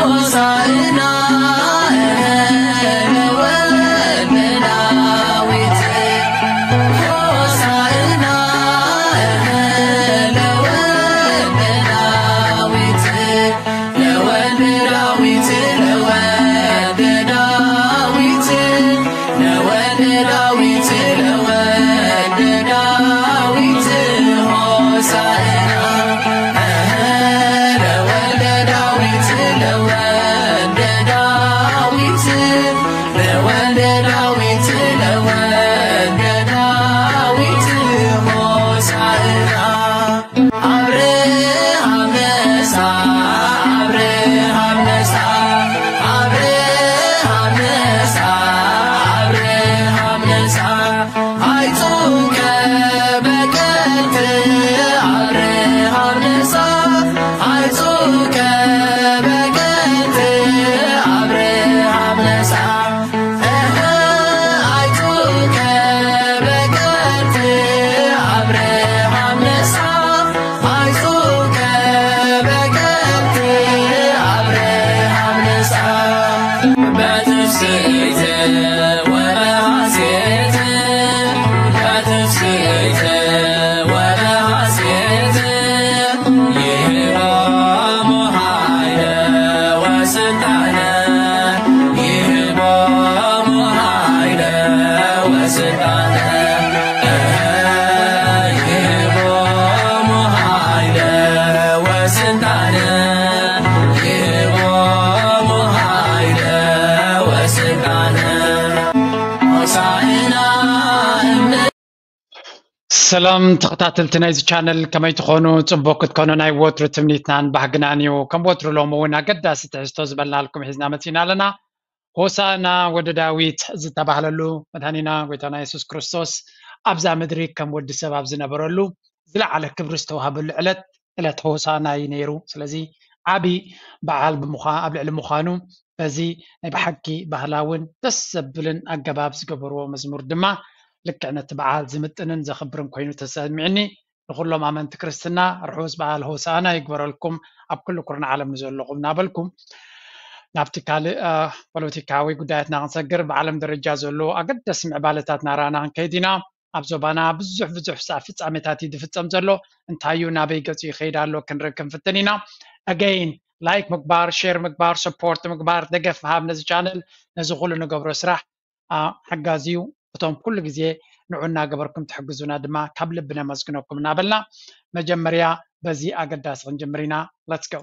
ሆሳዕና ለወልደ ዳዊት፣ ሆሳዕና ለወልደ ዳዊት፣ ለወልደ ዳዊት፣ ለወልደ ዳዊት፣ ለወልደ ዳዊት፣ ለወልደ ዳዊት ሆሳዕና። ለወልደ ዳዊት፣ ለወልደ ዳዊት፣ ለወልደ ዳዊት፣ ለወልደ ዳዊት ሆሳዕና። አብርሃም ነሳ፣ አብርሃም ነሳ፣ አብርሃም ነሳ፣ አብርሃም ነሳ። አይጹከ በቀትር አብርሃም ነሳ፣ አይጹከ በቀትር አብርሃም ነሳ። እህ፣ አይጹከ በቀትር አብርሃም ነሳ፣ አይጹከ በቀትር አብርሃም ነሳ። በትፍስሕት ወበሐሴት፣ በትፍስሕት ወበሐሴት፣ ይህቦሙ ኃይለ ወስልጣነ፣ ይህቦሙ ኃይለ ወስልጣነ፣ ይህቦሙ ኃይለ ወስልጣነ፣ ይህቦሙ ኃይለ ወስልጣነ። ሆሳዕና እም- ሰላም ተኸታተልቲ ናይዚ ቻነል፣ ከመይ ትኾኑ? ጽቡቕ ክትኮኑ ናይ ወትሩ ትምኒትናን ባህግናን እዩ። ከም ወትሩ ሎሚ እውን ኣገዳሲ ትሕዝቶ ዝበልናልኩም ሒዝና መጺና ኣለና። ሆሳዕና ወዲ ዳዊት ዝተባህለሉ መድኃኒና ጎይታና የሱስ ክርስቶስ ኣብዛ ምድሪ ከም ወዲ ሰብ ኣብ ዝነበረሉ ዝለዓለ ክብሪ ዝተዋህበሉ ዕለት፣ ዕለት ሆሳዕና እዩ ነይሩ። ስለዚ ዓቢ በዓል ብምዃ-፣ ኣብ ልዕሊ ምዃኑ በዚ ናይ ብሓቂ ባህላውን ደስ ዘብልን ኣገባብ ዝገበርዎ መዝሙር ድማ ልክዕ ነቲ በዓል ዝምጥንን ዘኽብርን ኮይኑ ተሰሚዕኒ። ንኹሎም ኣመንቲ ክርስትና ርሑስ በዓል ሆሳዕና ይግበረልኩም ኣብ ኩሉ ኩርናዕ ዓለም ንዘለኹም እናበልኩም፣ ናብቲ ካልእ፣ አ፣ ፖለቲካዊ ጉዳያትና ክንሰግር፣ ብዓለም ደረጃ ዘሎ ኣገደሲ ምዕባለታት እናረኣና ክንከይድ ኢና። ኣብ ዞባና ብዙሕ ብዙሕ ፍጻ-፣ ፍጻሜታት እዩ ዝፍጸም ዘሎ። እንታይ እዩ፣ ናበይ ገጹ ይኸይድ ኣሎ ክንርኢ ክንፍትን ኢና። ኣገይን ላይክ ምግባር፣ ሼር ምግባር፣ ሰፖርት ምግባር፣ ደገፍ ምሃብ ነዚ ቻነል፣ ነዚ ኩሉ ንገብሮ ስራሕ፣ አ፣ ሓጋዚ እዩ። እቶም ኩሉ ግዜ ንዑ እናገበርኩም ትሕግዙና ድማ ካብ ልቢ ነመስግነኩም እናበልና፣ መጀመርያ በዚ ኣገዳሲ ክንጅምር ኢና። Let's go።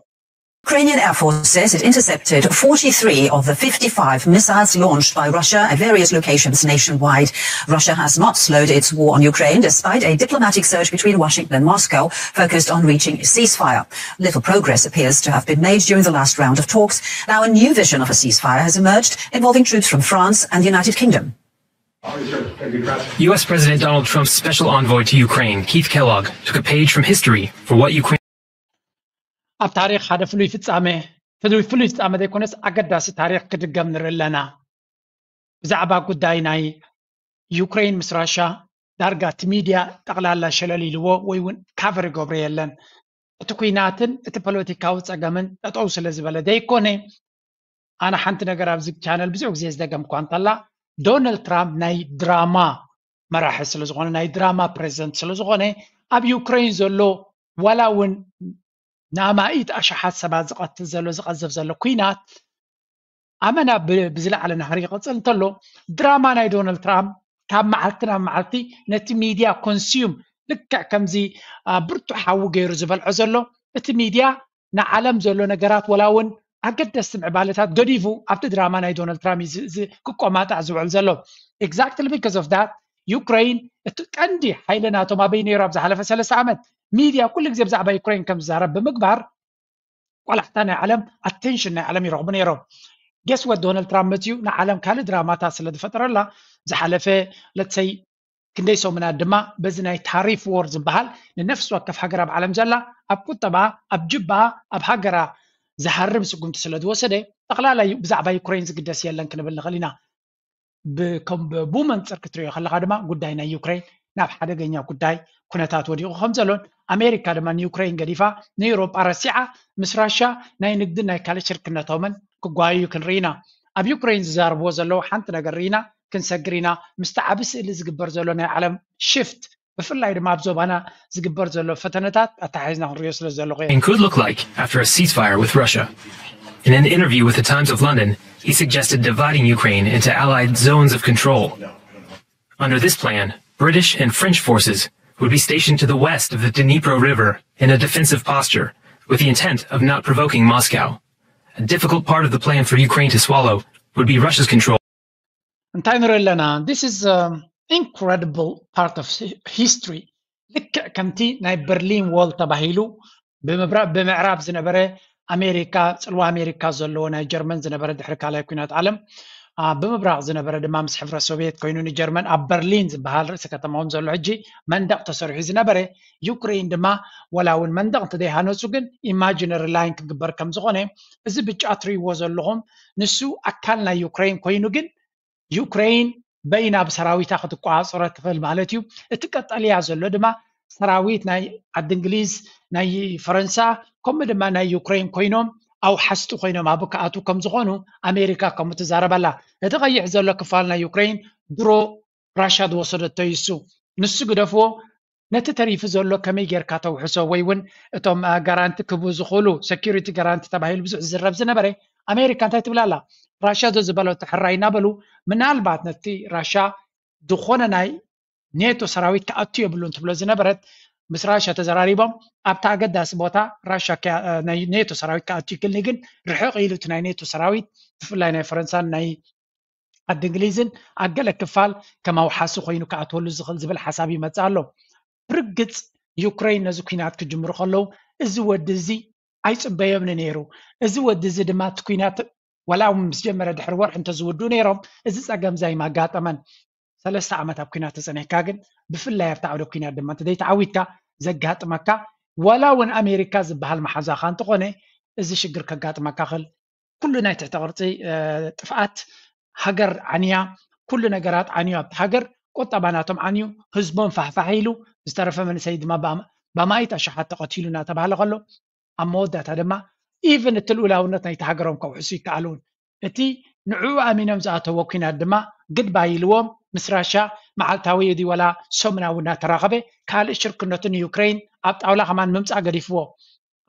Ukrainian Air Force says it intercepted forty-three of the fifty-five missiles launched by Russia at various locations nationwide. Russia has not slowed its war on Ukraine despite a diplomatic surge between Washington and Moscow focused on reaching a ceasefire. Little progress appears to have been made during the last round of talks. Now a new vision of a ceasefire has emerged involving troops from France and the United Kingdom. U S President Donald Trump's special envoy to Ukraine, Keith Kellogg, took a page from history for what Ukraine ኣብ ታሪኽ ሓደ ፍሉይ ፍጻሜ፣ ፍሉይ፣ ፍሉይ ፍጻሜ ዘይኮነስ ኣገዳሲ ታሪኽ ክድገም ንርኢ ኣለና። ብዛዕባ ጉዳይ ናይ ዩክሬን ምስ ራሻ ዳርጋ እቲ ሚድያ ጠቕላላ ሸለል ኢልዎ ወይ እውን ካቨር ይገብሮ የለን። እቲ ኲናትን እቲ ፖለቲካዊ ጸገምን ጠጠው ስለ ዝበለ ዘይኮነ፣ ኣነ ሓንቲ ነገር ኣብዚ ቻነል ብዙሕ ግዜ ዝደገምኳ እንተላ፣ ዶናልድ ትራምፕ ናይ ድራማ መራሒ ስለ ዝኾነ፣ ናይ ድራማ ፕሬዚደንት ስለ ዝኾነ፣ ኣብ ዩክሬን ዘሎ ዋላ እውን ንኣማኢት ኣሽሓት ሰባት ዝቐትል ዘሎ፣ ዝቐዝፍ ዘሎ ኲናት ኣመና ብ-፣ ብዝለዓለ ናህሪ ይቐጽል እንተሎ፣ ድራማ ናይ ዶናልድ ትራምፕ ካብ መዓልቲ ናብ መዓልቲ ነቲ ሚድያ ኮንሱም፣ ልክዕ ከምዚ፣ አ፣ ብርቱዕ ሓዊ ገይሩ ዝበልዖ ዘሎ፣ እቲ ሚድያ ንዓለም ዘሎ ነገራት፣ ወላ እውን ኣገደስቲ ምዕባለታት ገዲፉ ኣብቲ ድራማ ናይ ዶናልድ ትራምፕ እዩ ዝ-፣ ዝ-፣ ክቆማጣዕ ዝውዕል ዘሎ። Exactly because of that፣ ዩክሬን እቲ ቀንዲ ሓይሊ ናቶም ኣበይ ነይሩ? ኣብ ዝሓለፈ ሰለስተ ዓመት ሚድያ ኩሉ ግዜ ብዛዕባ ዩክሬን ከም ዝዛረብ ብምግባር፣ ቆላሕታ ናይ ዓለም፣ ኣቴንሽን ናይ ዓለም ይረኽቡ ነይሮም። Guess what? ዶናልድ ትራምፕ መፅዩ ንዓለም ካልእ ድራማታት ስለ ዝፈጠረላ፣ ዝሓለፈ፣ let's say፣ ክንደይ ሰሙናት ድማ በዚ ናይ ታሪፍ ዎር ዝበሃል ንነፍሲ ወከፍ ሃገር ኣብ ዓለም ዘላ ኣብ ቁጠባ፣ ኣብ ጅባ፣ ኣብ ሃገራ ዝሃርም ስጉምቲ ስለ ዝወሰደ፣ ጠቕላላ ዩ-፣ ብዛዕባ ዩክሬን ዝግደስ የለን ክንብል ንኽእል ኢና። ብ-፣ ከም ብ-፣ ብመንጽር ክትሪኦ ከለኻ ድማ ጉዳይ ናይ ዩክሬን ናብ ሓደገኛ ጉዳይ ኩነታት ወዲቑ ከም ዘሎን ኣሜሪካ ድማ ንዩክሬን ገዲፋ ንኤውሮጳ ረሲዓ ምስ ራሽያ ናይ ንግድን ናይ ካልእ ሽርክነቶምን ክጓየዩ ክንርኢ ኢና። ኣብ ዩክሬን ዝዛረብዎ ዘለዉ ሓንቲ ነገር ርኢና ክንሰግር ኢና። ምስቲ ዓቢ ስእሊ ዝግበር ዘሎ ናይ ዓለም ሽፍት ብፍላይ ድማ ኣብ ዞባና ዝግበር ዘሎ ፈተነታት ኣተሓሒዝና ክንሪኦ ስለ ዘለኹ እየ። And could look like after a ceasefire with Russia. In an interview with the Times of London, he suggested dividing Ukraine into allied zones of control. Under this plan, British and French forces would be stationed to the west of the Dnipro River in a defensive posture, with the intent of not provoking Moscow. A difficult part of the plan for Ukraine to swallow would be Russia's control. እንታይ ንርኢ ኣለና? This is incredible part of history. ልክዕ ከምቲ ናይ በርሊን ዎል ተባሂሉ ብምዕራብ ዝነበረ ኣሜሪካ፣ ፅልዋ ኣሜሪካ ዘለዎ ናይ ጀርመን ዝነበረ ድሕሪ ካልኣይ ኩናት ዓለም፣ ብምብራቕ ዝነበረ ድማ ምስ ሕብረት ሶቪየት ኮይኑ ንጀርመን ኣብ በርሊን ዝበሃል ርእሲ ከተማኦም ዘሎ ሕጂ መንደቕ ተሰሪሑ ዝነበረ፣ ዩክሬን ድማ ወላ እውን መንደቕ እንተደይሃነፁ ግን ኢማጂነሪ ላይን ክግበር ከም ዝኾነ እዚ ብጫ ትሪእዎ ዘለኹም ንሱ ኣካል ናይ ዩክሬን ኮይኑ ግን ዩክሬን በይና ብሰራዊታ ክትቋፃፀሮ ትኽእል ማለት እዩ። እቲ ቀጠልያ ዘሎ ድማ ሰራዊት ናይ ዓዲ እንግሊዝ፣ ናይ ፈረንሳ፣ ከምኡ ድማ ናይ ዩክሬን ኮይኖም ኣውሓስቲ ኮይኖም ኣብ ክኣቱ ከም ዝኾኑ ኣሜሪካ ከምኡ ትዛረብ ኣላ። እቲ ቀይሕ ዘሎ ክፋል ናይ ዩክሬን ድሮ ራሻ ዝወሰደቶ እዩ። እሱ ንሱ ግደፍዎ፣ ነቲ ተሪፉ ዘሎ ከመይ ጌርካ ተውሕሶ ወይ እውን እቶም ጋራንቲ ክህቡ ዝኽእሉ ሰኪሪቲ ጋራንቲ ተባሂሉ ብዙሕ ዝዝረብ ዝነበረ ኣሜሪካ እንታይ ትብል ኣላ? ራሻ ዘዝበለቶ ሕራይ እናበሉ ምናልባት ነቲ ራሻ ዝኾነ ናይ ኔቶ ሰራዊት ክኣቱ የብሉን ትብሎ ዝነበረት ምስ ራሻ ተዘራሪቦም ኣብቲ ኣገዳሲ ቦታ ራሻ ናይ ኔቶ ሰራዊት ክኣቱ ይክልኒ ግን ርሕቕ ኢሉ እቲ ናይ ኔቶ ሰራዊት ብፍላይ ናይ ፈረንሳን ናይ ዓዲ እንግሊዝን ኣብ ገለ ክፋል ከም ኣውሓሲ ኮይኑ ክኣትወሉ ዝኽእል ዝብል ሓሳብ ይመጽእ ኣሎ። ብርግጽ ዩክሬን ነዚ ኩናት ክጅምሩ ከለዉ እዚ ወዲ እዚ ኣይጽበዮምን ነይሩ። እዚ ወዲ እዚ ድማ እቲ ኩናት ወላ እውን ምስ ጀመረ ድሕሪ ወርሒ እንተዝውድኡ ነይሮም እዚ ጸገም እዚ ኣይማጋጠመን። ሰለስተ ዓመት ኣብ ኩናት ተጸኒሕካ ግን ብፍላይ ኣብቲ ዓውደ ኩናት ድማ እንተዘይተዓዊትካ ዘጋጥመካ ወላ እውን ኣሜሪካ ዝበሃል መሓዛኻ እንተኾነ እዚ ሽግር ከጋጥመካ ክእል። ኩሉ ናይ ትሕተ ቅርጺ ጥፍኣት ሃገር ዓንያ፣ ኩሉ ነገራት ዓንዩ ኣብቲ ሃገር፣ ቁጠባ ናቶም ዓንዩ፣ ህዝቦም ፋሕፋሕ ኢሉ፣ ዝተረፈ መንእሰይ ድማ ብኣማኢት ኣሽሓት ተቐቲሉ እናተባህለ ከሎ፣ ኣብ መወዳእታ ድማ ኢቭን እቲ ልኡላውነት ናይቲ ሃገሮም ከውሕሱ ይከኣሉን። እቲ ንዕኡ ኣሚኖም ዝኣተዎ ኩናት ድማ ግድባይ ኢልዎም ምስ ራሻ መዓልታዊ ድዩ ወላ ሰሙናዊ እናተራኸበ ካልእ ሽርክነቱ ንዩክሬን ኣብ ጣውላ ከማን ምምፃእ ገዲፍዎ።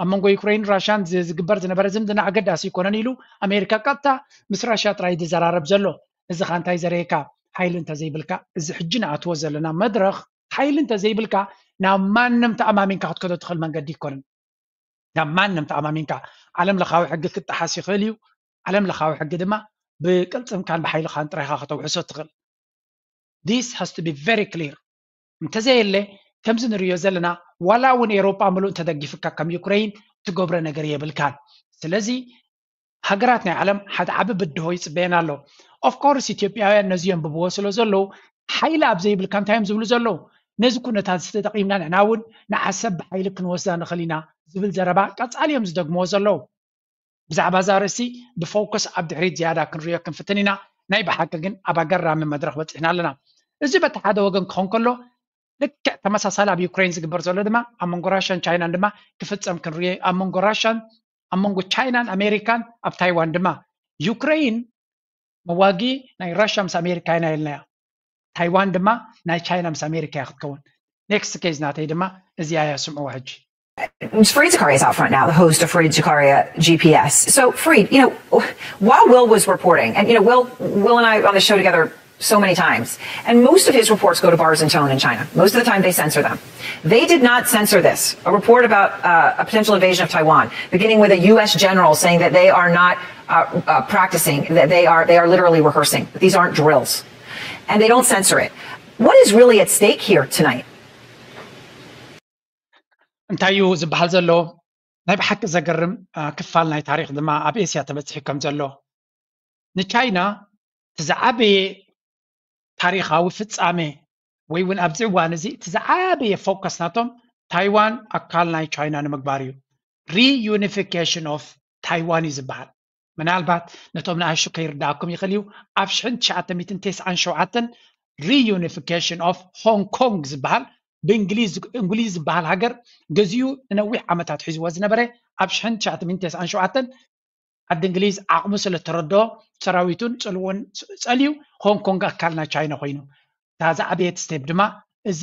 ኣብ መንጎ ዩክሬን ራሻን ዝግበር ዝነበረ ዝምድና ኣገዳሲ ኣይኮነን ኢሉ ኣሜሪካ ቀጥታ ምስ ራሻ ጥራይ ዝዘራረብ ዘሎ። እዚ ኻ እንታይ ዘረየካ? ሓይሊ እንተዘይብልካ እዚ ሕጂ ንኣትዎ ዘለና መድረኽ ሓይሊ እንተዘይብልካ ናብ ማንም ተኣማሚንካ ክትከዶ ትኽእል መንገዲ ኣይኮነን። ናብ ማንም ተኣማሚንካ ዓለም ለኻዊ ሕጊ ክጠሓስ ይኽእል እዩ። ዓለም ለኻዊ ሕጊ ድማ ብቅልጽምካን ብሓይልኻን ጥራይኻ ከተውሕሶ ትኽእል። This has to be very clear። እንተዘየለ ከምዚ ንርእዮ ዘለና ዋላ እውን ኤሮጳ ምሉእ እንተደጊፍካ ከም ዩክሬን ትገብሮ ነገር የብልካን። ስለዚ ሃገራት ናይ ዓለም ሓደ ዓቢ ብድሆ ይጽበየና ኣሎ። Of course ኢትዮጵያውያን ነዚ የንብብዎ ስለ ዘለዉ ሓይሊ ኣብ ዘይብልካ እንታይ እዮም ዝብሉ ዘለዉ? ነዚ ኩነታት እዚ ተጠቒምና ንሕና እውን ንዓሰብ ብሓይሊ ክንወስዳ ንኽእል ኢና ዝብል ዘረባ ቀጻሊ እዮም ዝደግምዎ ዘለዉ። ብዛዕባ እዛ ርእሲ ብፎከስ ኣብ ድሕሪት ዝያዳ ክንሪኦ ክንፍትን ኢና። ናይ ብሓቂ ግን ኣብ ኣገራሚ መድረኽ በጺሕና ኣለና። እዚ በቲ ሓደ ወገን ክኾን ከሎ ልክዕ ተመሳሳሊ ኣብ ዩክሬን ዝግበር ዘሎ ድማ ኣብ መንጎ ራሽያን ቻይናን ድማ ክፍጸም ክንሪኦ ኣብ መንጎ ራሽያን ኣብ መንጎ ቻይናን ኣሜሪካን ኣብ ታይዋን ድማ ዩክሬን መዋጊ ናይ ራሽያ ምስ ኣሜሪካ ኢና ኢልናያ። ታይዋን ድማ ናይ ቻይና ምስ ኣሜሪካ እያ ክትከውን። Next case ናተይ ድማ እዚኣ እያ ስምዕዋ ሕጂ። Fareed Zakaria is out front now, the host of Fareed Zakaria G P S. So, Fareed, you know, while Will was reporting, and you know, Will, Will and I on the show together so many times, and most of his reports go to Bars and Tone in China. Most of the time, they censor them. They did not censor this, a report about uh, a potential invasion of Taiwan, beginning with a U S general saying that they are not uh, uh, practicing, that they are they are literally rehearsing. These aren't drills, and they don't censor it. What is really at stake here tonight? እንታይ እዩ ዝበሃል ዘሎ? ናይ ብሓቂ ዘገርም ክፋል ናይ ታሪኽ ድማ ኣብ ኤስያ ተበፂሑ ከም ዘሎ። ንቻይና እቲ ዝዓበየ ታሪኻዊ ፍጻሜ ወይ እውን ኣብዚ እዋን እዚ እቲ ዝዓበየ ፎከስ ናቶም ታይዋን ኣካል ናይ ቻይና ንምግባር እዩ። Reunification of Taiwan እዩ ዝበሃል። ምናልባት ነቶም ንኣሽቱ ከይርዳእኩም ይኽእል እዩ። ኣብ ሽሕን ትሽዓተ ሚእትን ተስዓን ሸውዓተን reunification of Hong Kong ዝበሃል ብእንግሊዝ እንግሊዝ ዝበሃል ሃገር ገዚኡ ንነዊሕ ዓመታት ሒዝዎ ዝነበረ ኣብ ሽሕን ትሽዓተ ሚእትን ተስዓን ሸውዓተን ዓዲ እንግሊዝ ዓቕሙ ስለ ተረድኦ ሰራዊቱን ጽልኡን ጸልዩ ሆንግ ኮንግ ኣካል ናይ ቻይና ኮይኑ እታ ዝዓበየት ስቴፕ ድማ እዚ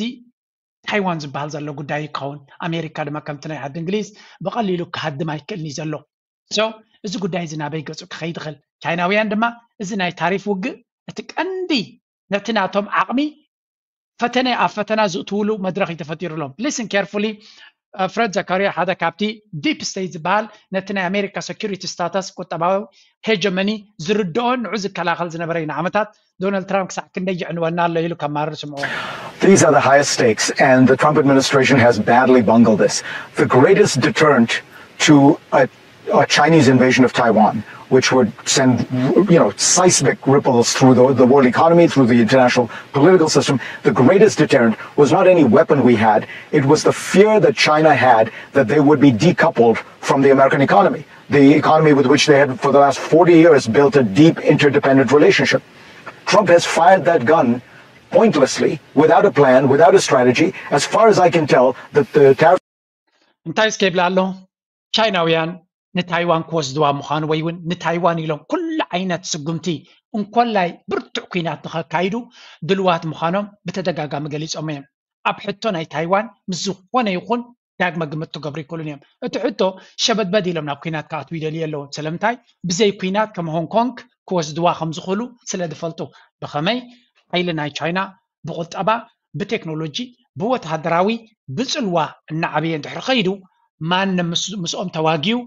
ታይዋን ዝበሃል ዘሎ ጉዳይ ይከውን። ኣሜሪካ ድማ ከምቲ ናይ ዓዲ እንግሊዝ ብቐሊሉ ክሃድም ኣይክእልን እዩ ዘሎ። So እዚ ጉዳይ እዚ ናበይ ገጹ ክኸይድ ይኽእል? ቻይናውያን ድማ እዚ ናይ ታሪፍ ውግእ እቲ ቀንዲ ነቲ ናቶም ዓቕሚ ፈተነ ኣብ ፈተና ዝእትውሉ መድረኽ እዩ ተፈጢሩሎም። Listen carefully. ፍረድ ዘካርያ ሓደ ካብቲ ዲፕ ስቴት ዝበሃል ነቲ ናይ ኣሜሪካ ሴኩሪቲ ስታተስ ቁጠባዊ ሄጀመኒ ዝርድኦን ንዑ ዝከላኸል ዝነበረ እዩ። ንዓመታት ዶናልድ ትራምፕ ክሳዕ ክንደይ ይዕንወና ኣሎ ኢሉ ከማርር ስምዖ። These are the highest stakes, and the Trump administration has badly bungled this. The greatest deterrent to a, a Chinese invasion of Taiwan, which would send you know seismic ripples through the, the world economy, through the international political system, the greatest deterrent was not any weapon we had. It was the fear that China had that they would be decoupled from the American economy, the economy with which they had, for the last forty years, built a deep interdependent relationship. Trump has fired that gun pointlessly, without a plan, without a strategy. As far as I can tell, the, the tariff እንታይ እስከ ይብላ ኣሎ? ቻይናውያን ንታይዋን ክወስድዋ ምዃኑ ወይ እውን ንታይዋን ኢሎም ኩሉ ዓይነት ስጉምቲ እንኮላይ ብርቱዕ ኲናት ንኸካይዱ ድልዋት ምዃኖም ብተደጋጋሚ ገሊጾም እዮም። ኣብ ሕቶ ናይ ታይዋን ምስ ዝኾነ ይኹን ዳግመ ግምት ክገብሩ ይክእሉን እዮም። እቲ ሕቶ ሸበድበድ ኢሎም ናብ ኲናት ክኣትዉ ይደልዩ ኣለዉ። ስለምንታይ? ብዘይ ኲናት ከም ሆንግ ኮንግ ክወስድዋ ከም ዝኽእሉ ስለ ዝፈልጡ። ብኸመይ? ሓይሊ ናይ ቻይና ብቁጠባ፣ ብቴክኖሎጂ፣ ብወተሃደራዊ፣ ብጽልዋ እናዓበየ እንድሕር ኸይዱ ማንም ምስኦም ተዋጊኡ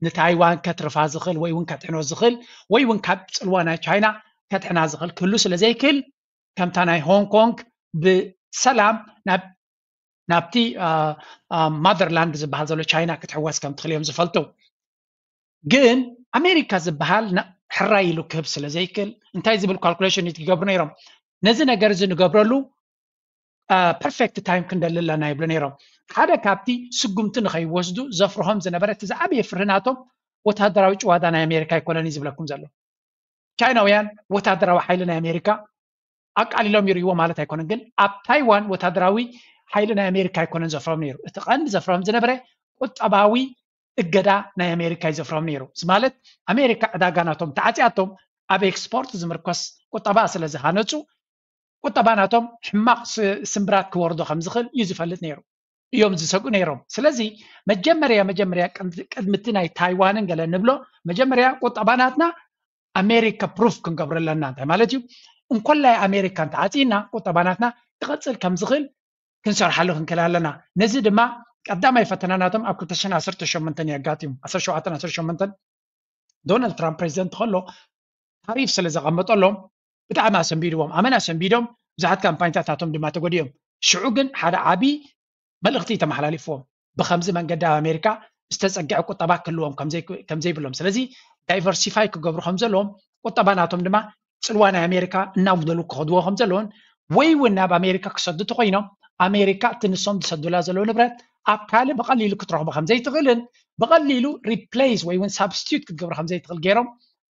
ንታይዋን ከትርፋ ዝኽእል ወይ እውን ከድሕኖ ዝኽእል ወይ እውን ካብ ጽልዋ ናይ ቻይና ከድሕና ዝኽእል ክህሉ ስለ ዘይክእል ከምታ ናይ ሆንግ ኮንግ ብሰላም ናብቲ ማደርላንድ ዝበሃል ዘሎ ቻይና ክትሕወስ ከም ትኽእል እዮም ዝፈልጡ። ግን ኣሜሪካ ዝበሃል ሕራይ ኢሉ ክህብ ስለ ዘይክእል እንታይ ዝብል ካልኩሌሽን ይገብሩ ነይሮም። ነዚ ነገር እዚ ንገብረሉ ፐርፌክት ታይም ክንደሊ ኣለና ይብሉ ነይሮም። ሓደ ካብቲ ስጉምቲ ንኸይወስዱ ዘፍርሆም ዝነበረ እቲ ዝዓበየ ፍርህናቶም ወታደራዊ ጭዋዳ ናይ ኣሜሪካ ኣይኮነን እዩ ዝብለኩም ዘሎ። ቻይናውያን ወታደራዊ ሓይሊ ናይ ኣሜሪካ ኣቃሊሎም ይርእይዎ ማለት ኣይኮነን፣ ግን ኣብ ታይዋን ወታደራዊ ሓይሊ ናይ ኣሜሪካ ኣይኮነን ዘፍሮም ነይሩ። እቲ ቀንዲ ዘፍሮም ዝነበረ ቁጠባዊ እገዳ ናይ ኣሜሪካ እዩ ዘፍሮም ነይሩ። እዚ ማለት ኣሜሪካ ዕዳጋ ናቶም ተዓፅያቶም ኣብ ኤክስፖርት ዝምርኮስ ቁጠባ ስለ ዝሃነፁ ቁጠባ ናቶም ሕማቕ ስምብራት ክወርዶ ከም ዝኽእል እዩ ዝፈልጥ ነይሩ እዮም ዝሰግኡ ነይሮም። ስለዚ መጀመርያ መጀመርያ ቅድሚ እቲ ናይ ታይዋንን ገለ ንብሎ መጀመርያ ቁጠባ ናትና ኣሜሪካ ፕሩፍ ክንገብሮ ኣለና። እንታይ ማለት እዩ? እንኮላይ ኣሜሪካ እንተዓፂና ቁጠባ ናትና ክቐፅል ከም ዝኽእል ክንሰርሓሉ ክንክእል ኣለና። ነዚ ድማ ቀዳማይ ፈተና ናቶም ኣብ ክልተ ሽሕን ዓሰርተ ሸሞንተን እዩ ኣጋጢሙ። ዓሰርተ ሸውዓተን ዓሰርተ ሸሞንተን ዶናልድ ትራምፕ ፕሬዚደንት ከሎ ታሪፍ ስለ ዘቐመጠሎም ብጣዕሚ ኣሰንቢድዎም። ኣመን ኣሰንቢዶም፣ ብዙሓት ካምፓኒታት ናቶም ድማ ተጎዲኦም። ሽዑ ግን ሓደ ዓብዪ መልእኽቲ እዩ ተመሓላሊፍዎም። ብኸምዚ መንገዲ ኣብ ኣሜሪካ ዝተፀግዐ ቁጠባ ክህልዎም ከም ዘይብሎም፣ ስለዚ ዳይቨርሲፋይ ክገብሩ ከም ዘለዎም ቁጠባ ናቶም ድማ ፅልዋ ናይ ኣሜሪካ እናጉደሉ ክኸድዎ ከም ዘለውን ወይ እውን ናብ ኣሜሪካ ክሰዱ ተኮይኖም ኣሜሪካ እቲ ንሶም ዝሰዱላ ዘለዉ ንብረት ኣብ ካልእ ብቐሊሉ ክትረኽቦ ከም ዘይትኽእልን ብቐሊሉ ሪፕሌስ ወይ እውን ሳብስቲዩት ክትገብሮ ከም ዘይትኽእል ገይሮም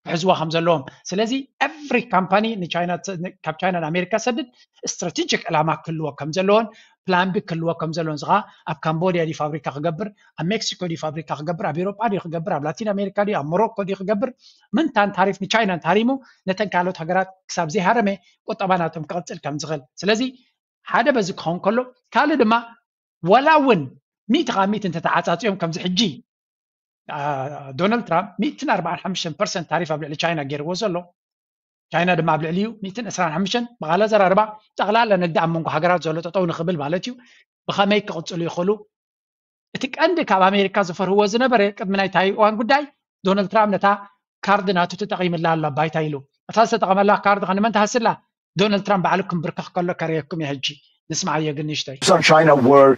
ክሕዝዋ ከም ዘለዎም። ስለዚ ኤቭሪ ካምፓኒ ካብ ቻይና ንኣሜሪካ ሰድድ ስትራቴጂክ ዕላማ ክህልዎ ከም ዘለዎን ፕላን ቢ ክህልዎ ከም ዘለዎን፣ እዚ ከዓ ኣብ ካምቦድያ ድዩ ፋብሪካ ክገብር፣ ኣብ ሜክሲኮ ድዩ ፋብሪካ ክገብር፣ ኣብ ኤውሮጳ ድዩ ክገብር፣ ኣብ ላቲን ኣሜሪካ ድዩ፣ ኣብ ሞሮኮ ድዩ ክገብር፣ ምንታን ታሪፍ ንቻይና እንተሃሪሙ ነተን ካልኦት ሃገራት ክሳብ ዘይሃረመ ቁጠባ ናቶም ክቕፅል ከም ዝኽእል። ስለዚ ሓደ በዚ ክኸውን ከሎ፣ ካልእ ድማ ዋላ እውን ሚእቲ ካብ ሚእቲ እንተተዓፃፂኦም ከምዚ ሕጂ ዶናልድ ትራምፕ ሚእትን ኣርባዓን ሓሙሽተን ፐርሰንት ታሪፍ ኣብ ልዕሊ ቻይና ገይርዎ ዘሎ፣ ቻይና ድማ ኣብ ልዕሊኡ ሚእትን ዕስራን ሓሙሽተን ብቓል ኣዘራርባ ጠቕላላ ንግዲ ኣብ መንጎ ሃገራት ዘሎ ጠጠው ንኽብል ማለት እዩ። ብኸመይ ክቕፅሉ ይኽእሉ? እቲ ቀንዲ ካብ ኣሜሪካ ዝፈርህዎ ዝነበረ ቅድሚ ናይ ታይዋን ጉዳይ ዶናልድ ትራምፕ ነታ ካርድ ናቱ ተጠቒምላ ኣሎ ባይታ ኢሉ። እታ ዝተጠቐመላ ካርድ ከ ንመን ትሃስላ? ዶናልድ ትራምፕ ባዕሉ ክምብርከኽ ከሎ ከርእየኩም እየ ሕጂ። ንስምዓዮ ግን ንእሽተይ። On China were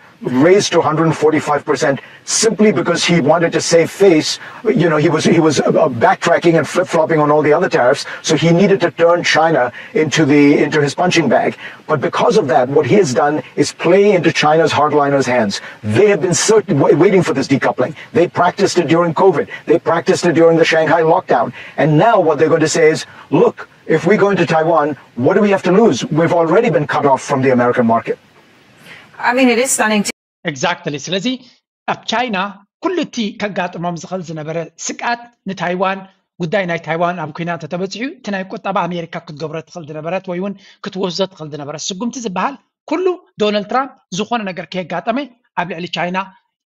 raised to one hundred forty-five percent simply because he wanted to save face. You know, he was he was uh, backtracking and flip flopping on all the other tariffs, so he needed to turn China into the into his punching bag. But because of that, what he has done is play into China's hardliners' hands. They have been cert- waiting for this decoupling. They practiced it during COVID. They practiced it during the Shanghai lockdown. And now what they're going to say is, look, If we go into Taiwan, what do we have to lose? We've already been cut off from the American market. I mean, it is stunning to exactly ስለዚ ኣብ ቻይና ኩሉ እቲ ከጋጥሞም ዝኽእል ዝነበረ ስግኣት ንታይዋን ጉዳይ ናይ ታይዋን ኣብ ኩናት ተተበፂሑ እቲ ናይ ቁጠባ ኣሜሪካ ክትገብሮ ትኽእል ዝነበረት ወይ እውን ክትወስዶ ትኽእል ዝነበረት ስጉምቲ ዝበሃል ኩሉ ዶናልድ ትራምፕ ዝኾነ ነገር ከየጋጠመ ኣብ ልዕሊ ቻይና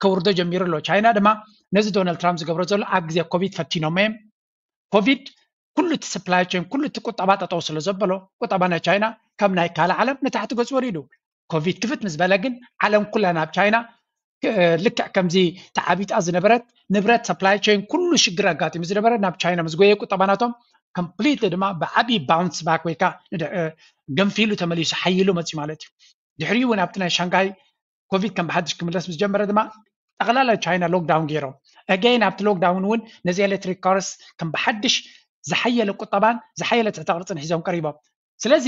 ከውርዶ ጀሚሩ ኣሎ። ቻይና ድማ ነዚ ዶናልድ ትራምፕ ዝገብሮ ዘሎ ኣብ ግዜ ኮቪድ ፈቲኖሞ እዮም። ኮቪድ ኩሉ እቲ supply chain ኩሉ እቲ ቁጠባ ጠጠው ስለ ዘበሎ ቁጠባ ናይ ቻይና ከም ናይ ካልእ ዓለም ንታሕቲ ገፁ ወሪዱ። ኮቪድ ክፍት ምስ በለ ግን ዓለም ኩላ ናብ ቻይና ልክዕ ከምዚ ተዓቢጣ ዝነበረት ንብረት supply chain ኩሉ ሽግር ኣጋጢሙ ዝነበረ ናብ ቻይና ምስ ጎየ ቁጠባ ናቶም complete ድማ ብዓብዪ bounce back ወይ ከዓ ገንፊሉ ተመሊሱ ሓይሉ መፅዩ ማለት እዩ። ድሕሪኡ እውን ኣብቲ ናይ ሻንጋይ ኮቪድ ከም ብሓድሽ ክምለስ ምስ ጀመረ ድማ ጠቕላላ ቻይና lockdown ገይሮም again ኣብቲ lockdown እውን ነዚ electric cars ከም ብሓድሽ ዝሓየለ ቁጠባን ዝሓየለ ትሕተ ቅርፅን ሒዞም ቀሪቦም። ስለዚ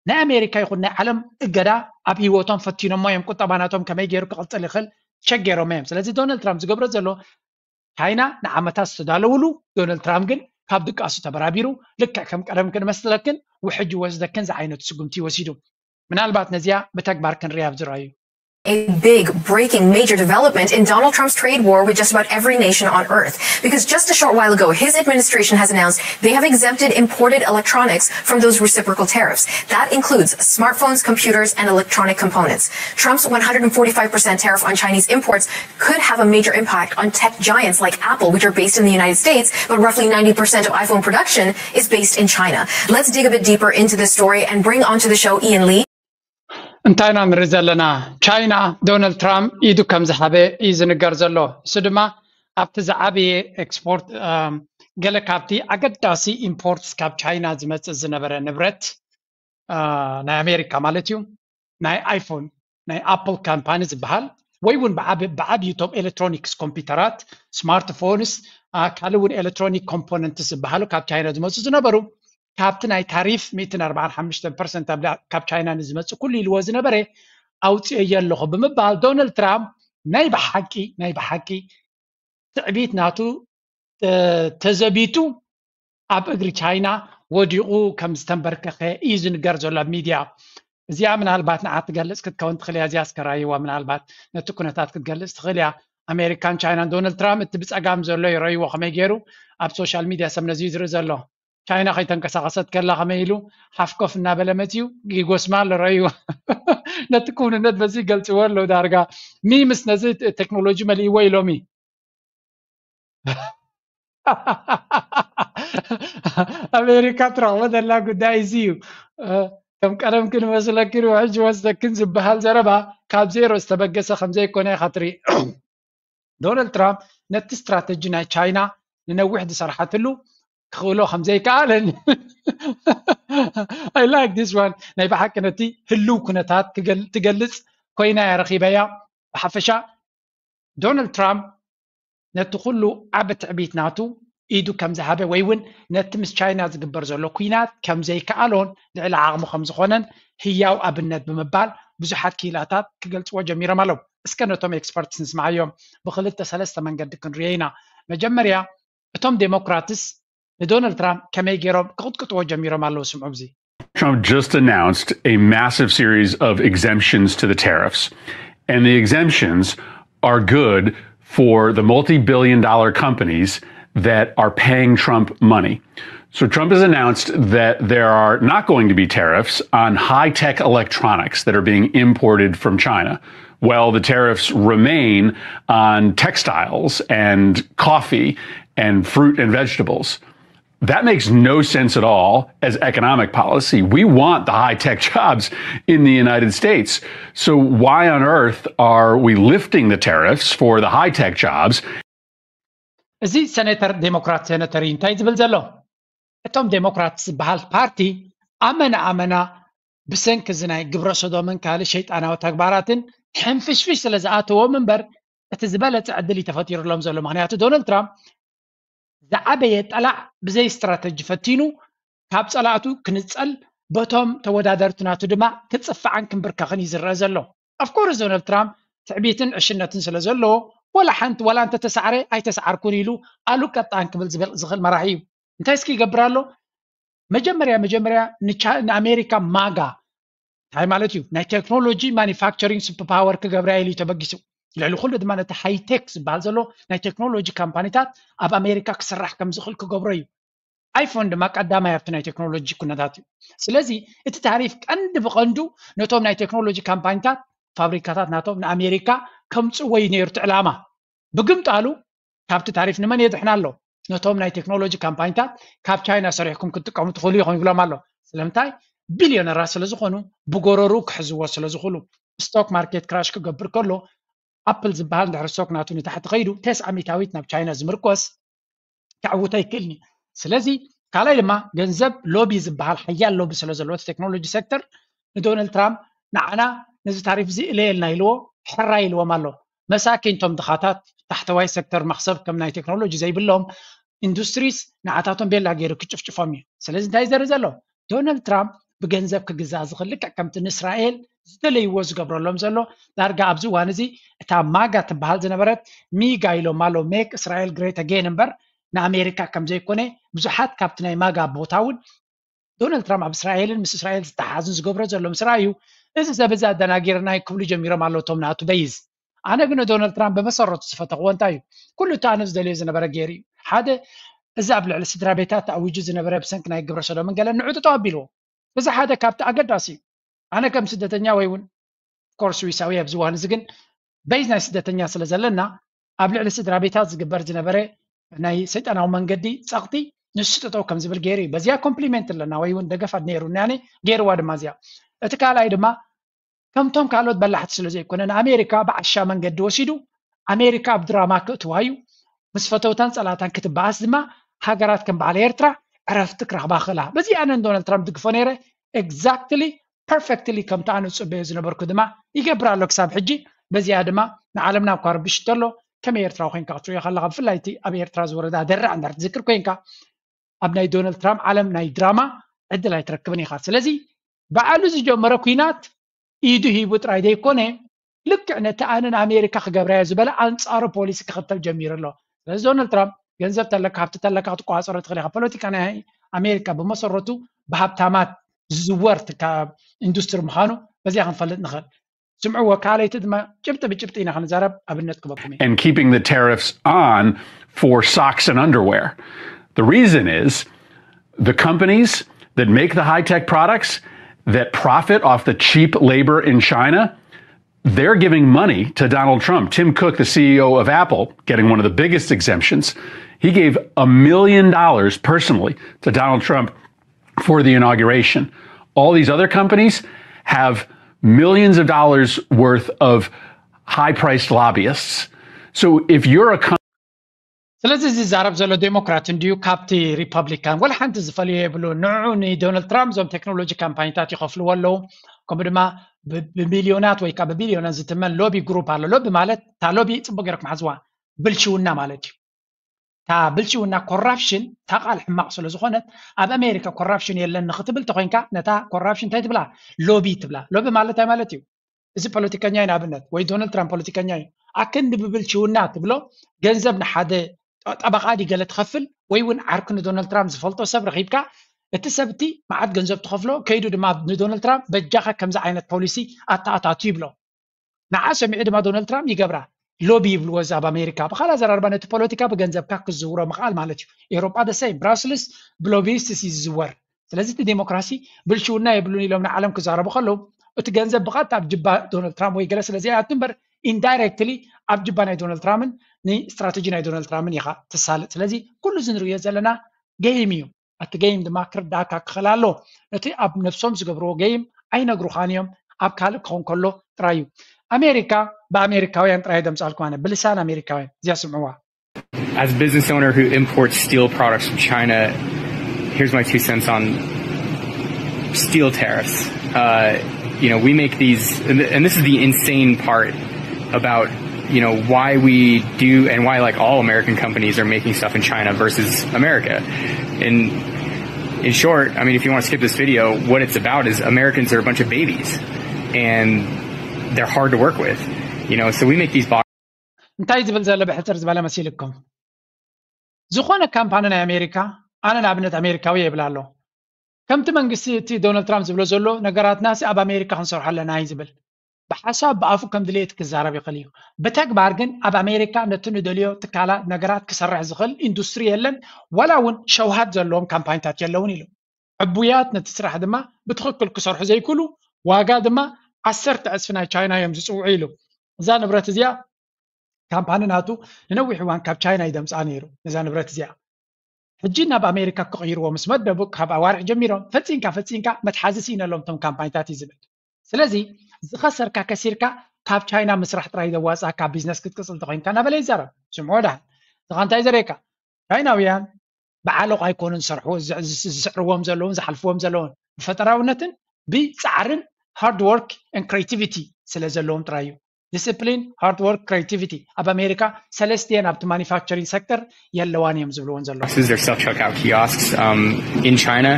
ናይ ኣሜሪካ ይኹን ናይ ዓለም እገዳ ኣብ ህይወቶም ፈቲኖሞ እዮም። ቁጠባ ናቶም ከመይ ገይሩ ክቕፅል ይኽእል ሸገሮም እዮም። ስለዚ ዶናልድ ትራምፕ ዝገብሮ ዘሎ ቻይና ንዓመታት ዝተዳለውሉ ዶናልድ ትራምፕ ግን ካብ ድቃሱ ተበራቢሩ ልክዕ ከም ቀደም ክንመስለክን ውሕጅ ወስደክን ዝዓይነቱ ስጉምቲ ወሲዱ። ምናልባት ነዚኣ ብተግባር ክንሪያ ኣብ ዝረኣዩ a big breaking major development in Donald Trump's trade war with just about every nation on earth. Because just a short while ago, his administration has announced they have exempted imported electronics from those reciprocal tariffs. That includes smartphones, computers, and electronic components. Trump's one hundred forty-five percent tariff on Chinese imports could have a major impact on tech giants like Apple, which are based in the United States, but roughly ninety percent of iPhone production is based in China. Let's dig a bit deeper into this story and bring onto the show Ian Lee. እንታይ ኢና ንርኢ ዘለና? ቻይና ዶናልድ ትራምፕ ኢዱ ከም ዝሃበ እዩ ዝንገር ዘሎ። እሱ ድማ ኣብቲ ዝዓበየ ኤክስፖርት ገለ ካብቲ ኣገዳሲ ኢምፖርትስ ካብ ቻይና ዝመፅእ ዝነበረ ንብረት ናይ ኣሜሪካ ማለት እዩ ናይ ኣይፎን ናይ ኣፕል ካምፓኒ ዝበሃል ወይ እውን ብዓብዩ እቶም ኤሌክትሮኒክስ ኮምፒውተራት ስማርትፎንስ ካልእ እውን ኤሌክትሮኒክ ኮምፖነንትስ ዝበሃሉ ካብ ቻይና ዝመፁ ዝነበሩ ካብቲ ናይ ታሪፍ ሚእትን ኣርባዓን ሓሙሽተን ፐርሰንት ካብ ቻይና ንዝመፅእ ኩሉ ኢልዎ ዝነበረ ኣውፅኦዮ ኣለኹ ብምባል ዶናልድ ትራምፕ ናይ ብሓቂ ናይ ብሓቂ ትዕቢት ናቱ ተዘቢቱ ኣብ እግሪ ቻይና ወዲቑ ከም ዝተንበርከኸ እዩ ዝንገር ዘሎ ኣብ ሚድያ። እዚኣ ምናልባት ንዓ ትገልፅ ክትከውን ትኽእል እያ። እዚኣ እስከ ራይዋ ምናልባት ነቲ ኩነታት ክትገልፅ ትኽእል እያ። ኣሜሪካን ቻይናን ዶናልድ ትራምፕ እቲ ብፀጋም ዘሎ ይረይዎ ከመይ ገይሩ ኣብ ሶሻል ሚድያ ሰብ ነዚ ዝርኢ ዘሎ። ቻይና ከይተንቀሳቐሰት ከላ ከመይ ኢሉ ሓፍኮፍ እናበለ መፅዩ ይጎስማ ኣሎ ረይዎ። ነቲ ክውንነት በዚ ይገልፅዎ ኣለዉ ዳርጋ ሚምስ ነዚ ቴክኖሎጂ መሊእዎ ኢሎሚ። ኣሜሪካ ትረኽቦ ዘላ ጉዳይ እዚ እዩ። ከም ቀደም ክንመስለክን ውሕጅ ወስደክን ዝበሃል ዘረባ ካብ ዜሮ ዝተበገሰ ከምዘይኮነ ኢኻ ትርኢ። ዶናልድ ትራምፕ ነቲ ስትራተጂ ናይ ቻይና ንነዊሕ ዝሰርሓትሉ ክኽእሎ ከምዘይከኣለን I like this one ናይ ብሓቂ ነቲ ህልው ኩነታት ትገልጽ ኮይና እያ ረኺበያ። ብሓፈሻ ዶናልድ ትራምፕ ነቲ ኩሉ ዓቢ ትዕቢት ናቱ ኢዱ ከም ዝሃበ ወይ እውን ነቲ ምስ ቻይና ዝግበር ዘሎ ኩናት ከም ዘይከኣሎን ልዕሊ ዓቕሙ ከም ዝኾነን ህያው ኣብነት ብምባል ብዙሓት ክኢላታት ክገልጽዎ ጀሚሮም ኣለዉ። እስከ ነቶም ኤክስፐርትስ ንስምዓዮም። ብክልተ ሰለስተ መንገዲ ክንሪኦ ኢና። መጀመርያ እቶም ዴሞክራትስ ንዶናልድ ትራምፕ ከመይ ገይሮም ክቕጥቅጥዎ ጀሚሮም ኣለዉ? ስምዑ እዚ። Trump just announced a massive series of exemptions to the tariffs. And the exemptions are good for the multi billion dollar companies that are paying Trump money. So Trump has announced that there are not going to be tariffs on high tech electronics that are being imported from China. Well, the tariffs remain on textiles and coffee and fruit and vegetables. That makes no sense at all as economic policy. We want the high tech jobs in the United States. So, why on earth are we lifting the tariffs for the high tech jobs? እዚ ሴኔተር ዴሞክራት ሴኔተር እዩ እንታይ ዝብል ዘሎ? እቶም ዴሞክራት ዝበሃል ፓርቲ ኣመና ኣመና ብሰንኪ እዚ ናይ ግብረ ሰዶምን ካልእ ሸይጣናዊ ተግባራትን ሕንፍሽፍሽ ስለ ዝኣተዎም እምበር እቲ ዝበለፀ ዕድል እዩ ተፈጢሩሎም ዘሎ። ምክንያቱ ዶናልድ ትራምፕ ዝዓበየ ጠላዕ ብዘይ ስትራተጂ ፈቲኑ ካብ ፀላእቱ ክንፀል በቶም ተወዳደርቲ ናቱ ድማ ክፅፋዕን ክንብርከኽን እዩ ዝረአ ዘሎ። ኣፍኮርስ ዶናልድ ትራምፕ ትዕቢትን ዕሽነትን ስለ ዘለዎ ወላ ሓንቲ ወላ እንተተሳዕረ ኣይተሳዓርኩን ኢሉ ኣሉ ቀጣን ክብል ዝብል ዝኽእል መራሒ እዩ። እንታይ እስኪ ይገብር ኣሎ? መጀመርያ መጀመርያ ንኣሜሪካ ማጋ እንታይ ማለት እዩ? ናይ ቴክኖሎጂ ማኒፋክቸሪንግ ሱፐር ፓወር ክገብራ ኢሉ እዩ ተበጊሱ። ልዕሊ ኩሉ ድማ ነቲ ሃይቴክ ዝበሃል ዘሎ ናይ ቴክኖሎጂ ካምፓኒታት ኣብ ኣሜሪካ ክስራሕ ከም ዝኽእል ክገብሮ እዩ። ኣይፎን ድማ ቀዳማይ ኣብቲ ናይ ቴክኖሎጂ ኩነታት እዩ። ስለዚ እቲ ታሪፍ ቀንዲ ብቐንዱ ነቶም ናይ ቴክኖሎጂ ካምፓኒታት ፋብሪካታት ናቶም ንኣሜሪካ ከምፅዎ እዩ ነይሩ እቲ ዕላማ። ብግምጣሉ ካብቲ ታሪፍ ንመን የድሕና ኣሎ? ነቶም ናይ ቴክኖሎጂ ካምፓኒታት ካብ ቻይና ሰሪሕኩም ክትጥቀሙ ትኽእሉ ኢኹም ይብሎም ኣሎ። ስለምንታይ? ቢልዮነራት ስለ ዝኾኑ ብጎረሩ ክሕዝዎ ስለ ዝኽእሉ። ስቶክ ማርኬት ክራሽ ክገብር ከሎ ኣፕል ዝበሃል እንድሕር ስቶክ ናቱ ንታሕቲ ከይዱ ተስዓ ሚታዊት ናብ ቻይና ዝምርኮስ ከዕውቶ ኣይክእልን እዩ። ስለዚ ካልኣይ ድማ ገንዘብ ሎቢ ዝበሃል ሓያል ሎቢ ስለ ዘለዎ እቲ ቴክኖሎጂ ሴክተር ንዶናልድ ትራምፕ ንዓና ነዚ ታሪፍ እዚ እለየልና ኢልዎ ሕራይ ኢልዎም ኣሎ። መሳኪን ቶም ድኻታት ታሕተዋይ ሴክተር መኽሰብ ከም ናይ ቴክኖሎጂ ዘይብሎም ኢንዱስትሪስ ንዓታቶም ቤላ ገይሩ ክጭፍጭፎም እዩ። ስለዚ እንታይ ዘርኢ ዘሎ ዶናልድ ትራምፕ ብገንዘብ ክግዛእ ዝኽእል ልክዕ ከምቲ ንእስራኤል ዝደለይዎ ዝገብረሎም ዘሎ ዳርጋ ኣብዚ እዋን እዚ እታ ማጋ ትበሃል ዝነበረት ሚጋ ኢሎም ኣሎ make Israel great again እምበር ንኣሜሪካ ከም ዘይኮነ ብዙሓት ካብቲ ናይ ማጋ ቦታ እውን ዶናልድ ትራምፕ ኣብ እስራኤልን ምስ እስራኤል ዝተሓዝን ዝገብሮ ዘሎ ምስ ረኣዩ እዚ ሰብ እዚ ኣደናጊርና ክብሉ ጀሚሮም ኣለዉ እቶም ናቱ በይዝ ኣነ ግን ዶናልድ ትራምፕ ብመሰረቱ ዝፈተኽዎ እንታይ እዩ ኩሉ እቲ ኣነ ዝደልዮ ዝነበረ ገይሩ እዩ ሓደ እዚ ኣብ ልዕሊ ስድራ ቤታት ተኣዊጁ ዝነበረ ብሰንኪ ናይ ግብረ ሰዶምን ገለን ንዑ ጠጠው ኣቢልዎ እዚ ሓደ ካብቲ ኣገዳሲ እዩ ኣነ ከም ስደተኛ ወይ እውን ኮርስ ስዊሳዊ ኣብዚ እዋን እዚ ግን በይዝ ናይ ስደተኛ ስለ ዘለና ኣብ ልዕሊ ስድራ ቤታት ዝግበር ዝነበረ ናይ ሰይጣናዊ መንገዲ ፀቕጢ ንሱ ጠጠው ከም ዝብል ገይሩ እዩ በዚኣ ኮምፕሊመንት ኣለና ወይ እውን ደገፋት ነይሩ ናኒ ገይርዋ ድማ እዚኣ እቲ ካልኣይ ድማ ከምቶም ካልኦት በላሕቲ ስለ ዘይኮነ ንኣሜሪካ ብዓሻ መንገዲ ወሲዱ ኣሜሪካ ኣብ ድራማ ክእትዋ እዩ ምስ ፈተውታን ፀላእታን ክትበኣስ ድማ ሃገራት ከም በዓል ኤርትራ ዕረፍቲ ክረኽባ ክእላ በዚ ኣነ ንዶናልድ ትራምፕ ድግፎ ነይረ exactly perfectly ከምቲ ኣነ ዝፅበዮ ዝነበርኩ ድማ ይገብር ኣሎ ክሳብ ሕጂ በዚኣ ድማ ንዓለምና እኳ ረቢሽ እንተሎ ከመይ ኤርትራዊ ኮይንካ ክትሪኦ ከለካ ብፍላይ እቲ ኣብ ኤርትራ ዝወረዳ ደራዕ እንዳር ትዝክር ኮይንካ ኣብ ናይ ዶናልድ ትራምፕ ዓለም ናይ ድራማ ዕድል ኣይትረክብን ኢኻ ስለዚ ባዕሉ ዝጀመረ ኩናት ኢዱ ሂቡ ጥራይ ዘይኮነ ልክዕ ነቲ ኣነ ንኣሜሪካ ክገብራዮ ዝበለ ኣንፃሩ ፖሊሲ ክኽተል ጀሚሩ ኣሎ ስለዚ ዶናልድ ትራምፕ ገንዘብ ተለካ ሃብቲ ተለካ ክትቆፃፀሮ ትኽእል ኢኻ ፖለቲካ ናይ ኣሜሪካ ብመሰረቱ ብሃብታማት ዝዝወር ኢንዱስትሪ ምዃኑ በዚኣ ክንፈልጥ ንኽእል ስምዕዎ ካልኣይቲ ድማ ጭብጢ ብጭብጢ ኢና ክንዛረብ ኣብነት ክበኩም እዩ and keeping the tariffs on for socks and underwear. The reason is the companies that make the high tech products that profit off the cheap labor in China, they're giving money to Donald Trump. Tim Cook, the C E O of Apple, getting one of the biggest exemptions, he gave a million dollars personally to Donald Trump for the inauguration. All these other companies have millions of dollars worth of high priced lobbyists. So if you're a ስለዚ እዚ ዝዛረብ ዘሎ ዴሞክራት እንድዩ ካብቲ ሪፐብሊካን ወላ ሓንቲ ዝፈልዮ የብሉ ንዑ ንዶናልድ ትራምፕ እዞም ቴክኖሎጂ ካምፓኒታት ይኸፍልዎ ኣለዉ ከምኡ ድማ ብሚልዮናት ወይ ከዓ ብቢልዮናት ዝትመን ሎቢ ግሩፕ ኣሎ ሎቢ ማለት እታ ሎቢ ፅቡቅ ገይርኩም ሓዝዋ ብልሽውና ማለት እዩ እታ ብልሽውና ኮራፕሽን እታ ቃል ሕማቅ ስለ ዝኾነት ኣብ ኣሜሪካ ኮራፕሽን የለን ንክትብል ተኮይንካ ነታ ኮራፕሽን እንታይ ትብላ ሎቢ ትብላ ሎቢ ማለት እንታይ ማለት እዩ እዚ ፖለቲከኛ እዩ ንኣብነት ወይ ዶናልድ ትራምፕ ፖለቲከኛ እዩ ኣክንዲ ብብልሽውና ትብሎ ገንዘብ ንሓደ ጠበቃ ዲ ገለ ትኸፍል ወይ እውን ዓርኪ ንዶናልድ ትራምፕ ዝፈልጦ ሰብ ረኺብካ እቲ ሰብቲ መዓት ገንዘብ ትኸፍሎ ከይዱ ድማ ንዶናልድ ትራምፕ በጃኻ ከምዚ ዓይነት ፖሊሲ ኣተኣታቱ ይብሎ ንዓ ሰሚዑ ድማ ዶናልድ ትራምፕ ይገብራ ሎቢ ይብልዎ እዚ ኣብ ኣሜሪካ ብካል ኣዘራርባ ነቲ ፖለቲካ ብገንዘብካ ክዝውሮ ምኽኣል ማለት እዩ ኤሮጳ ደሰይ ብራስልስ ብሎቢስት ዝዝወር ስለዚ እቲ ዴሞክራሲ ብልሽውና የብሉን ኢሎም ንዓለም ክዛረቡ ከለዉ እቲ ገንዘብ ብቐጥታ ኣብ ጅባ ዶናልድ ትራምፕ ወይ ገለ ስለ ዘይኣቱ እምበር ኢንዳይሬክትሊ ኣብ ጅባ ናይ ዶናልድ ትራምፕን ንስትራተጂ ናይ ዶናልድ ትራምፕን ኢኻ ትሳልጥ ስለዚ ኩሉ እዚ ንርእዮ ዘለና ገይም እዩ ኣቲ ገይም ድማ ክርዳእካ ክኽእል ኣሎ ነቲ ኣብ ነብሶም ዝገብርዎ ገይም ኣይነግሩኻን እዮም ኣብ ካልእ ክኸውን ከሎ ጥራይ እዩ ኣሜሪካ ብኣሜሪካውያን ጥራይ ደምፃልኩም ኣነ ብልሳን ኣሜሪካውያን እዚኣ ስምዕዋ As a business owner who imports steel products from China, here's my two cents on steel tariffs. Uh, you know, we make these, and, and this is the insane part about you know why we do and why like all American companies are making stuff in China versus America. In in short, I mean, if you want to skip this video, what it's about is Americans are a bunch of babies, and they're hard to work with. You know, so we make these boxes. እንታይ ዝብል ዘሎ ብሕፅር ዝበለ መሲልኩም ዝኾነ ካምፓኒ ናይ ኣሜሪካ ኣነ ንኣብነት ኣሜሪካዊ የብል ኣሎ ከምቲ መንግስቲ እቲ ዶናልድ ትራምፕ ዝብሎ ዘሎ ነገራትና ሲ ኣብ ኣሜሪካ ክንሰርሖ ኣለና እዩ ዝብል። ብሓሳብ ብኣፉ ከም ድሌት ክዛረብ ይኽእል እዩ። ብተግባር ግን ኣብ ኣሜሪካ ነቲ ንደልዮ ትካላት ነገራት ክሰርሕ ዝኽእል ኢንዱስትሪ የለን፣ ዋላ እውን ሸውሃት ዘለዎም ካምፓኒታት የለውን ኢሉ። ዕቡያት ነቲ ስራሕ ድማ ብትኽክል ክሰርሑ ዘይክእሉ ዋጋ ድማ ዓሰርተ ዕፅፊ ናይ ቻይና እዮም ዝፅውዑ ኢሉ። እዛ ንብረት እዚኣ ካምፓኒ ናቱ ንነዊሕ እዋን ካብ ቻይና ይደምፃ ነይሩ። ነዛ ንብረት እዚኣ ሕጂ ናብ ኣሜሪካ ክቕይርዎ ምስ መደቡ ካብ ኣዋርሕ ጀሚሮም ፈፂንካ ፈፂንካ መትሓዚ ስኢነሎም እቶም ካምፓኒታት እዩ ዝብል። ስለዚ ዝኸሰርካ ከሲርካ ካብ ቻይና ምስራሕ ጥራይ ዘዋፅኣካ ቢዝነስ ክትቅፅል ተኮይንካ እናበለ ይዛረብ። ስምዖ ዳሓን ዝኻ እንታይ ዘርእየካ? ቻይናውያን ብዓለቕ ኣይኮኑን ዝሰርሕዎ ዝስዕርዎም ዘለውን ዝሓልፍዎም ዘለውን ብፈጠራውነትን ብፃዕርን ሃርድ ወርክ ን ክሬቲቪቲ ስለ ዘለዎም ጥራይ እዩ። ዲስፕሊን፣ ሃርድ ወርክ፣ ክሬቲቪቲ ኣብ ኣሜሪካ ሰለስቲኤን ኣብቲ ማኒፋክቸሪንግ ሴክተር የለዋን እዮም ዝብልዎን ዘለዉ። Their self-checkout kiosks um, in China,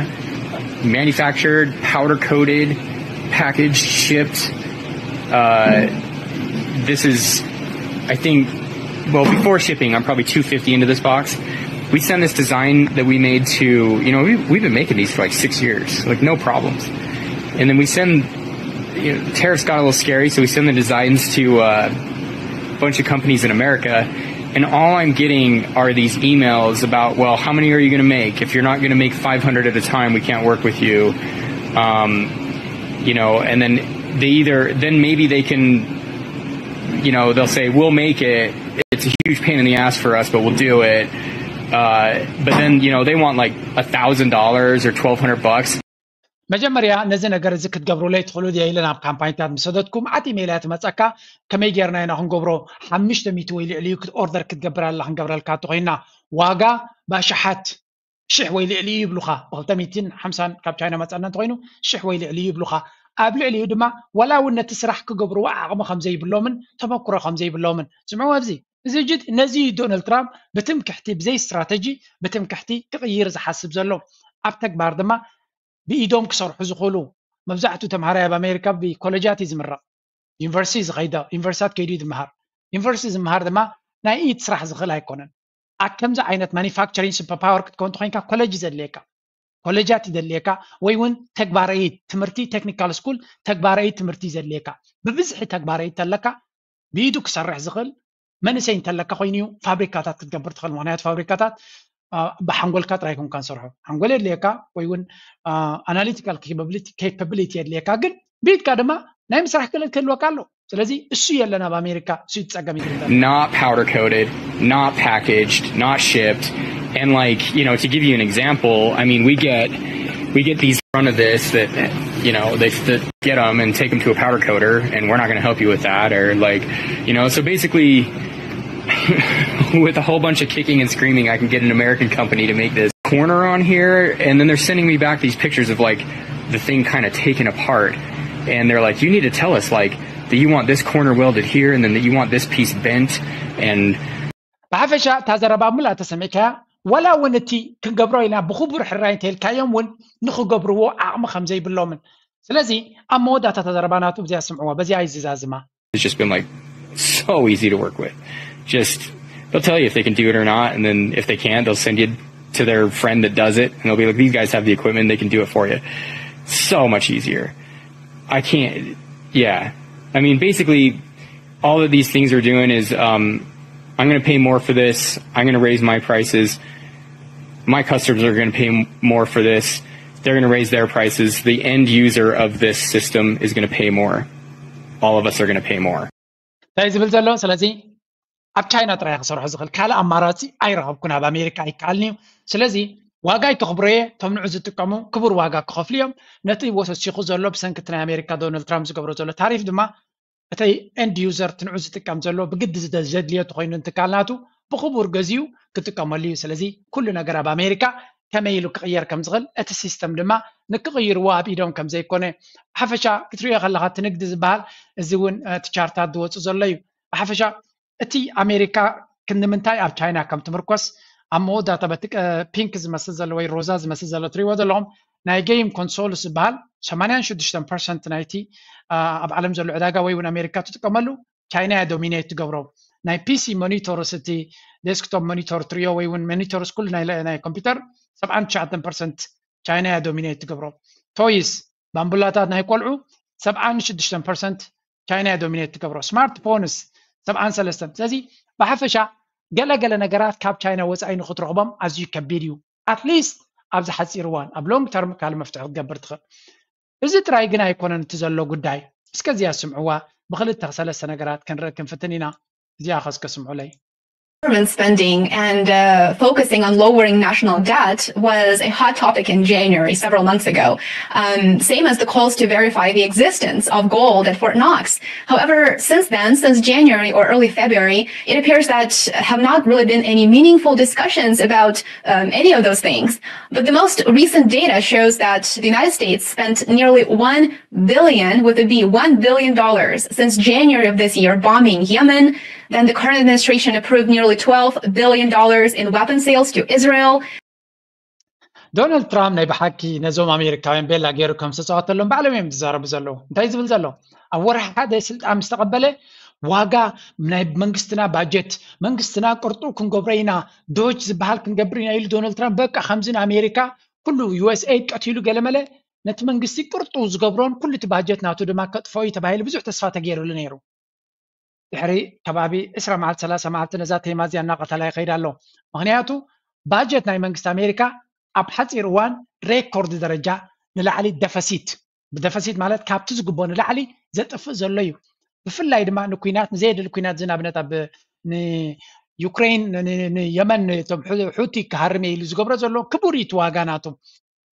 manufactured, powder coated, packaged, shipped. Uh, this is, I think, well, before shipping, I'm probably two fifty into this box. We send this design that we made to, you know, we, we've been making these for like six years, like no problems. And then we send, you know, tariffs got a little scary, so we send the designs to uh, a bunch of companies in America. And all I'm getting are these emails about, well, how many are you going to make? If you're not going to make five hundred at a time, we can't work with you. Um, you know, and then they either, then maybe they can, you know, they'll say, we'll make it. It's a huge pain in the ass for us, but we'll do it. Uh, but then, you know, they want like a thousand dollars or twelve hundred bucks. መጀመርያ ነዚ ነገር እዚ ክትገብሩለይ ትኽእሉ ድየ ኢለ ናብ ካምፓኒታት ምስ ሰደድኩ መዓት ኢሜይል እያ ትመፀካ። ከመይ ጌርና ኢና ክንገብሮ? ሓሙሽተ ሚእቲ ወይ ልዕሊ እዩ ኦርደር ክትገብር ኣላ ክንገብረልካ እንተኮይና ዋጋ ባሽሓት ሽሕ ወይ ልዕሊ እዩ ይብሉኻ። ብክልተ ሚእትን ሓምሳን ካብ ቻይና መፀና እንተኮይኑ ሽሕ ወይ ልዕሊ እዩ ይብሉኻ። ኣብ ልዕሊኡ ድማ ዋላ እውን ነቲ ስራሕ ክገብርዎ ዓቕሚ ከምዘይብሎምን ተመክሮ ከምዘይብሎምን ስምዑ ኣብዚ እዚ ጅድ ነዚ ዶናልድ ትራምፕ ብትምክሕቲ ብዘይ ስትራተጂ ብትምክሕቲ ክቕይር ዝሓስብ ዘሎ ኣብ ተግባር ድማ ብኢዶም ክሰርሑ ዝኽእሉ መብዛሕትኡ ተምሃራይ ኣብ ኣሜሪካ ብኮለጃት እዩ ዝምረቕ። ዩኒቨርሲቲ ዝኸይዶ ዩኒቨርሲታት ከይዱ ዝምሃር ዩኒቨርሲቲ ዝምሃር ድማ ናይ ኢድ ስራሕ ዝኽእል ኣይኮነን። ኣብ ከምዚ ዓይነት ማኒፋክቸሪንግ ሱፐር ፓወር ክትከውን ተኮይንካ ኮለጅ ዘድልየካ ኮለጃት ይደልየካ ወይ እውን ተግባራይት ትምህርቲ ቴክኒካል ስኩል ተግባራይት ትምህርቲ ዘድልየካ ብብዝሒ ተግባራይት ተለካ ብኢዱ ክሰርሕ ዝኽእል መንእሰይ እንተለካ ኮይኑ እዩ ፋብሪካታት ክትገብር ትኽእል። ምክንያቱ ፋብሪካታት ብሓንጎልካ ጥራይ ኮንካ ንሰርሖ ሓንጎል የድልየካ ወይ እውን ኣናሊቲካል ኬፓብሊቲ የድልየካ ግን ብኢድካ ድማ ናይ ምስራሕ ክእለት ክህልወካ ኣሎ። ስለዚ እሱ የለን ኣብ ኣሜሪካ እሱ ይትፀገም ይግርዳ Not powder coated, not packaged, not shipped. And like, you know, to give you an example, I mean, we get we get these front of this that you know they, they get them and take them to a powder coater, and we're not going to help you with that. Or like, you know, so basically, with a whole bunch of kicking and screaming, I can get an American company to make this corner on here, and then they're sending me back these pictures of like the thing kind of taken apart, and they're like, you need to tell us like that you want this corner welded here, and then that you want this piece bent, and ብሓፈሻ እታ ዘረባ ሙላ ተሰሚዕካያ ዋላ እውን እቲ ክንገብሮ ኢና ብክቡር ሕራይ እንተልካዮም እውን ንክገብርዎ ዓቕሚ ከም ዘይብሎምን ስለዚ ኣብ መወዳእታ እታ ዘረባ ናቱ ብዚኣ ስምዕዋ በዚኣ ይዝዛዝማ It's just been like so easy to work with. Just they'll tell you if they can do it or not, and then if they can't, they'll send you to their friend that does it, and they'll be like, "These guys have the equipment; they can do it for you." So much easier. I can't. Yeah, I mean, basically, all that these things are doing is, um, I'm going to pay more for this. I'm going to raise my prices. My customers are going to pay more for this. They're going to raise their prices. The end user of this system is going to pay more. All of us are going to pay more. እንታይ ዝብል ዘሎ ስለዚ ኣብ ቻይና ጥራይ ክሰርሑ ዝኽእል ካልእ ኣማራፂ ኣይረኸብኩን ኣብ ኣሜሪካ ኣይከኣልን እዩ። ስለዚ ዋጋ ይተኽብሮ እየ እቶም ንዑ ዝጥቀሙ ክቡር ዋጋ ክኸፍሉ እዮም። ነቲ ወሰሲኹ ዘሎ ብሰንክቲ ናይ ኣሜሪካ ዶናልድ ትራምፕ ዝገብሮ ዘሎ ታሪፍ ድማ እቲ ኤንድ ዩዘር ትንዑ ዝጥቀም ዘሎ ብግዲ ዘድልዮ ተኮይኑ እንትካል ናቱ ብክቡር ገዚኡ ክጥቀመሉ እዩ። ስለዚ ኩሉ ነገር ኣብ ኣሜሪካ ከመይ ኢሉ ክቕየር ከም ዝኽእል እቲ ሲስተም ድማ ንክቕይርዎ ኣብ ኢዶም ከም ዘይኮነ ብሓፈሻ ክትሪኦ ከለካ እቲ ንግዲ ዝበሃል እዚ እውን እቲ ቻርታት ዝወፁ ዘሎ እዩ። ብሓፈሻ እቲ ኣሜሪካ ክንምንታይ ኣብ ቻይና ከም ትምርኮስ ኣብ መወዳእታ በቲ ፒንክ ዝመስል ዘሎ ወይ ሮዛ ዝመስል ዘሎ ትሪእዎ ዘለኹም ናይ ጌም ኮንሶል ዝበሃል ሰማንያን ሽዱሽተን ፐርሰንት ናይቲ ኣብ ዓለም ዘሎ ዕዳጋ ወይ እውን ኣሜሪካ ትጥቀመሉ ቻይና እያ ዶሚኔት ትገብሮ። ናይ ፒሲ ሞኒቶርስ እቲ ዴስክቶፕ ሞኒቶር ትሪኦ ወይ እውን ሞኒቶርስ ኩሉ ናይ ኮምፒውተር ሰብዓን ትሽዓተን ፐርሰንት ቻይና እያ ዶሚኔት ትገብሮ። ቶይስ፣ ባምቡላታት ናይ ቆልዑ ሰብዓን ሽዱሽተን ፐርሰንት ቻይና እያ ዶሚኔት ትገብሮ። ስማርትፎንስ ሰብዓን ሰለስተን። ስለዚ ብሓፈሻ ገለ ገለ ነገራት ካብ ቻይና ወፃኢ ንክትረኽቦም ኣዝዩ ከቢድ እዩ። ኣትሊስት ኣብዚ ሓፂር እዋን፣ ኣብ ሎንግ ተርም ካልእ መፍትሒ ክትገብር ትኽእል። እዚ ጥራይ ግን ኣይኮነን እቲ ዘሎ ጉዳይ። እስከ እዚኣ ስምዕዋ፣ ብክልተ ሰለስተ ነገራት ክንርኢ ክንፍትን ኢና። እዚኣ ከስከ ስምዑለይ። Government spending and uh, focusing on lowering national debt was a hot topic in January, several months ago. Um, same as the calls to verify the existence of gold at Fort Knox. However, since then, since January or early February, it appears that have not really been any meaningful discussions about um, any of those things. But the most recent data shows that the United States spent nearly one billion, with a B, one billion dollars since January of this year, bombing Yemen. Then the current administration approved nearly twelve billion dollars in weapon sales to Israel. ዶናልድ ትራምፕ ናይ ብሓቂ ነዞም ኣሜሪካውያን ቤላ ገይሩ ከም ዝተፃወተሎም ባዕሎም እዮም ዝዛረቡ ዘለዉ። እንታይ ዝብል ዘሎ? ኣብ ወርሒ ሓደ ስልጣን ምስ ተቐበለ ዋጋ ናይ መንግስትና ባጀት፣ መንግስትና ቅርጡ ክንገብሮ ኢና፣ ዶጅ ዝበሃል ክንገብር ኢና ኢሉ ዶናልድ ትራምፕ። በቃ ከምዚ ንኣሜሪካ ኩሉ ዩኤስኤይድ ቀቲሉ ገለመለ ነቲ መንግስቲ ቅርጡ ዝገብሮን ኩሉ እቲ ባጀት ናቱ ድማ ከጥፈኦ እዩ ተባሂሉ ብዙሕ ተስፋ ተገይሩሉ ነይሩ። ድሕሪ ከባቢ ዕስራ መዓልቲ ሰላሳ መዓልቲ ነዛ ቴማ እዚኣ እናቐተላ ይኸይድ ኣሎ። ምክንያቱ ባጀት ናይ መንግስቲ ኣሜሪካ ኣብ ሓፂር እዋን ሬኮርድ ደረጃ ንላዕሊ ደፈሲት፣ ብደፈሲት ማለት ካብቲ ዝግቦ ንላዕሊ ዘጥፍእ ዘሎ እዩ። ብፍላይ ድማ ንኩናት፣ ንዘየድሊ ኩናት እዚ ንኣብነት ኣብ ንዩክሬን፣ ንየመን፣ እቶም ሑቲ ክሃርም ኢሉ ዝገብሮ ዘሎ ክቡር እዩ እቲ ዋጋ ናቱ።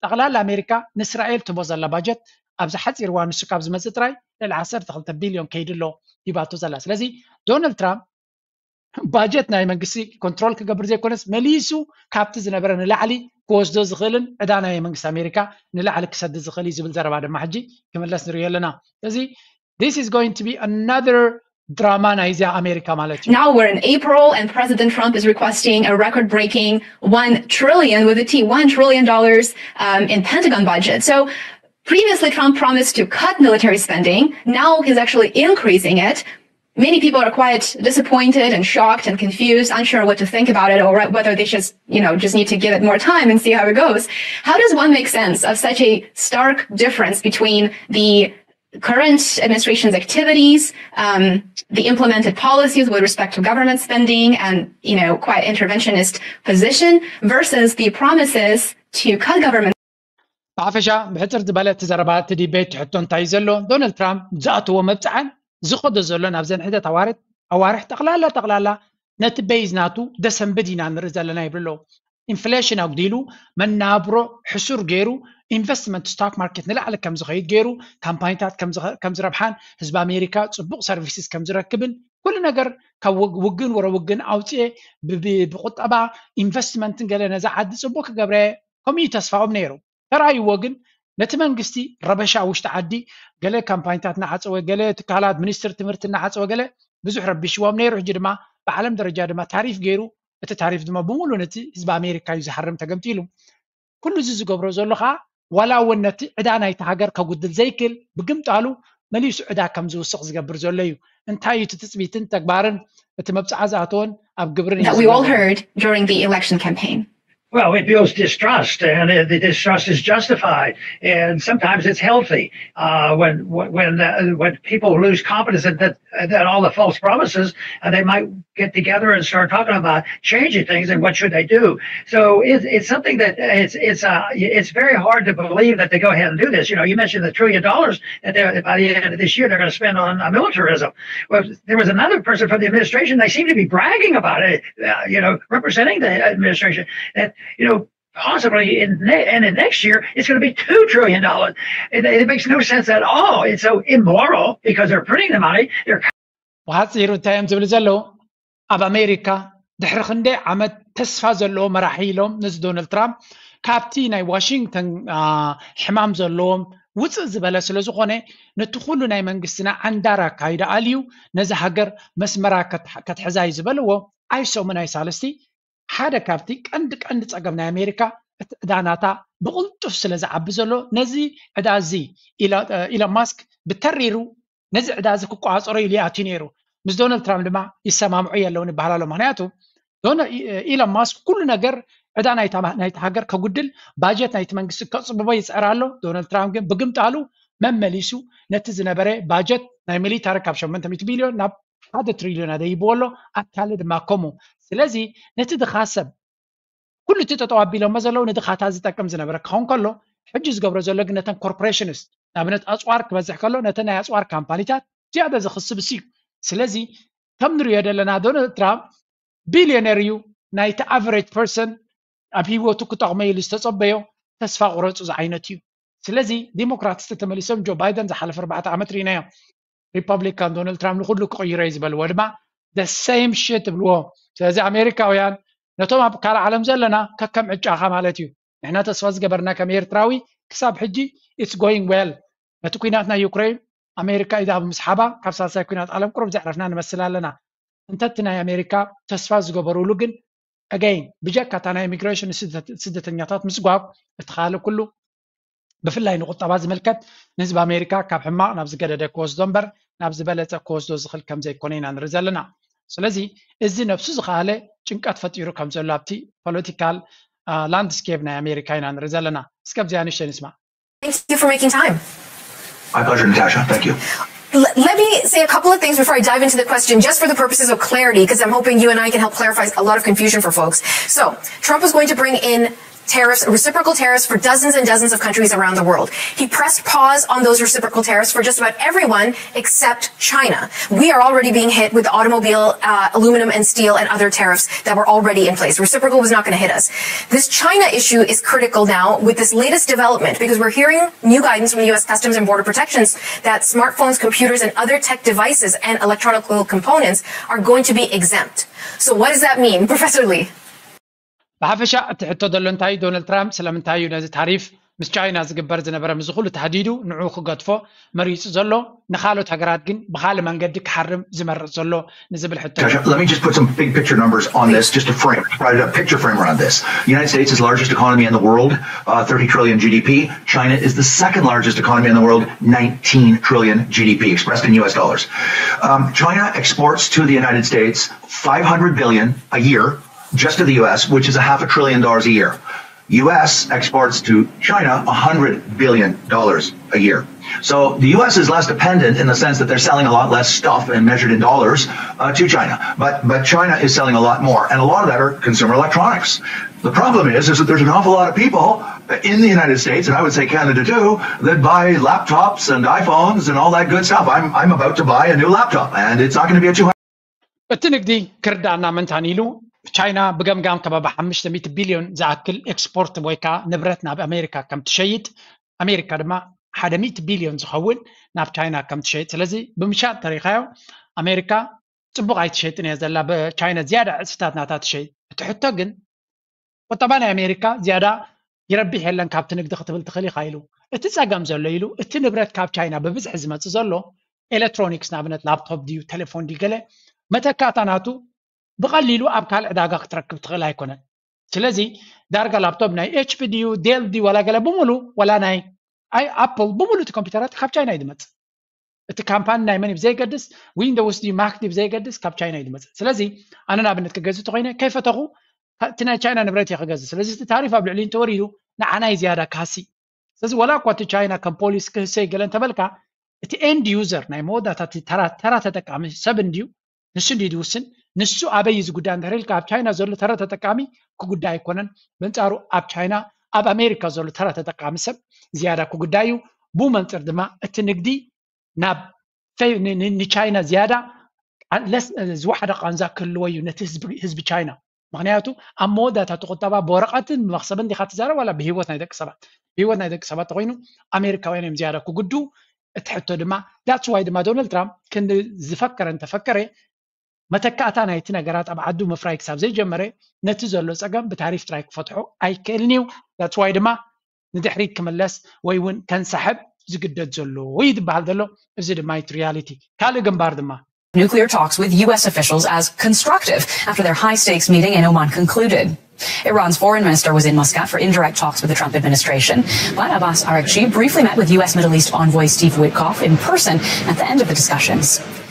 ጠቕላላ ኣሜሪካ ንእስራኤል ትቦ ዘላ ባጀት ኣብዚ ሓፂር እዋን ንሱ ካብ ዝመፅእ ጥራይ ልዕሊ ዓሰርተ ክልተ ቢልዮን ከይዱ ኣሎ ሂባቶ ዘላ። ስለዚ ዶናልድ ትራምፕ ባጀት ናይ መንግስቲ ኮንትሮል ክገብር ዘይኮነስ መሊሱ ካብቲ ዝነበረ ንላዕሊ ክወስዶ ዝኽእልን ዕዳ ናይ መንግስቲ ኣሜሪካ ንላዕሊ ክሰድ ዝኽእል እዩ ዝብል ዘረባ ድማ ሕጂ ክምለስ ንሪኦ ኣለና። ስለዚ this is going to be another ድራማ ናይዚኣ ኣሜሪካ ማለት እዩ። Now we're in April, and President Trump is requesting a record-breaking one trillion, with a T, one trillion dollars um, in Pentagon budget. So previously, Trump promised to cut military spending. Now he's actually increasing it. Many people are quite disappointed and shocked and confused, unsure what to think about it, or whether they just, you know, just need to give it more time and see how it goes. How does one make sense of such a stark difference between the current administration's activities, um, the implemented policies with respect to government spending and, you know, quite interventionist position versus the promises to cut government? ብሓፈሻ ብሕፅር ዝበለ እቲ ዘረባ እቲ ዲቤት ሕቶ እንታይ እዩ ዘሎ? ዶናልድ ትራምፕ ዝኣተዎ መብፅዓን ዝኸዶ ዘሎ ናብዘን ሕደት ኣዋርሕ ጠቕላላ ጠቕላላ ነቲ ቤዝ ናቱ ደሰንብድ ኢና ንርኢ ዘለና ይብሉ ኣለዉ። ኢንፍሌሽን ኣጉዲሉ መናብሮ ሕሱር ገይሩ ኢንቨስትመንት ስቶክ ማርኬት ንላዕሊ ከም ዝኸይድ ገይሩ ካምፓኒታት ከም ዝረብሓን ህዝቢ ኣሜሪካ ፅቡቕ ሰርቪስስ ከም ዝረክብን ኩሉ ነገር ካብ ውግን ወረ ውግን ኣውፅኤ ብቁጠባ ኢንቨስትመንትን ገለ ነዛ ዓዲ ፅቡቕ ክገብረ ከምኡ እዩ ተስፋኦም ነይሩ። ተራእይዎ ግን ነቲ መንግስቲ ረበሻ ውሽጢ ዓዲ ገለ ካምፓኒታት እናዓፀወ ገለ ትካላት ሚኒስትር ትምህርቲ እናዓፀወ ገለ ብዙሕ ረቢሽዎም ነይሩ። ሕጂ ድማ ብዓለም ደረጃ ድማ ታሪፍ ገይሩ እቲ ታሪፍ ድማ ብምሉእ ነቲ ህዝቢ ኣሜሪካ እዩ ዝሃርም ተገምጢሉ። ኩሉ እዚ ዝገብሮ ዘሎ ከዓ ዋላ እውን ነቲ ዕዳ ናይቲ ሃገር ከጉድል ዘይክል ብግምጣሉ መሊሱ ዕዳ ከም ዝውስኽ ዝገብር ዘሎ እዩ። እንታይ እዩ እቲ ትፅቢትን ተግባርን እቲ መብፅዓ ዝኣተወን ኣብ ግብርን እዩ that we all ዝገብር? Heard during the election campaign. Well, it builds distrust, and uh, the distrust is justified, and sometimes it's healthy. Uh, when when uh, when people lose confidence in that that all the false promises, and they might get together and start talking about changing things and what should they do. So it, it's something that it's it's uh, it's very hard to believe that they go ahead and do this. You know, you mentioned the trillion dollars that they're, by the end of this year they're going to spend on uh, militarism. Well, there was another person from the administration. They seem to be bragging about it. Uh, you know, representing the administration. That you know, possibly in ne- and in next year it's going to be two trillion dollars. It, it makes no sense at all. It's so immoral because they're printing the money. They're ብሓፂሩ እንታይ እዮም ዝብሉ ዘለዉ? ኣብ ኣሜሪካ ድሕሪ ክንደይ ዓመት ተስፋ ዘለዎ መራሒ ኢሎም ነዚ ዶናልድ ትራምፕ ካብቲ ናይ ዋሽንግተን ሕማም ዘለዎም ውፅእ ዝበለ ስለ ዝኾነ ነቲ ኩሉ ናይ መንግስትና ዓንዳር ኣካይዳ ኣልዩ ነዚ ሃገር መስመራ ከትሕዛ እዩ ዝበልዎ። ኣይሰሙን ኣይሳልስቲ ሓደ ካብቲ ቀንዲ ቀንዲ ፀገም ናይ ኣሜሪካ እቲ ዕዳ ናታ ብቕልጡፍ ስለ ዝዓቢ ዘሎ ነዚ ዕዳ እዚ ኢሎን ማስክ ብተሪሩ ነዚ ዕዳ እዚ ክቆፃፀሮ ኢሉ ይኣትዩ ነይሩ። ምስ ዶናልድ ትራምፕ ድማ ይሰማምዑ የለውን ይበሃል ኣሎ። ምክንያቱ ኢሎን ማስክ ኩሉ ነገር ዕዳ ናይቲ ሃገር ከጉድል፣ ባጀት ናይቲ መንግስቲ ከፅብቦ ይፅዕር ኣሎ። ዶናልድ ትራምፕ ግን ብግምጣሉ መመሊሱ ነቲ ዝነበረ ባጀት ናይ ሚሊታሪ ካብ ሸሞንተ ሚእቲ ቢልዮን ናብ ሓደ ትሪልዮን ኣደይብዎ ኣሎ። ኣካለ ድማ ከምኡ። ስለዚ ነቲ ድኻ ሰብ ኩሉ እቲ ጠጠው ኣቢሎሞ ዘለዉ ንድኻታት ዝጠቅም ዝነበረ ክኸውን ከሎ፣ ሕጂ ዝገብሮ ዘሎ ግን ነተን ኮርፖሬሽንስ፣ ንኣብነት ኣፅዋር ክበዝሕ ከሎ ነተን ናይ ኣፅዋር ካምፓኒታት ዝያዳ ዘኽስብስ እዩ። ስለዚ ከም ንሪኦ ዘለና ዶናልድ ትራምፕ ቢልዮነር እዩ። ናይቲ ኣቨሬጅ ፐርሰን ኣብ ህይወቱ ክጠቕሞ ኢሉ ዝተፀበዮ ተስፋ ቁረፁ ዝዓይነት እዩ። ስለዚ ዲሞክራትስ ተመሊሶም ጆ ባይደን ዝሓለፈ ኣርባዕተ ዓመት ርኢናዮ። ሪፐብሊካን ዶናልድ ትራምፕ ንኩሉ ክቕይሮ እዩ ዝበልዎ ድማ the same shit ይብልዎ። ስለዚ ኣሜሪካውያን ነቶም ኣብ ካልእ ዓለም ዘለና ከከም ዕጫኻ ማለት እዩ። ንሕና ተስፋ ዝገበርና ከም ኤርትራዊ ክሳብ ሕጂ it's going well። ነቲ ኩናት ናይ ዩክሬን ኣሜሪካ ኢዳ ብምስሓባ ካብ ሳልሳይ ኩናት ዓለም ቁሩብ ዘዕረፍና ንመስል ኣለና። እንተ እቲ ናይ ኣሜሪካ ተስፋ ዝገበሩሉ ግን ኣገይን ብጀካ እታ ናይ ኢሚግሬሽን ስደተኛታት ምስጓብ እቲ ካልእ ኩሉ ብፍላይ ንቁጠባ ዝምልከት ንህዝቢ ኣሜሪካ ካብ ሕማቕ ናብ ዝገደደ ክወስዶ እምበር ናብ ዝበለፀ ክወስዶ ዝኽእል ከም ዘይኮነ ኢና ንርኢ ዘለና። ስለዚ እዚ ነብሱ ዝኸኣለ ጭንቀት ፈጢሩ ከም ዘሎ ኣብቲ ፖለቲካል ላንድስኬፕ ናይ ኣሜሪካ ኢና ንርኢ ዘለና። እስከ ኣብዚኣ ንእሽተይ ንስማዕ። Thank you for making time. My pleasure, Natasha. Thank you. Let me say a couple of things before I dive into the question, just for the purposes of clarity, because I'm hoping you and I can help clarify a lot of confusion for folks. So, Trump is going to bring in tariffs, reciprocal tariffs for dozens and dozens of countries around the world. He pressed pause on those reciprocal tariffs for just about everyone except China. We are already being hit with automobile, uh, aluminum, and steel and other tariffs that were already in place. Reciprocal was not going to hit us. This China issue is critical now with this latest development because we're hearing new guidance from the U S Customs and Border Protections that smartphones, computers, and other tech devices and electronic components are going to be exempt. So, what does that mean, Professor Lee? ብሓፈሻ እቲ ሕቶ ዘሎ እንታይ እዩ? ዶናልድ ትራምፕ ስለምንታይ እዩ ነዚ ታሪፍ ምስ ቻይና ዝግበር ዝነበረ ምስዚ ኩሉ ተሃዲዱ ንዑ ክገድፎ መሪፁ ዘሎ፣ ንካልኦት ሃገራት ግን ብካልእ መንገዲ ክሓርም ዝመርፅ ዘሎ ንዝብል ሕቶ እዩ። Let me just put some big picture numbers on this, just to frame, provide a picture frame around this. The United States is the largest economy in the world, uh, thirty trillion G D P. China is the second largest economy in the world, nineteen trillion G D P expressed in U S dollars. Um, China exports to the United States five hundred billion a year just to the U S, which is a half a trillion dollars a year. U S exports to China a hundred billion dollars a year. So the U S is less dependent in the sense that they're selling a lot less stuff and measured in dollars, uh, to China. But, but China is selling a lot more, and a lot of that are consumer electronics. The problem is, is that there's an awful lot of people in the United States, and I would say Canada too, that buy laptops and iPhones and all that good stuff. I'm, I'm about to buy a new laptop, and it's not going to be a two hundred. እቲ ንግዲ ክርዳእና መንታን ኢሉ፣ ቻይና ብገምጋም ከባቢ ሓሙሽተ ሚእቲ ቢልዮን ዝኣክል ኤክስፖርት ወይ ከዓ ንብረት ናብ ኣሜሪካ ከም ትሸይጥ፣ ኣሜሪካ ድማ ሓደ ሚእቲ ቢልዮን ዝኸውን ናብ ቻይና ከም ትሸይጥ። ስለዚ ብምሻጥ ተሪኻዮ፣ ኣሜሪካ ፅቡቕ ኣይትሸይጥን እያ ዘላ፣ ብቻይና ዝያዳ ዕፅፍታት ናታ ትሸይጥ። እቲ ሕቶ ግን ቁጠባ ናይ ኣሜሪካ ዝያዳ ይረብሕ የለን ካብቲ ንግዲ ክትብል ትኽእል ኢኻ ኢሉ። እቲ ፀገም ዘሎ ኢሉ፣ እቲ ንብረት ካብ ቻይና ብብዝሒ ዝመፅእ ዘሎ ኤሌክትሮኒክስ፣ ንኣብነት ላፕቶፕ ድዩ ቴሌፎን ድዩ ገለ፣ መተካእታ ናቱ ብቐሊሉ ኣብ ካልእ ዕዳጋ ክትረክብ ትኽእል ኣይኮነን። ስለዚ ዳርጋ ላፕቶፕ ናይ ኤች ፒ ድዩ ዴል ድዩ ዋላ ገለ ብምሉ ዋላ ናይ ኣይ ኣፕል ብምሉ እቲ ኮምፒውተራት ካብ ቻይና እዩ ዝመፅእ። እቲ ካምፓኒ ናይ መን እዩ ብዘይገድስ፣ ዊንዶውስ ድዩ ማክ ድዩ ብዘይገድስ ካብ ቻይና እዩ ዝመፅእ። ስለዚ ኣነ ንኣብነት ክገዝእ ተኮይነ ከይፈተኹ እቲ ናይ ቻይና ንብረት እየ ክገዝእ። ስለዚ እቲ ታሪፍ ኣብ ልዕሊ እንተወሪዱ ንዓና እዩ ዝያዳ ካሲ። ስለዚ ዋላ እኳ እቲ ቻይና ከም ፖሊስ ክህሰ ይገለ እንተበልካ፣ እቲ ኤንድ ዩዘር ናይ መወዳእታ እቲ ተራ ተራ ተጠቃሚ ሰብ እንድዩ፣ ንሱ እንድዩ ዝውስን። ንሱ ኣበይ እዩ ዝጉዳይ እንድሕር ኢልካ፣ ኣብ ቻይና ዘሎ ተራ ተጠቃሚ ክጉዳይ ኣይኮነን። በንጻሩ ኣብ ቻይና ኣብ ኣሜሪካ ዘሎ ተራ ተጠቃሚ ሰብ ዝያዳ ክጉዳይ እዩ። ብኡ መንፅር ድማ እቲ ንግዲ ናብ ንቻይና ዝያዳ ዝወሓደ ቃንዛ ክህልዎ እዩ ነቲ ህዝቢ ቻይና። ምክንያቱ ኣብ መወዳእታ እቲ ቁጠባ ብወረቐትን ብመክሰብን ዲካ ትዛረብ ዋላ ብሂወት ናይ ደቂ ሰባት? ብሂወት ናይ ደቂ ሰባት ተኮይኑ ኣሜሪካውያን እዮም ዝያዳ ክጉዱ። እቲ ሕቶ ድማ that's why ድማ ዶናልድ ትራምፕ ክንዲ ዝፈከረ እንተፈከረ መተካእታ ናይቲ ነገራት ኣብ ዓዱ ምፍራይ ክሳብ ዘይጀመረ ነቲ ዘሎ ፀገም ብታሪፍ ጥራይ ክፈትሖ ኣይክእልን እዩ። that's why ድማ ንድሕሪት ክምለስ ወይ እውን ከንሳሕብ ዝግደድ ዘሎ ወይ ዝበሃል ዘሎ። እዚ ድማ እቲ ሪያሊቲ። ካልእ ግንባር ድማ Nuclear talks with U S officials as constructive after their high stakes meeting in Oman concluded. Iran's foreign minister was in Muscat for indirect talks with the Trump administration, but Abbas Araghchi briefly met with U S Middle East envoy Steve Witkoff in person at the end of the discussions.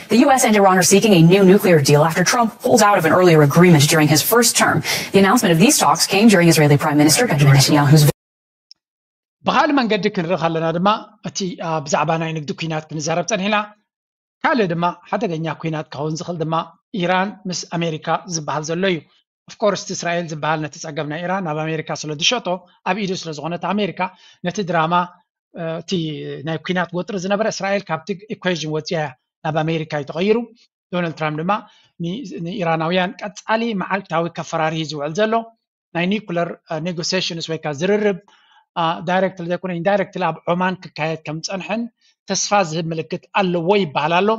The U S and Iran are seeking a new nuclear deal after Trump pulled out of an earlier agreement during his first term. The announcement of these talks came during Israeli Prime Minister Benjamin Netanyahu's ብካልእ መንገዲ ክንርኢ ከለና ድማ እቲ ብዛዕባ ናይ ንግዲ ኩናት ክንዛረብ ፀኒሕና። ካልእ ድማ ሓደገኛ ኩናት ክኸውን ዝኽእል ድማ ኢራን ምስ ኣሜሪካ ዝበሃል ዘሎ እዩ። ኦፍኮርስ እስራኤል ዝበሃል ነቲ ፀገም ናይ ኢራን ናብ ኣሜሪካ ስለ ዝሸጦ ኣብ ኢዱ ስለ ዝኾነት ኣሜሪካ ነቲ ድራማ እቲ ናይ ኩናት ወጥሪ ዝነበረ እስራኤል ካብቲ ኢኩዌዥን ወፂያ እያ፣ ናብ ኣሜሪካ እዩ ተቐይሩ። ዶናልድ ትራምፕ ድማ ንኢራናውያን ቀፃሊ መዓልታዊ ከፈራርሂ ዝውዕል ዘሎ ናይ ኒኩለር ኔጎሲሽንስ ወይ ከዓ ዝርርብ ዳይሬክት ዘይኮነ ኢንዳይሬክት ኣብ ዖማን ክካየድ ከም ዝፀንሐን ተስፋ ዝህብ ምልክት ኣለዎ ይበሃል ኣሎ።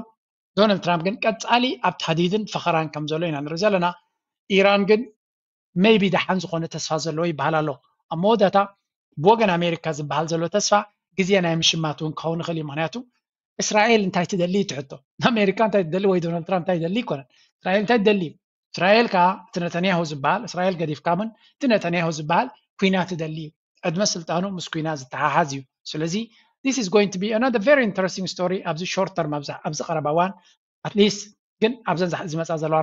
ዶናልድ ትራምፕ ግን ቀፃሊ ኣብ ታህዲድን ፈኸራን ከም ዘሎ ኢና ንርኢ ዘለና። ኢራን ግን ሜይቢ ደሓን ዝኾነ ተስፋ ዘለዎ ይበሃል ኣሎ። ኣብ መወዳእታ ብወገን ኣሜሪካ ዝበሃል ዘሎ ተስፋ ግዜ ናይ ምሽማት እውን ክኸውን ይኽእል እዩ። ምክንያቱ እስራኤል እንታይ ትደሊ ትሕቶ ኣሜሪካ እንታይ ትደሊ ወይ ዶናልድ ትራምፕ እንታይ ይደሊ ይኮነን። እስራኤል እንታይ ትደሊ እዩ? እስራኤል ከዓ እቲ ነተንያሁ ዝበሃል እስራኤል ገዲፍካ ምን እቲ ነተንያሁ ዝበሃል ኩና ትደሊ እዩ። ዕድመ ስልጣኑ ምስ ኩና ዝተሓሓዝ እዩ። ስለዚ this is going to be another very interesting story ኣብዚ short term ኣብዚ ቀረባ እዋን at least ግን ኣብዘን ዝመፃ ዘለዋ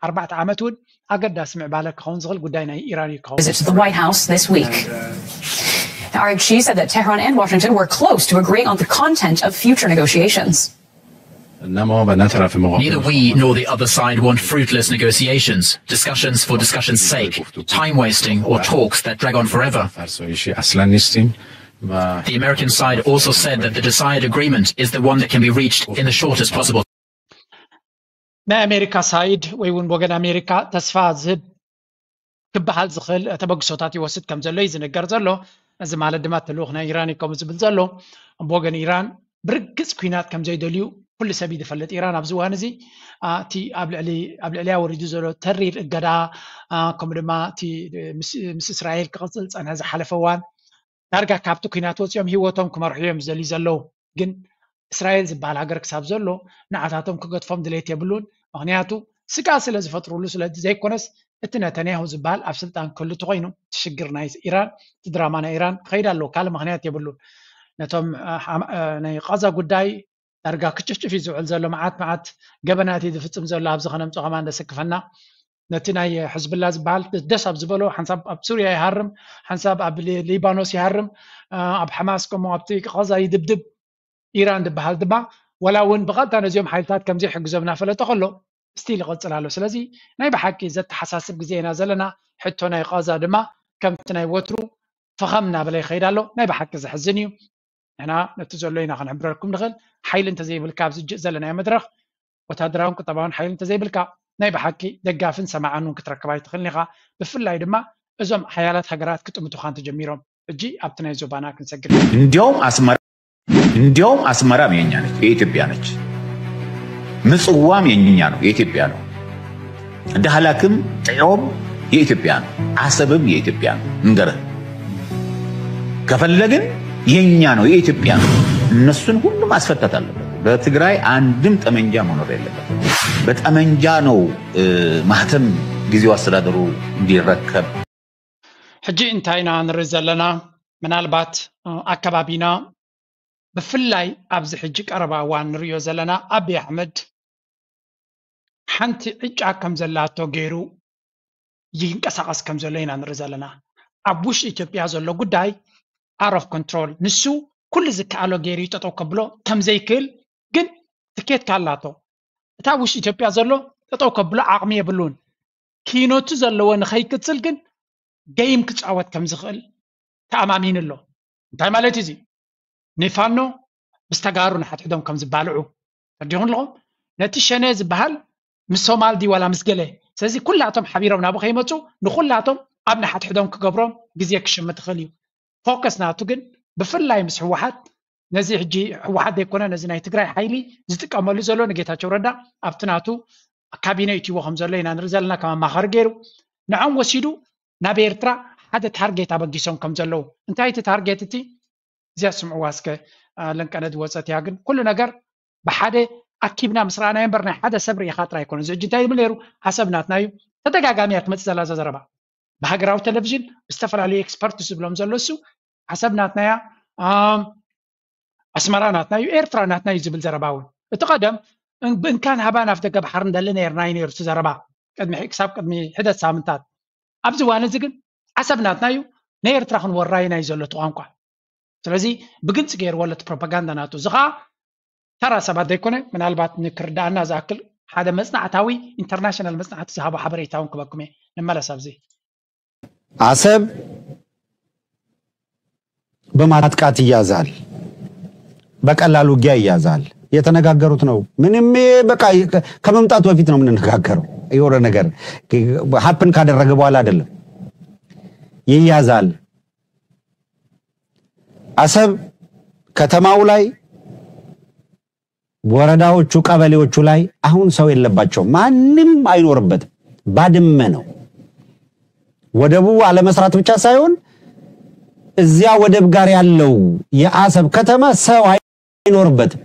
ኣርባዕተ ዓመት እውን ኣገዳሲ ምዕባለ ክኸውን ዝኽእል ጉዳይ ናይ ኢራን እዩ ክኸውን። Visit to the White House this week. Araghchi said that Tehran and Washington were close to agreeing on the content of future negotiations. Neither we nor the other side want fruitless negotiations, discussions for discussion's sake, time wasting, or talks that drag on forever. The American side also said that the desired agreement is the one that can be reached in the shortest possible. ናይ ኣሜሪካ ሳይድ ወይ እውን ወገን ኣሜሪካ ተስፋ ዝህብ ክበሃል ዝኽእል ተበግሶታት ይወስድ ከም ዘሎ እዩ ዝነገር ዘሎ። እዚ ማለት ድማ እቲ ልኡኽ ናይ ኢራን እዩ ከምኡ ዝብል ዘሎ። ብወገን ኢራን ብርግፅ ኩናት ከም ዘይደልዩ ኩሉ ሰብ እዩ ዝፈልጥ። ኢራን ኣብዚ እዋን እዚ እቲ ኣብ ልዕሊያ ወሪዱ ዘሎ ተሪር እገዳ ከምኡ ድማ እቲ ምስ እስራኤል ክቕፅል ዝፀንሐ ዝሓለፈ እዋን ዳርጋ ካብቲ ኩናት ወፂኦም ህይወቶም ክመርሑ እዮም ዝደልዩ ዘለዉ። ግን እስራኤል ዝበሃል ሃገር ክሳብ ዘሎ ንዓታቶም ክገድፎም ድሌት የብሉን። ምክንያቱ ስግኣት ስለ ዝፈጥሩሉ ስለ ዘይኮነስ እቲ ነተንያሁ ዝበሃል ኣብ ስልጣን ክህሉ ተኮይኑ እቲ ሽግር ናይ ኢራን እቲ ድራማ ናይ ኢራን ክኸይድ ኣለዎ። ካልእ ምክንያት የብሉን። ነቶም ናይ ቃዛ ጉዳይ ዳርጋ ክጭፍጭፍ እዩ ዝውዕል ዘሎ። መዓት መዓት ገበናት እዩ ዝፍፅም ዘሎ። ኣብዚ ከነምፅኦ ከማን ዘሰክፈና ነቲ ናይ ሕዝብላ ዝበሃል ደስ ኣብ ዝበሎ ሓንሳብ ኣብ ሱርያ ይሃርም፣ ሓንሳብ ኣብ ሊባኖስ ይሃርም፣ ኣብ ሓማስ ከምኡ ኣብቲ ቃዛ ይድብድብ። ኢራን ዝበሃል ድማ ወላ እውን ብቐጥታ ነዚኦም ሓይልታት ከምዘይሕግዞም እናፈለጠ ከሎ ስቲል ይቐፅል ኣሎ። ስለዚ ናይ ብሓቂ ዘተሓሳስብ ግዜ ኢና ዘለና። ሕቶ ናይ ቃዛ ድማ ከምቲ ናይ ወትሩ ፈኸም እናበለ ይኸይድ ኣሎ። ናይ ብሓቂ ዘሕዝን እዩ። ንሕና ነቲ ዘሎ ኢና ክንሕብረልኩም ንኽእል። ሓይሊ እንተዘይብልካ ኣብዚ ጅእ ዘለናዮ መድረኽ ወታደራውን ቁጠባውን ሓይሊ እንተዘይብልካ ናይ ብሓቂ ደጋፍን ሰማዕን እውን ክትረክብ ኣይትኽእልን ኢኻ። ብፍላይ ድማ እዞም ሓያላት ሃገራት ክጥምቱኻ እንተጀሚሮም ሕጂ ኣብቲ ናይ ዞባና ክንሰግር ኢና። እንዲያውም አስመራ እንዲያውም አስመራም የኛ ነች፣ የኢትዮጵያ ነች። ምጽዋም የኛ ነው፣ የኢትዮጵያ ነው። ዳህላክም ጥዮም የኢትዮጵያ ነው፣ አሰብም የኢትዮጵያ ነው። እንገርህ ከፈለግን የኛ ነው፣ የኢትዮጵያ ነው። እነሱን ሁሉ ማስፈታት አለበት። በትግራይ አንድም ጠመንጃ መኖር የለበት። በጠመንጃ ነው ማህተም ጊዜው አስተዳደሩ እንዲረከብ ሕጂ እንታይ ኢና ንርኢ ዘለና? ምናልባት ኣከባቢና ብፍላይ ኣብዚ ሕጂ ቀረባ እዋን ንሪኦ ዘለና ኣብይ ኣሕመድ ሓንቲ ዕጫ ከም ዘላቶ ገይሩ ይንቀሳቐስ ከም ዘሎ ኢና ንርኢ ዘለና። ኣብ ውሽጢ ኢትዮጵያ ዘሎ ጉዳይ out of control፣ ንሱ ኩሉ ዝከኣሎ ገይሩ ጠጠው ከብሎ ከም ዘይክእል ግን ትኬት ካላቶ እታ ውሽጢ ኢትዮጵያ ዘሎ ጠጠው ከብሎ ዓቕሚ የብሉን። ኪኖቱ ዘለዎ ንኸይቅፅል ግን ገይም ክፃወት ከም ዝኽእል ተኣማሚኑ ኣሎ። እንታይ ማለት እዚ? ንፋኖ ምስ ተጋሩ ንሓድሕዶም ከም ዝባልዑ ተርዲኹም ኣለኹም። ነቲ ሸነ ዝበሃል ምስ ሶማል ድዩ ዋላ ምስ ገለ? ስለዚ ኩላቶም ሓቢሮም ናብኡ ከይመፁ ንኩላቶም ኣብ ንሓድሕዶም ክገብሮም ግዜ ክሽምት ይኽእል እዩ። ፎከስ ናቱ ግን ብፍላይ ምስ ህወሓት ነዚ ሕጂ ህወሓት ዘይኮነ ነዚ ናይ ትግራይ ሓይሊ ዝጥቀመሉ ዘሎ ንጌታቸው ረዳ ኣብቲ ናቱ ካቢነ እትዎ ከም ዘሎ ኢና ንርኢ ዘለና። ከም ኣማኻሪ ገይሩ ንዖም ወሲዱ ናብ ኤርትራ ሓደ ታርጌት ኣበጊሶም ከም ዘለዉ። እንታይ እቲ ታርጌት እቲ? እዚኣ ስምዕዋ እስከ ለንቀነ ዝወፀት እያ። ግን ኩሉ ነገር ብሓደ ኣኪብና ምስ ረኣናዮ እምበር ናይ ሓደ ሰብ ርኢኻ ጥራይ ኣይኮነ። እዚ ሕጂ እንታይ ይብል ነይሩ? ዓሰብ ናትና እዩ። ተደጋጋሚ እያ ትመፅእ ዘላ እዛ ዘረባ ብሃገራዊ ቴሌቪዥን ብዝተፈላለዩ ኤክስፐርት ዝብሎም ዘሎ እሱ ዓሰብ ናትና እያ፣ ኣስመራ ናትና እዩ፣ ኤርትራ ናትና እዩ ዝብል ዘረባ እውን እቲ ቀደም ብእንካን ሃባን ኣፍ ደገ ባሕሪ እንደሊ ነርና እዩ ነይሩ እቲ ዘረባ ቅድሚ ክሳብ ቅድሚ ሕደት ሳምንታት። ኣብዚ እዋን እዚ ግን ዓሰብ ናትና እዩ፣ ንኤርትራ ክንወራ ኢና እዩ ዘሎ እቲ ቋንቋ። ስለዚ ብግልፂ ገይርዎ ኣሎ እቲ ፕሮፓጋንዳ ናቱ። እዚ ከዓ ተራ ሰባት ዘይኮነ፣ ምናልባት ንክርዳኣና ዝኣክል ሓደ መፅናዕታዊ ኢንተርናሽናል መፅናዕቲ ዝሃቦ ሓበሬታ እውን ክበኩም እየ። ንመለስ ኣብዚ። አሰብ በማጥቃት ይያዛል፣ በቀላል ውጊያ ይያዛል። የተነጋገሩት ነው። ምንም በቃ ከመምጣቱ በፊት ነው የምንነጋገረው። የሆነ ነገር ሀፕን ካደረገ በኋላ አይደለም፣ ይያዛል። አሰብ ከተማው ላይ፣ ወረዳዎቹ፣ ቀበሌዎቹ ላይ አሁን ሰው የለባቸውም። ማንም አይኖርበትም። ባድመ ነው። ወደቡ አለመስራት ብቻ ሳይሆን እዚያ ወደብ ጋር ያለው የአሰብ ከተማ ሰው አይኖርበትም።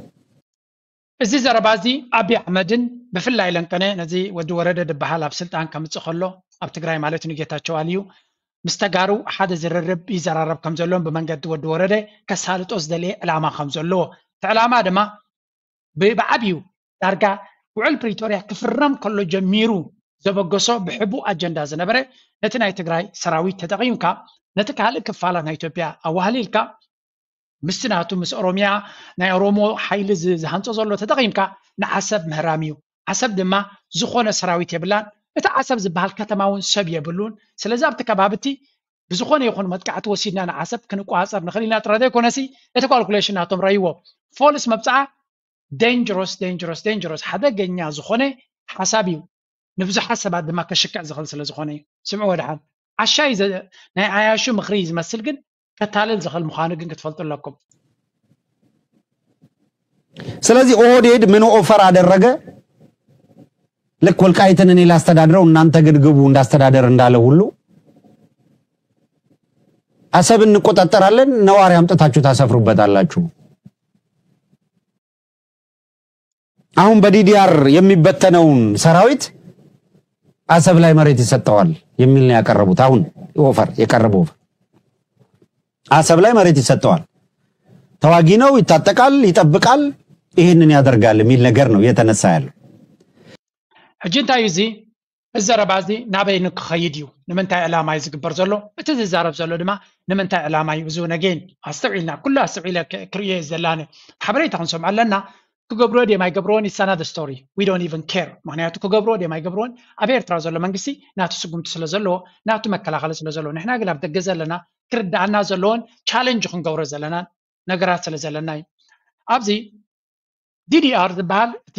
እዚ ዘረባ እዚ ኣብይ ኣሕመድን ብፍላይ ለንቀነ ነዚ ወዲ ወረደ ዝበሃል ኣብ ስልጣን ከምፅእ ከሎ ኣብ ትግራይ ማለት ንጌታቸው ኣልዩ ምስ ተጋሩ ሓደ ዝርርብ ይዘራረብ ከም ዘሎን ብመንገዲ ወዲ ወረደ ከሳልጦ ዝደለየ ዕላማ ከም ዘለዎ፣ እቲ ዕላማ ድማ ብዓብዩ ዳርጋ ውዕል ፕሪቶርያ ክፍረም ከሎ ጀሚሩ ዘበገሶ ብሕቡእ ኣጀንዳ ዝነበረ፣ ነቲ ናይ ትግራይ ሰራዊት ተጠቒምካ ነቲ ካልእ ክፋላት ናይ ኢትዮጵያ ኣዋህሊልካ ምስቲ ናቱ ምስ ኦሮሚያ ናይ ኦሮሞ ሓይሊ ዝሃንፆ ዘሎ ተጠቒምካ ንዓሰብ ምህራም እዩ። ዓሰብ ድማ ዝኾነ ሰራዊት የብላን። እቲ ዓሰብ ዝበሃል ከተማ እውን ሰብ የብሉን። ስለዚ ኣብቲ ከባቢ እቲ ብዝኾነ ይኹን መጥቃዕቲ ወሲድና ንዓሰብ ክንቆፃፀር ንኽእል ኢና ጥራሕ ዘይኮነሲ እቲ ካልኩሌሽን ናቶም ረይዎ ፎልስ መብፅዓ dangerous dangerous dangerous ሓደገኛ ዝኾነ ሓሳብ እዩ። ንብዙሓት ሰባት ድማ ከሽክዕ ዝኽእል ስለ ዝኾነ እዩ። ስምዑ ወድሓን ዓሻ እዩ። ናይ ዓያሹ ምኽሪ እዩ ዝመስል፣ ግን ከታልል ዝኽእል ምዃኑ ግን ክትፈልጡ ኣለኩም። ስለዚህ ኦህዴድ ምን ኦፈር አደረገ? ልክ ወልቃይትን እኔ ላስተዳድረው እናንተ ግን ግቡ እንዳስተዳደር እንዳለ ሁሉ አሰብ እንቆጣጠራለን፣ ነዋሪ አምጥታችሁ ታሰፍሩበታላችሁ። አሁን በዲዲአር የሚበተነውን ሰራዊት አሰብ ላይ መሬት ይሰጠዋል የሚል ነው ያቀረቡት። አሁን ኦፈር የቀረበው ኦፈር አሰብ ላይ መሬት ይሰጠዋል። ተዋጊ ነው፣ ይታጠቃል፣ ይጠብቃል፣ ይህንን ያደርጋል የሚል ነገር ነው እየተነሳ ያለው። ሕጂ እንታይ እዩ እዚ? እዚ ዘረባ እዚ ናበይ ንክኸይድ እዩ? ንምንታይ ዕላማ እዩ ዝግበር ዘሎ? እቲ ዝዛረብ ዘሎ ድማ ንምንታይ ዕላማ እዩ? እዚ እውን ኣገይን ኣስተውዒልና፣ ኩሉ ኣስተውዒለ ክርእዮ ዘላኒ ሓበሬታ ክንሰምዖ ኣለና። ክገብርዎ ድዮም ኣይገብርዎን it's another story, we don't even care። ምክንያቱ ክገብርዎ ድዮም ኣይገብርዎን ኣብ ኤርትራ ዘሎ መንግስቲ ናቱ ስጉምቲ ስለ ዘለዎ፣ ናቱ መከላኸሊ ስለ ዘለዎ፣ ንሕና ግን ኣብ ደገ ዘለና ክርዳኣና ዘለዎን ቻለንጅ ክንገብሮ ዘለና ነገራት ስለ ዘለና እዩ። ኣብዚ ዲዲኣር ዝበሃል እቲ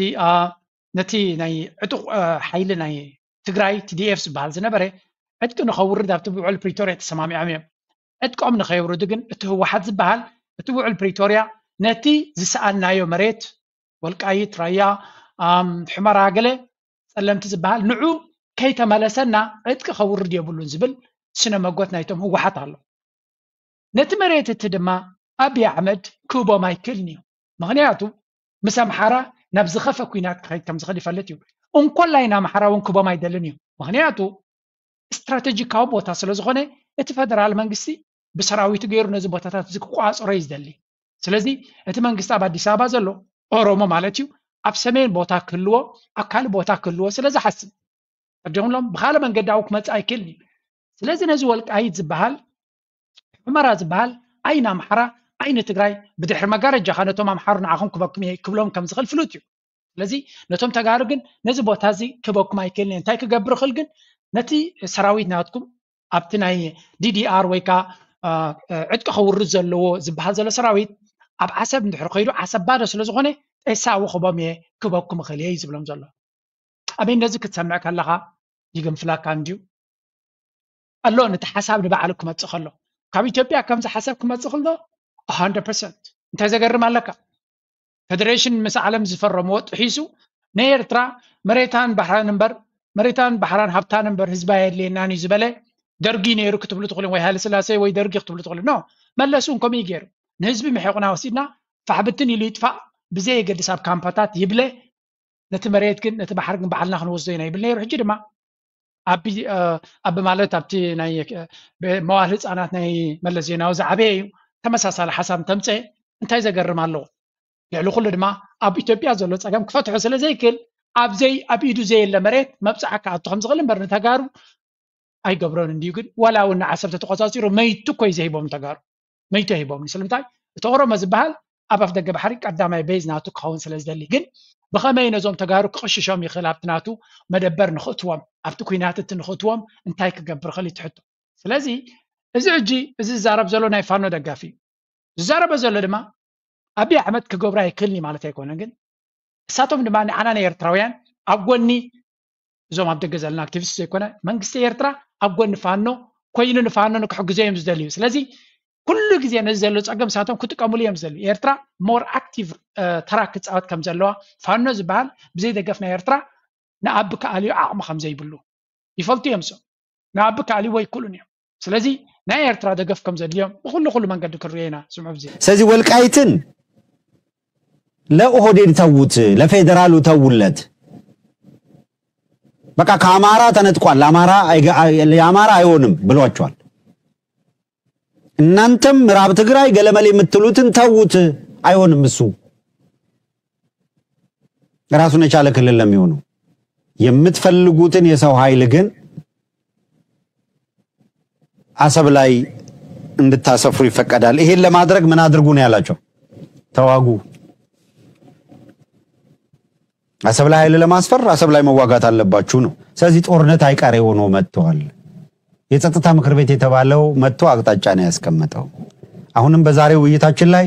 ነቲ ናይ ዕጡቕ ሓይሊ ናይ ትግራይ ቲዲኤፍ ዝበሃል ዝነበረ ዕጥቂ ንኸውርድ ኣብቲ ውዕል ፕሪቶርያ ተሰማሚዖም እዮም። ዕጥቆም ንኸየውርዱ ግን እቲ ህወሓት ዝበሃል እቲ ውዕል ፕሪቶርያ ነቲ ዝሰኣናዮ መሬት ወልቃይት፣ ራያ፣ ሑመራ፣ ገለ ጸለምቲ ዝበሃል ንዑ ከይተመለሰና ዕጥቂ ከውርድ የብሉን ዝብል ስነ መጎት ናይቶም ህወሓት ኣሎ። ነቲ መሬት እቲ ድማ ኣብይ ኣሕመድ ክህቦም ኣይክእልን እዩ። ምክንያቱ ምስ ኣምሓራ ናብ ዝኸፈ ኲናት ክኸይድ ከም ዝኽእል ይፈልጥ እዩ። እንኮላይ ንኣምሓራ እውን ክህቦም ኣይደልን እዩ። ምክንያቱ ስትራተጂካዊ ቦታ ስለ ዝኾነ እቲ ፈደራል መንግስቲ ብሰራዊቱ ገይሩ ነዚ ቦታታት እዚ ክቋፅሮ እዩ ዝደሊ። ስለዚ እቲ መንግስቲ ኣብ ኣዲስ ኣበባ ዘሎ ኦሮሞ ማለት እዩ ኣብ ሰሜን ቦታ ክህልዎ ኣብ ካልእ ቦታ ክህልዎ ስለ ዝሓስብ ተደምሎም ብካልእ መንገዲ ኣብኡ ክመፅእ ኣይክእልን እዩ። ስለዚ ነዚ ወልቃይት ዝበሃል ሑመራ ዝበሃል ዓይኒ ኣምሓራ ዓይኒ ትግራይ ብድሕሪ መጋረጃኻ ነቶም ኣምሓሩ ንዓኹም ክበኩም እየ ክብሎም ከም ዝኽእል ፍሉጥ እዩ። ስለዚ ነቶም ተጋሩ ግን ነዚ ቦታ እዚ ክበኩም ኣይክእልን እየ። እንታይ ክገብር ይኽእል ግን ነቲ ሰራዊት ናትኩም ኣብቲ ናይ ዲዲኣር ወይ ከዓ ዕጥቂ ከውርድ ዘለዎ ዝበሃል ዘሎ ሰራዊት ኣብ ዓሰብ እንድሕር ከይዱ ዓሰብ ባዶ ስለ ዝኾነ ጤሳ ኣብኡ ክቦም እየ ክበኩም እኽእል እየ እዩ ዝብሎም ዘሎ። ኣሜን ነዚ ክትሰምዕ ከለኻ ይግንፍለካ እንድዩ ኣሎ ነቲ ሓሳብ ንባዕሉ ክመፅእ ከሎ ካብ ኢትዮጵያ ከምዚ ሓሳብ ክመፅእ ከሎ 100 እንታይ ዘገርም ኣለካ? ፌደሬሽን ምስ ዓለም ዝፈረምዎ ጥሒሱ ንኤርትራ መሬታን ባሕራን እምበር መሬታን ባሕራን ሃብታን እምበር ህዝባ የድልየናን እዩ ዝበለ ደርጊ ነይሩ ክትብሉ ትኽእሉ ወይ ሃይለስላሴ ወይ ደርጊ ክትብሉ ትኽእሉ ኖ መለስ እውን ከምኡ እዩ ገይሩ ንህዝቢ ምሒቑና ወሲድና ፋሕብትን ኢሉ ይጥፋእ ብዘየገድስ ኣብ ካምፓታት ይብለ ነቲ መሬት ግን ነቲ ባሕሪ ግን ባዕልና ክንወስዶ ኢና ይብል ነይሩ ሕጂ ድማ ኣቢ ማለት ኣብቲ ናይ መዋል ህፃናት ናይ መለስ ዜናዊ ዝዓበየ እዩ ተመሳሳሊ ሓሳብ እንተምፀ እንታይ ዘገርም ኣለዎ ልዕሊ ኩሉ ድማ ኣብ ኢትዮጵያ ዘሎ ፀገም ክፈትሖ ስለ ዘይክእል ኣብዘይ ኣብ ኢዱ ዘየለ መሬት መብፃዕ ክኣቱ ከም ዝኽእል እምበር ንተጋሩ ኣይገብሮን እንድዩ። ግን ዋላ እውን ንዓሰብ ተተቆፃፂሩ መይቱ እኮ እዩ ዘሂቦም ተጋሩ መይቱ ሂቦም። ስለምንታይ እቲ ኦሮሞ ዝበሃል ኣብ ኣፍ ደገ ባሕሪ ቀዳማይ ቤዝ ናቱ ክኸውን ስለ ዝደሊ ግን ብኸመይ ነዞም ተጋሩ ክቕሽሾም ይኽእል ኣብቲ ናቱ መደበር ንኽእትዎም ኣብቲ ኩናት እቲ ንኽእትዎም እንታይ ክገብር ይኽእል እዩ ትሕቶ። ስለዚ እዚ ሕጂ እዚ ዝዛረብ ዘሎ ናይ ፋኖ ደጋፊ እዩ ዝዛረበ ዘሎ ድማ ኣብይ ኣሕመድ ክገብሮ ኣይክእልን እዩ ማለት ኣይኮነን ግን እሳቶም ድማ ንዓና ናይ ኤርትራውያን ኣብ ጎኒ እዞም ኣብ ደገ ዘለና ኣክቲቪስት ዘይኮነ መንግስቲ ኤርትራ ኣብ ጎኒ ፋኖ ኮይኑ ንፋኖ ንክሕግዞ እዮም ዝደልዩ ስለዚ ኩሉ ግዜ ነዚ ዘሎ ፀገም እሳቶም ክጥቀምሉ እዮም ዝደልዩ ኤርትራ ሞር ኣክቲቭ ተራ ክፃወት ከም ዘለዋ ፋኖ ዝበሃል ብዘይ ደገፍ ናይ ኤርትራ ንኣቢ ክኣልዩ ዓቕሚ ከም ዘይብሉ ይፈልጡ እዮም እሶም ንኣቢ ክኣልዩ ኣይክእሉን እዮም ስለዚ ናይ ኤርትራ ደገፍ ከም ዘድልዮም ብኩሉ ኩሉ መንገዲ ክንሪኦ ኢና ስምዑ ብዚ ስለዚ ወልቃይትን ለኦህዴድ ተዉት ለፌዴራሉ ተዉለት በቃ ከአማራ ተነጥቋል ለአማራ አይሆንም ብሏቸዋል እናንተም ምዕራብ ትግራይ ገለመል የምትሉትን ተዉት አይሆንም እሱ ራሱን የቻለ ክልል ለሚሆነው የምትፈልጉትን የሰው ኃይል ግን አሰብ ላይ እንድታሰፍሩ ይፈቀዳል። ይሄን ለማድረግ ምን አድርጉ ነው ያላቸው? ተዋጉ። አሰብ ላይ ኃይል ለማስፈር አሰብ ላይ መዋጋት አለባችሁ ነው። ስለዚህ ጦርነት አይቀሬ ሆኖ መጥተዋል። የጸጥታ ምክር ቤት የተባለው መጥቶ አቅጣጫ ነው ያስቀመጠው። አሁንም በዛሬው ውይይታችን ላይ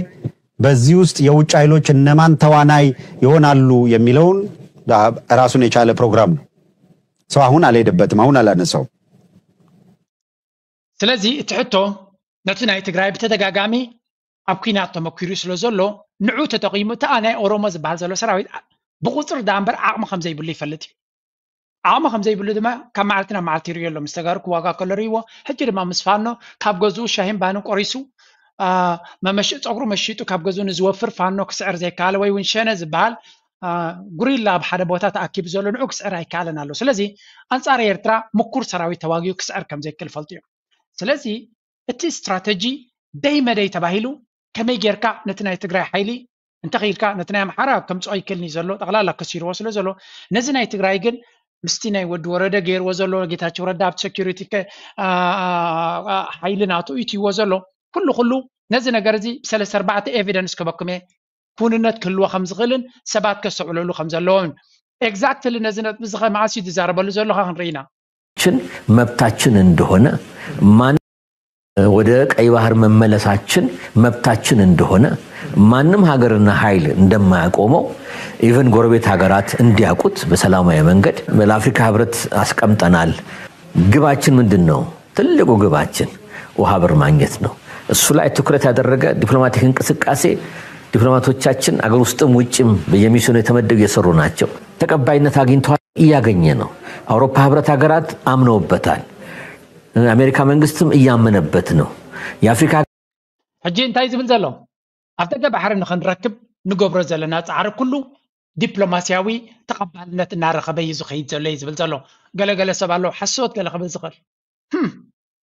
በዚህ ውስጥ የውጭ ኃይሎች እነማን ተዋናይ ይሆናሉ የሚለውን ራሱን የቻለ ፕሮግራም ነው። ሰው አሁን አልሄደበትም፣ አሁን አላነሳው። ስለዚ እቲ ሕቶ ነቲ ናይ ትግራይ ብተደጋጋሚ ኣብ ኩናት ተመኪሩ ስለ ዘሎ ንዑ ተጠቂሙ እቲ ናይ ኦሮሞ ዝበሃል ዘሎ ሰራዊት ብቁፅሪ ዳ እምበር ዓቕሚ ከም ዘይብሉ ይፈልጥ እዩ። ዓቕሚ ከም ዘይብሉ ድማ ካብ መዓልቲ ናብ መዓልቲ ይርእዮ ኣሎ። ምስ ተጋሩ ክዋጋ ከሎ ርእይዎ። ሕጂ ድማ ምስ ፋኖ ካብ ገዝኡ ሻሂን ባንን ቆሪሱ መመሽ ፀጉሩ መሺጡ ካብ ገዝኡ ንዝወፍር ፋኖ ክስዕር ዘይከኣለ ወይ እውን ሸነ ዝበሃል ጉሪላ ኣብ ሓደ ቦታ ተኣኪቡ ዘሎ ንዑ ክስዕር ኣይከኣለን ኣሎ። ስለዚ ኣንፃር ኤርትራ ምኩር ሰራዊት ተዋጊኡ ክስዕር ከም ዘይክእል ፈልጡ እዮም። ስለዚ እቲ ስትራተጂ ደይ መደይ ተባሂሉ ከመይ ጌርካ ነቲ ናይ ትግራይ ሓይሊ እንተኽኢልካ ነቲ ናይ ኣምሓራ ከምፅኦ ይክእልኒ ዘሎ ጠቕላላ ከሲርዎ ስለ ዘሎ ነዚ ናይ ትግራይ ግን ምስቲ ናይ ወዲ ወረደ ገይርዎ ዘሎ ጌታቸው ረዳ ኣብቲ ሴኪሪቲ ሓይሊ ናቱ ኢትይዎ ዘሎ ኩሉ ኩሉ ነዚ ነገር እዚ ብሰለስተ ኣርባዕተ ኤቪደንስ ክበኩም እየ ክውንነት ክህልዎ ከም ዝኽእልን ሰባት ከስተውዕለሉ ከም ዘለዎም ኤግዛክትሊ ነዚ ነጥቢ እዚ ከመዓስ እዩ ዝዛረበሉ ዘሎ ከ ክንርኢ ኢና። መብታችን እንደሆነ ማን ወደ ቀይ ባህር መመለሳችን መብታችን እንደሆነ ማንም ሀገርና ኃይል እንደማያቆመው ኢቨን ጎረቤት ሀገራት እንዲያውቁት በሰላማዊ መንገድ ለአፍሪካ ህብረት አስቀምጠናል። ግባችን ምንድን ነው? ትልቁ ግባችን ውሃ በር ማግኘት ነው። እሱ ላይ ትኩረት ያደረገ ዲፕሎማቲክ እንቅስቃሴ ዲፕሎማቶቻችን አገር ውስጥም ውጭም በየሚስዮኑ የተመደቡ እየሰሩ ናቸው። ተቀባይነት አግኝተዋል፣ እያገኘ ነው። አውሮፓ ህብረት ሀገራት አምነውበታል። የአሜሪካ መንግስትም እያመነበት ነው። የአፍሪካ ሕጂ እንታይ ዝብል ዘሎ ኣብ ደገ ባሕሪ ንኽንረክብ ንገብሮ ዘለና ፃዕሪ ኩሉ ዲፕሎማስያዊ ተቐባልነት እናረኸበ እዩ ዝኸይድ ዘሎ እዩ ዝብል ዘሎ። ገለገለ ሰብ ኣለዉ ሓሶት ገለ ክብል ዝኽእል።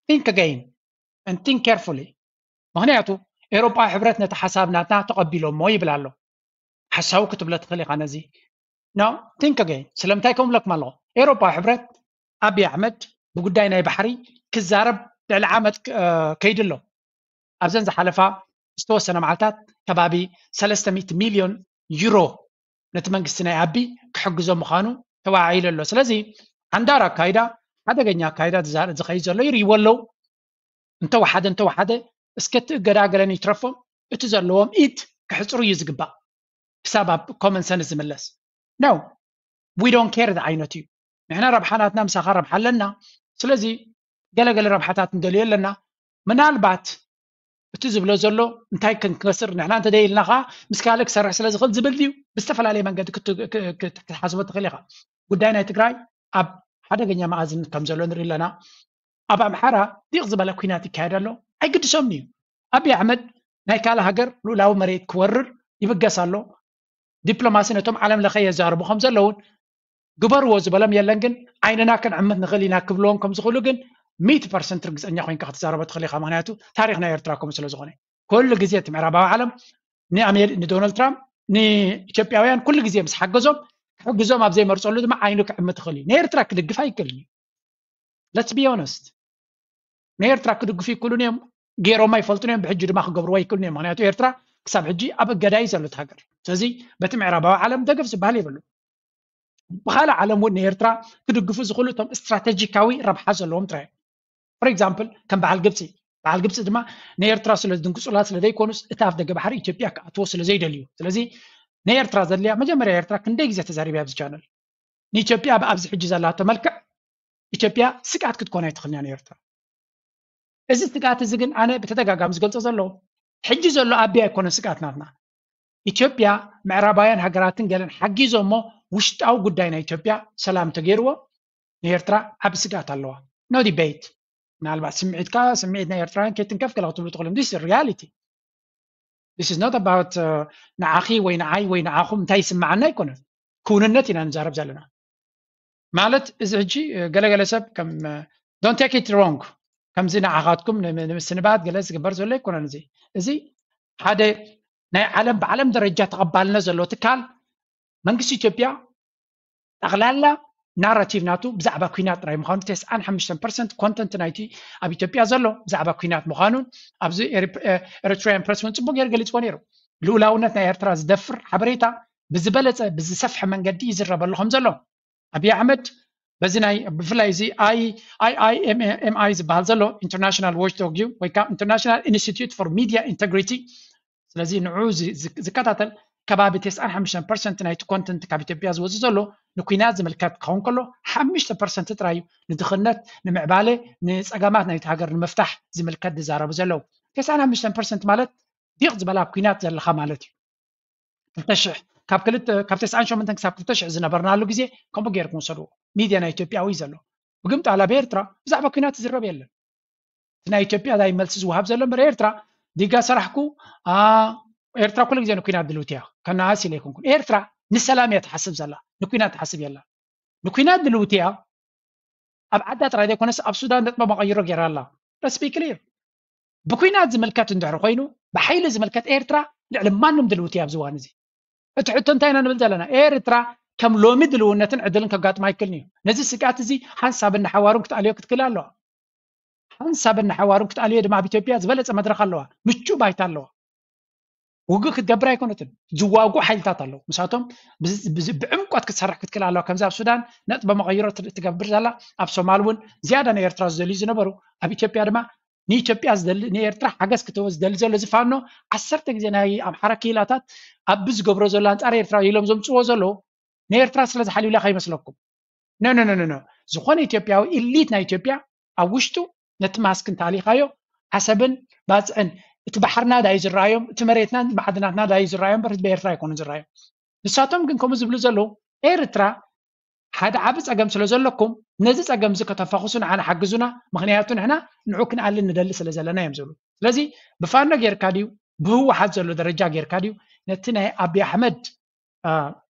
Think again and think carefully። ምኽንያቱ ኤውሮጳዊ ሕብረት ነቲ ሓሳብ ናትና ተቐቢሎሞ ይብል ኣሎ። ሓሳዊ ክትብሎ ትኽእል ኢኻ ነዚ። No, think again። ስለምንታይ ከም እብለኩም ኣለኹ? ኤውሮጳዊ ሕብረት ኣብይ ኣሕመድ ብጉዳይ ናይ ባሕሪ ክዛረብ ልዕሊ ዓመት ከይዱ ኣሎ። ኣብዘን ዝሓለፋ ዝተወሰነ መዓልታት ከባቢ ሰለስተ ሚእቲ ሚልዮን ዩሮ ነቲ መንግስቲ ናይ ኣቢ ክሕግዞ ምዃኑ ተወዓዒሉ ኣሎ። ስለዚ ዓንዳር ኣካይዳ ሓደገኛ ኣካይዳ ዝኸይድ ዘሎ ይርእይዎ ኣለዉ። እንተወሓደ እንተወሓደ እስከ እቲ እገዳ ገለን ይትረፎም እቲ ዘለዎም ኢድ ክሕፅሩ እዩ ዝግባእ። ክሳብ ኣብ ኮመን ሰንስ ዝምለስ ነው። We don't care ዝዓይነቱ እዩ። ንሕና ረብሓ ናትና ምሳኻ ረብሓ ኣለና። ስለዚ ገለገለ ረብሓታት ንደልዮ ኣለና። ምናልባት እቲ ዝብሎ ዘሎ እንታይ ክንከስር ንሕና እንተደይልና ከዓ ምስ ካልእ ክሰርሕ ስለ ዝኽእል ዝብል ድዩ ብዝተፈላለየ መንገዲ ክትሓስቦ ትኽእል ኢኻ። ጉዳይ ናይ ትግራይ ኣብ ሓደገኛ መኣዝን ከም ዘሎ ንርኢ ኣለና። ኣብ ኣምሓራ ዲቕ ዝበለ ኩናት ይካየድ ኣሎ። ኣይግድሶምን እዩ። ኣብይ ኣሕመድ ናይ ካልእ ሃገር ልኡላዊ መሬት ክወርር ይብገስ ኣሎ። ዲፕሎማሲ ነቶም ዓለም ለኸ የዛርቡ ከም ዘለውን ግበርዎ ዝበሎም የለን ግን ዓይንና ክንዕምት ንኽእል ኢና ክብልዎም ከም ዝኽእሉ ግን ሚእቲ ፐርሰንት ርግፀኛ ኮይንካ ክትዛረቦ ትኽእል ኢኻ። ምክንያቱ ታሪኽ ናይ ኤርትራ ከምኡ ስለ ዝኾነ ኩሉ ግዜ እቲ ምዕራባዊ ዓለም ንዶናልድ ትራምፕ ንኢትዮጵያውያን ኩሉ ግዜ ምስ ሓገዞም፣ ክሕግዞም ኣብ ዘይመርፀሉ ድማ ዓይኑ ክዕምት ይኽእል እዩ። ንኤርትራ ክድግፍ ኣይክእልን እዩ። Let's be honest። ንኤርትራ ክድግፉ ይክእሉን እዮም፣ ገይሮም ኣይፈልጡን እዮም፣ ብሕጂ ድማ ክገብርዎ ኣይክእሉን እዮም። ምክንያቱ ኤርትራ ክሳብ ሕጂ ኣብ እገዳ እዩ ዘሎ እቲ ሃገር። ስለዚ በቲ ምዕራባዊ ዓለም ደገፍ ዝበሃል የብሉ። ብካልእ ዓለም እውን ንኤርትራ ክድግፉ ዝኽእሉ እቶም ስትራቴጂካዊ ረብሓ ዘለዎም ጥራይ እዮም። For example ከም በዓል ግብፂ፣ በዓል ግብፂ ድማ ንኤርትራ ስለ ዝድንግፁላ ስለ ዘይኮኑስ እቲ ኣፍ ደገ ባሕሪ ኢትዮጵያ ክኣትዎ ስለ ዘይደልዩ። ስለዚ ንኤርትራ ዘድልያ መጀመርያ ኤርትራ ክንደይ ግዜ ተዛሪበ ኣብዚ ቻነል ንኢትዮጵያ ኣብዚ ሕጂ ዘላቶ መልክዕ ኢትዮጵያ ስግኣት ክትኮን ኣይትኽእልን እያ ንኤርትራ። እዚ ስግኣት እዚ ግን ኣነ ብተደጋጋሚ ዝገልፆ ዘለኹ ሕጂ ዘሎ ኣቢይ ኣይኮነን ስግኣት ናትና። ኢትዮጵያ ምዕራባውያን ሃገራትን ገለን ሓጊዞሞ ውሽጣዊ ጉዳይ ናይ ኢትዮጵያ ሰላም ተገይርዎ ንኤርትራ ዓቢ ስግኣት ኣለዋ። No debate። ምናልባት ስምዒትካ ስምዒት ናይ ኤርትራውያን ከይትንከፍ ገለ ክትብሉ ትኽእሉ። This is reality። This is not about ንዓኺ ወይ ንዓይ ወይ ንዓኹም እንታይ ይስምዓና ኣይኮነን። ክውንነት ኢና ንዛረብ ዘለና። ማለት እዚ ሕጂ ገለገለ ሰብ ከም don't take it wrong ከምዚ ንዓኻትኩም ንምስንባት ገለ ዝግበር ዘሎ ኣይኮነን። እዚ እዚ ሓደ ናይ ዓለም ብዓለም ደረጃ ተቐባልነት ዘለዎ ትካል መንግስቲ ኢትዮጵያ ጠቕላላ ናራቲቭ ናቱ ብዛዕባ ኩናት ጥራይ ምዃኑ ተስዓን ሓሙሽተን ፐርሰንት ኮንተንት ናይቲ ኣብ ኢትዮጵያ ዘሎ ብዛዕባ ኩናት ምዃኑን ኣብዚ Eritrean Press እውን ፅቡቅ ገይሩ ገሊፅዎ ነይሩ። ልኡላውነት ናይ ኤርትራ ዝደፍር ሓበሬታ ብዝበለፀ ብዝሰፍሐ መንገዲ ይዝረበሉ ከም ዘሎ ኣብይ ኣሕመድ በዚ ናይ ብፍላይ እዚ IIMMI ዝበሃል ዘሎ International Watchdog እዩ ወይ ከዓ International Institute for Media Integrity ስለዚ ንዑ ዝከታተል ከባቢ ተስዓን ሓሙሽተን ፐርሰንት ናይቲ ኮንተንት ካብ ኢትዮጵያ ዝወፅእ ዘሎ ንኩናት ዝምልከት ክኸውን ከሎ ሓሙሽተ ፐርሰንት ጥራይ እዩ ንድኽነት ንምዕባለ ንፀገማት ናይቲ ሃገር ንምፍታሕ ዝምልከት ዝዛረቡ ዘለዉ። ተስዓን ሓሙሽተን ፐርሰንት ማለት ዲቕ ዝበላ ኣብ ኩናት ዘለኻ ማለት እዩ። ክልተ ሽሕ ካብ ክልተ ካብ ተስዓን ሸሞንተን ክሳብ ክልተ ሽሕ ዝነበርናሉ ግዜ ከምኡ ገይርኩም ውሰድዎ። ሚድያ ናይ ኢትዮጵያዊ ዘሎ ብግምጣል ኣብ ኤርትራ ብዛዕባ ኩናት ዝዝረብ የለን። እቲ ናይ ኢትዮጵያ ናይ መልሲ ዝወሃብ ዘሎ እምበር ኤርትራ ዲጋ ሰራሕኩ ኤርትራ ኩሉ ግዜ ንኩናት ድልውቲ እያ። ከነኣስ ኢለ ኣይኮንኩን። ኤርትራ ንሰላም እያ ትሓስብ ዘላ፣ ንኩናት ትሓስብ የላ። ንኩናት ድልውቲ እያ። ኣብ ዓዳ ጥራይ ዘይኮነስ ኣብ ሱዳን ነጥበ መቐይሮ ገይራ ኣላ። Let's be clear። ብኩናት ዝምልከት እንድሕር ኮይኑ ብሓይሊ ዝምልከት ኤርትራ ልዕሊ ማንም ድልውቲ እያ ኣብዚ እዋን እዚ። እቲ ሕቶ እንታይ ኢና ንብል ዘለና? ኤርትራ ከም ሎሚ ድልውነትን ዕድልን ከጋጥማ ኣይክእልን እዩ። ነዚ ስግኣት እዚ ሓንሳብን ንሓዋሩን ክትኣልዮ ክትክእል ኣለዋ። ሓንሳብን ንሓዋሩን ክትኣልዮ ድማ ኣብ ኢትዮጵያ ዝበለፀ መድረኽ ኣለዋ፣ ምቹእ ባይታ ኣለዋ። ውግእ ክትገብር ኣይኮነትን፣ ዝዋግኡ ሓይልታት ኣለዉ። ምሳቶም ብዕምቆት ክትሰርሕ ክትክእል ኣለዋ። ከምዚ ኣብ ሱዳን ነጥበ መቐይሮ ትገብር ዘላ፣ ኣብ ሶማል እውን ዝያዳ ናይ ኤርትራ ዝደልዩ ዝነበሩ፣ ኣብ ኢትዮጵያ ድማ ንኢትዮጵያ ዝደሊ ንኤርትራ ሓገዝ ክትህቦ ዝደሊ ዘሎ እዚ ፋኖ ዓሰርተ ግዜ ናይ ኣምሓራ ክኢላታት ኣብ ዝገብሮ ዘሎ ኣንጻር ኤርትራ ኢሎም ዘምፅዎ ዘለዉ ንኤርትራ ስለ ዝሓልዩላ ከይመስለኩም። ኖ ኖ ኖ ኖ ዝኾነ ኢትዮጵያዊ ኢሊት ናይ ኢትዮጵያ ኣብ ውሽጡ ነቲ ማስክ እንተኣሊኻዮ ዓሰብን ባፅዕን እቲ ባሕርና ዳዩ ዝረኣዮም እቲ መሬትናን ማዕድናትና ዳዩ ዝረኣዮም በር ህዝቢ ኤርትራ ኣይኮኑን ዝረኣዮም። ንሳቶም ግን ከምኡ ዝብሉ ዘለዉ ኤርትራ ሓደ ዓቢ ጸገም ስለ ዘለኩም ነዚ ጸገም እዚ ከተፋኹሱ ንዓና ሓግዙና፣ ምኽንያቱ ንሕና ንዑ ክንኣልን ንደሊ ስለ ዘለና እዮም ዝብሉ። ስለዚ ብፋኖ ጌርካ ድዩ ብህወሓት ዘሎ ደረጃ ጌርካ ድዩ ነቲ ናይ ኣብይ ኣሕመድ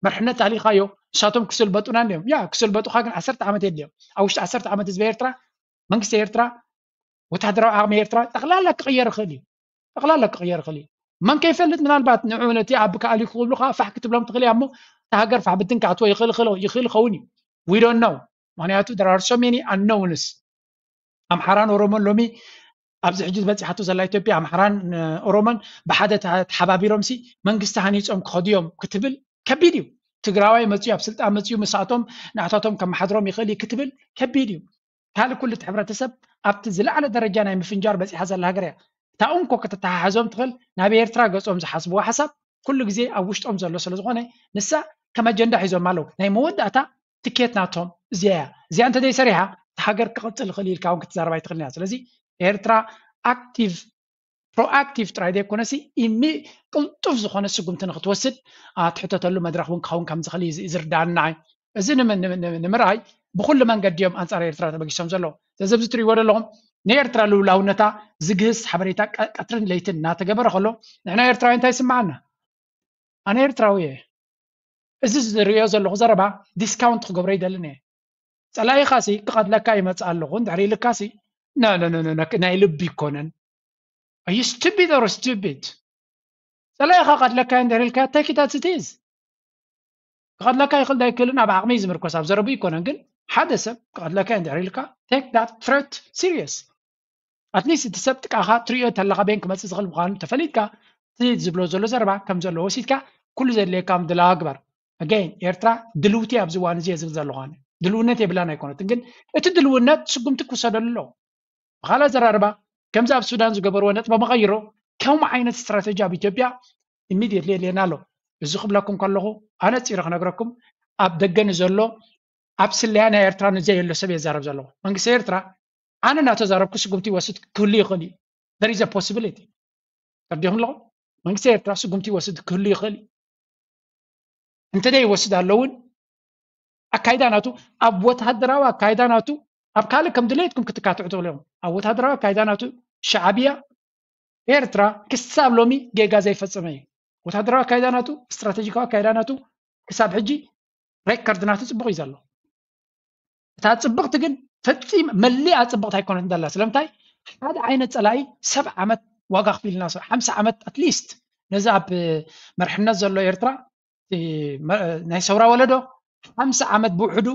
መርሕነት ኣሊኻዮ ንሳቶም ክስልበጡና እንዲዮም ያ ክስልበጡካ ግን ዓሰርተ ዓመት የድልዮም። ኣብ ውሽጢ ዓሰርተ ዓመት ህዝቢ ኤርትራ መንግስቲ ኤርትራ ወታደራዊ ዓቕሚ ኤርትራ ጠቕላላ ክቕየር ይኽእል እዩ። ጠቕላላ ክቕየር ይኽእል እዩ። መን ከይፈልጥ ምናልባት ንዑ ነቲ ኣብ ክኣልዩ ክብሉካ ፋሕ ክትብሎም ትኽእል እያ እሞ እቲ ሃገር ፋሕ ብትን ክኣትዎ ይኽእል ይኽእል ይኸውን እዩ። We don't know። ምክንያቱ there are so many unknowns። ኣምሓራን ኦሮሞን ሎሚ ኣብዚ ሕጂ ዝበፂሓቶ ዘላ ኢትዮጵያ ኣምሓራን ኦሮሞን ብሓደ ተሓባቢሮም ሲ መንግስቲ ሃኒፆም ክኸዱ እዮም ክትብል ከቢድ እዩ። ትግራዋይ መፅዩ ኣብ ስልጣን መፅዩ ምሳቶም ንኣታቶም ከመሓድሮም ይኽእል እዩ ክትብል ከቢድ እዩ። ካልእ ኩሉ እቲ ሕብረተሰብ ኣብቲ ዝለዓለ ደረጃ ናይ ምፍንጃር በፂሓ ዘላ ሃገር እያ። እታ እንኮ ከተተሓሕዞም ትኽእል ናብ ኤርትራ ገፆም ዝሓስብዎ ሓሳብ ኩሉ ግዜ ኣብ ውሽጦም ዘሎ ስለ ዝኾነ ንሳ ከም ኣጀንዳ ሒዞም ኣለዉ። ናይ መወዳእታ ትኬት ናቶም እዚኣ እያ። እዚኣ እንተዘይሰሪሓ እቲ ሃገር ክቕፅል ይኽእል ኢልካ እውን ክትዛረብ ኣይትኽእልን እያ። ስለዚ ኤርትራ ኣክቲቭ ፕሮኣክቲቭ ጥራይ ዘይኮነሲ ኢሚ ቅልጡፍ ዝኾነ ስጉምቲ ንክትወስድ ትሕተተሉ መድረኽ እውን ክኸውን ከም ዝኽእል እዩ ዝርዳኣኒ ንዓይ። እዚ ንምርኣይ ብኩሉ መንገዲ እዮም ኣንፃር ኤርትራ ተበጊሶም ዘለዉ። ስለዚ ኣብዚ ትሪእዎ ዘለኹም ንኤርትራ ልውላውነታ ዝግህስ ሓበሬታ ቀትርን ለይትን እናተገበረ ከሎ ንሕና ኤርትራዊ እንታይ ይስምዓና? ኣነ ኤርትራዊ እየ። እዚ ዝሪኦ ዘለኹ ዘረባ ዲስካውንት ክገብሮ ይደልን እየ። ፀላኢኻሲ ክቐትለካ ይመፅእ ኣለኹ እንድሕር ኢልካሲ ናይ ልቢ ይኮነን። Are you stupid or stupid? ጸላኢኻ ቀትለካ እንድሕር ኢልካ take it as it is። ክቐትለካ ይኽእል ዶ ኣይክእልን ኣብ ዓቕሚ እዩ ዝምርኮስ፣ ኣብ ዘረቡ ኣይኮነን። ግን ሓደ ሰብ ክቐትለካ እንድሕር ኢልካ take that threat serious። At least እቲ ሰብ ጥቃኻ ትሪኦ ተለኻ በይን ክመፅእ ዝኽእል ምዃኑ ተፈሊጥካ እቲ ዝብሎ ዘሎ ዘረባ ከም ዘለዎ ወሲድካ ኩሉ ዘድልየካ ምድላው ግበር። Again ኤርትራ ድልውቲ ኣብዚ እዋን እዚ እየ ዝብል ዘለኹ ኣነ። ድልውነት የብላን ኣይኮነትን፣ ግን እቲ ድልውነት ስጉምቲ ክውሰደሉ ኣለዎ። ብኻልእ ኣዘራርባ ከምዚ ኣብ ሱዳን ዝገበርዎ ነጥበ መቐይሮ ከምኡ ዓይነት ስትራተጂ ኣብ ኢትዮጵያ immediately የድልየና ኣሎ። እዚ ክብለኩም ከለኹ ኣነፂረ ክነግረኩም ኣብ ደገ ንዘሎ ኣብ ስለያ ናይ ኤርትራ ንዘየሎ ሰብ የዛረብ ዘለኹ። መንግስቲ ኤርትራ ኣነ እናተዛረብኩ ስጉምቲ ይወስድ ክህሉ ይኽእል እዩ። There is a possibility። ተረዲኹም ኣለኹም? መንግስቲ ኤርትራ ስጉምቲ ይወስድ ክህሉ ይኽእል እዩ። እንተ ዘይወስድ ኣሎ እውን ኣካይዳ ናቱ ኣብ ወታደራዊ ኣካይዳ ናቱ ኣብ ካልእ ከም ድሌትኩም ክትካትዑ ትኽእሉ እዮም። ኣብ ወታደራዊ ኣካይዳ ናቱ ሻዕብያ ኤርትራ ክሳብ ሎሚ ጌጋ ዘይፈጸመ እዩ። ወታደራዊ ኣካይዳ ናቱ፣ ስትራቴጂካዊ ኣካይዳ ናቱ ክሳብ ሕጂ ሬከርድ ናቱ ጽቡቕ እዩ ዘሎ። እታ ጽብቕቲ ግን ፈጺም መሊኣ ጽብቕቲ ኣይኮነትን ዘላ። ስለምንታይ ሓደ ዓይነት ጸላኢ ሰብ ዓመት ዋጋ ክፊልና፣ ሰብ ሓምሳ ዓመት at least ነዚ ኣብ መርሕነት ዘሎ ኤርትራ ናይ ሰውራ ወለዶ ሓምሳ ዓመት ብውሕዱ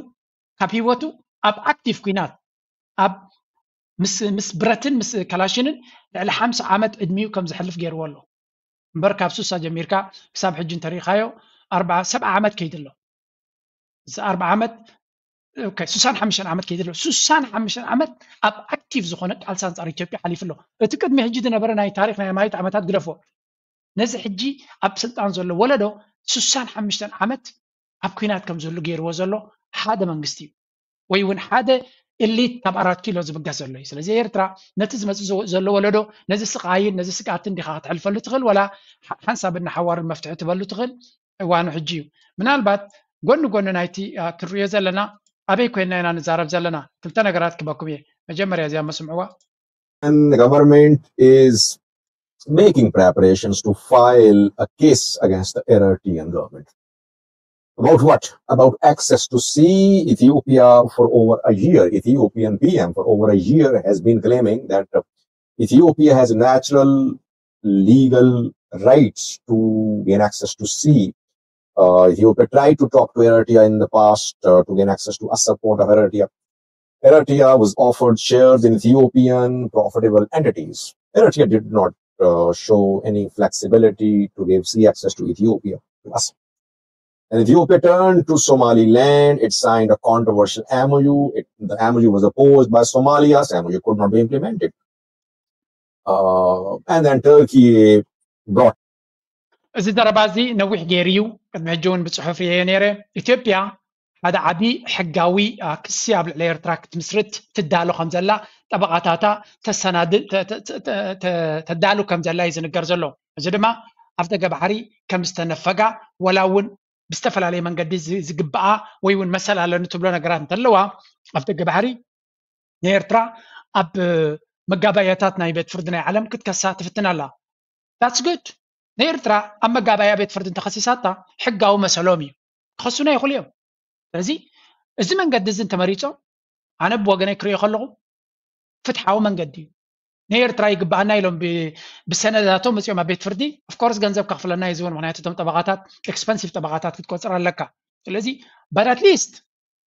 ካብ ህይወቱ ኣብ ኣክቲቭ ኲናት ኣብ ምስ ምስ ብረትን ምስ ካላሽንን ልዕሊ ሓምሳ ዓመት ዕድሚኡ ከም ዘሕልፍ ገይርዎ ኣሎ። እምበር ካብ ሱሳ ጀሚርካ ክሳብ ሕጂ እንተሪኢኻዮ ኣርብዓ ሰብዓ ዓመት ከይዱ ኣሎ። እዚ ኣርብዓ ዓመት ኦኬ ሱሳን ሓሙሽተን ዓመት ከይዱ ኣሎ። ሱሳን ሓሙሽተን ዓመት ኣብ ኣክቲቭ ዝኾነ ቃልሲ ኣንጻር ኢትዮጵያ ሓሊፉ ኣሎ። እቲ ቅድሚ ሕጂ ዝነበረ ናይ ታሪኽ ናይ ኣማኢት ዓመታት ግደፎ። ነዚ ሕጂ ኣብ ስልጣን ዘሎ ወለዶ ሱሳን ሓሙሽተን ዓመት ኣብ ኲናት ከም ዝህሉ ገይርዎ ዘሎ ሓደ መንግስቲ እዩ። ወይ እውን ሓደ ኢሊት ካብ ኣራት ኪሎ ዝብገስ ዘሎ እዩ። ስለዚ ኤርትራ ነቲ ዝመፅእ ዘ- ዘሎ ወለዶ ነዚ ስቃይን ነዚ ስግኣትን ዲኻ ክትሕልፈሉ ትኽእል፣ ወላ ሓ- ሓንሳብ እናሓዋርን መፍትሒ ትበሉ ትኽእል። እዋኑ ሕጂ እዩ። ምናልባት ጎኒ ጎኒ ናይቲ አ፣ ክንሪኦ ዘለና ኣበይ ኮይንና ኢና ንዛረብ ዘለና ክልተ ነገራት ክበኩም እየ። መጀመርያ እዚኣ መስምዕዋ። And the government is making preparations to file a case against the Eritrean government. About what? About access to sea. Ethiopia for over a year, Ethiopian P M for over a year has been claiming that uh, Ethiopia has natural legal rights to gain access to sea. Uh, Ethiopia tried to talk to Eritrea in the past uh, to gain access to Assab port of Eritrea. Eritrea was offered shares in Ethiopian profitable entities. Eritrea did not uh, show any flexibility to give sea access to Ethiopia, to us. And Ethiopia turned to Somaliland. It signed a controversial M O U. It, the M O U was opposed by Somalia. So M O U could not be implemented. Uh, and then Turkey brought እዚ ዘረባ እዚ ነዊሕ ገይሩ እዩ። ቅድሚ ሕጂ እውን ብፅሑፍ እየ ነይረ። ኢትዮጵያ ሓደ ዓብዪ ሕጋዊ አ፣ ክሲ ኣብ ልዕሊ ኤርትራ ክትምስርት ትዳሎ ከም ዘላ ጠበቓታታ ተሰናድን ተ- ተ- ተ- ተ- ተ- ተዳሉ ከም ዘላ እዩ ዝንገር ዘሎ። እዚ ድማ ኣፍደገ ባሕሪ ከም ዝተነፈጋ ወላ እውን ብዝተፈላለየ መንገዲ ዝ- ዝግብኣ ወይ እውን መሰል ኣለኒ ትብሎ ነገራት እንተለዋ ኣፍደገ ባሕሪ ንኤርትራ ኣብ መጋባእያታት ናይ ቤት ፍርዲ ናይ ዓለም ክትከሳ ትፍትን ኣላ። That's good። ንኤርትራ ኣብ መጋባእያ ቤት ፍርዲ እንተኸሲሳታ ሕጋዊ መሰሎም እዩ። ክኸሱና ይኽእሉ እዮም። ስለዚ እዚ መንገዲ እዚ እንተመሪጾም ኣነ ብወገነይ ክሪኦ ከለኹ ፍትሓዊ መንገዲ እዩ። ንኤርትራ ይግባኣና ኢሎም ብ- ብሰነዳቶም መፂኦም ኣብ ቤት ፍርዲ ኦፍኮርስ ገንዘብ ከኽፍለና እዩ ዝብል። ምክንያቱ እቶም ጠበቓታት ኤክስፐንሲቭ ጠበቓታት ክትቆፅር ኣለካ። ስለዚ but at least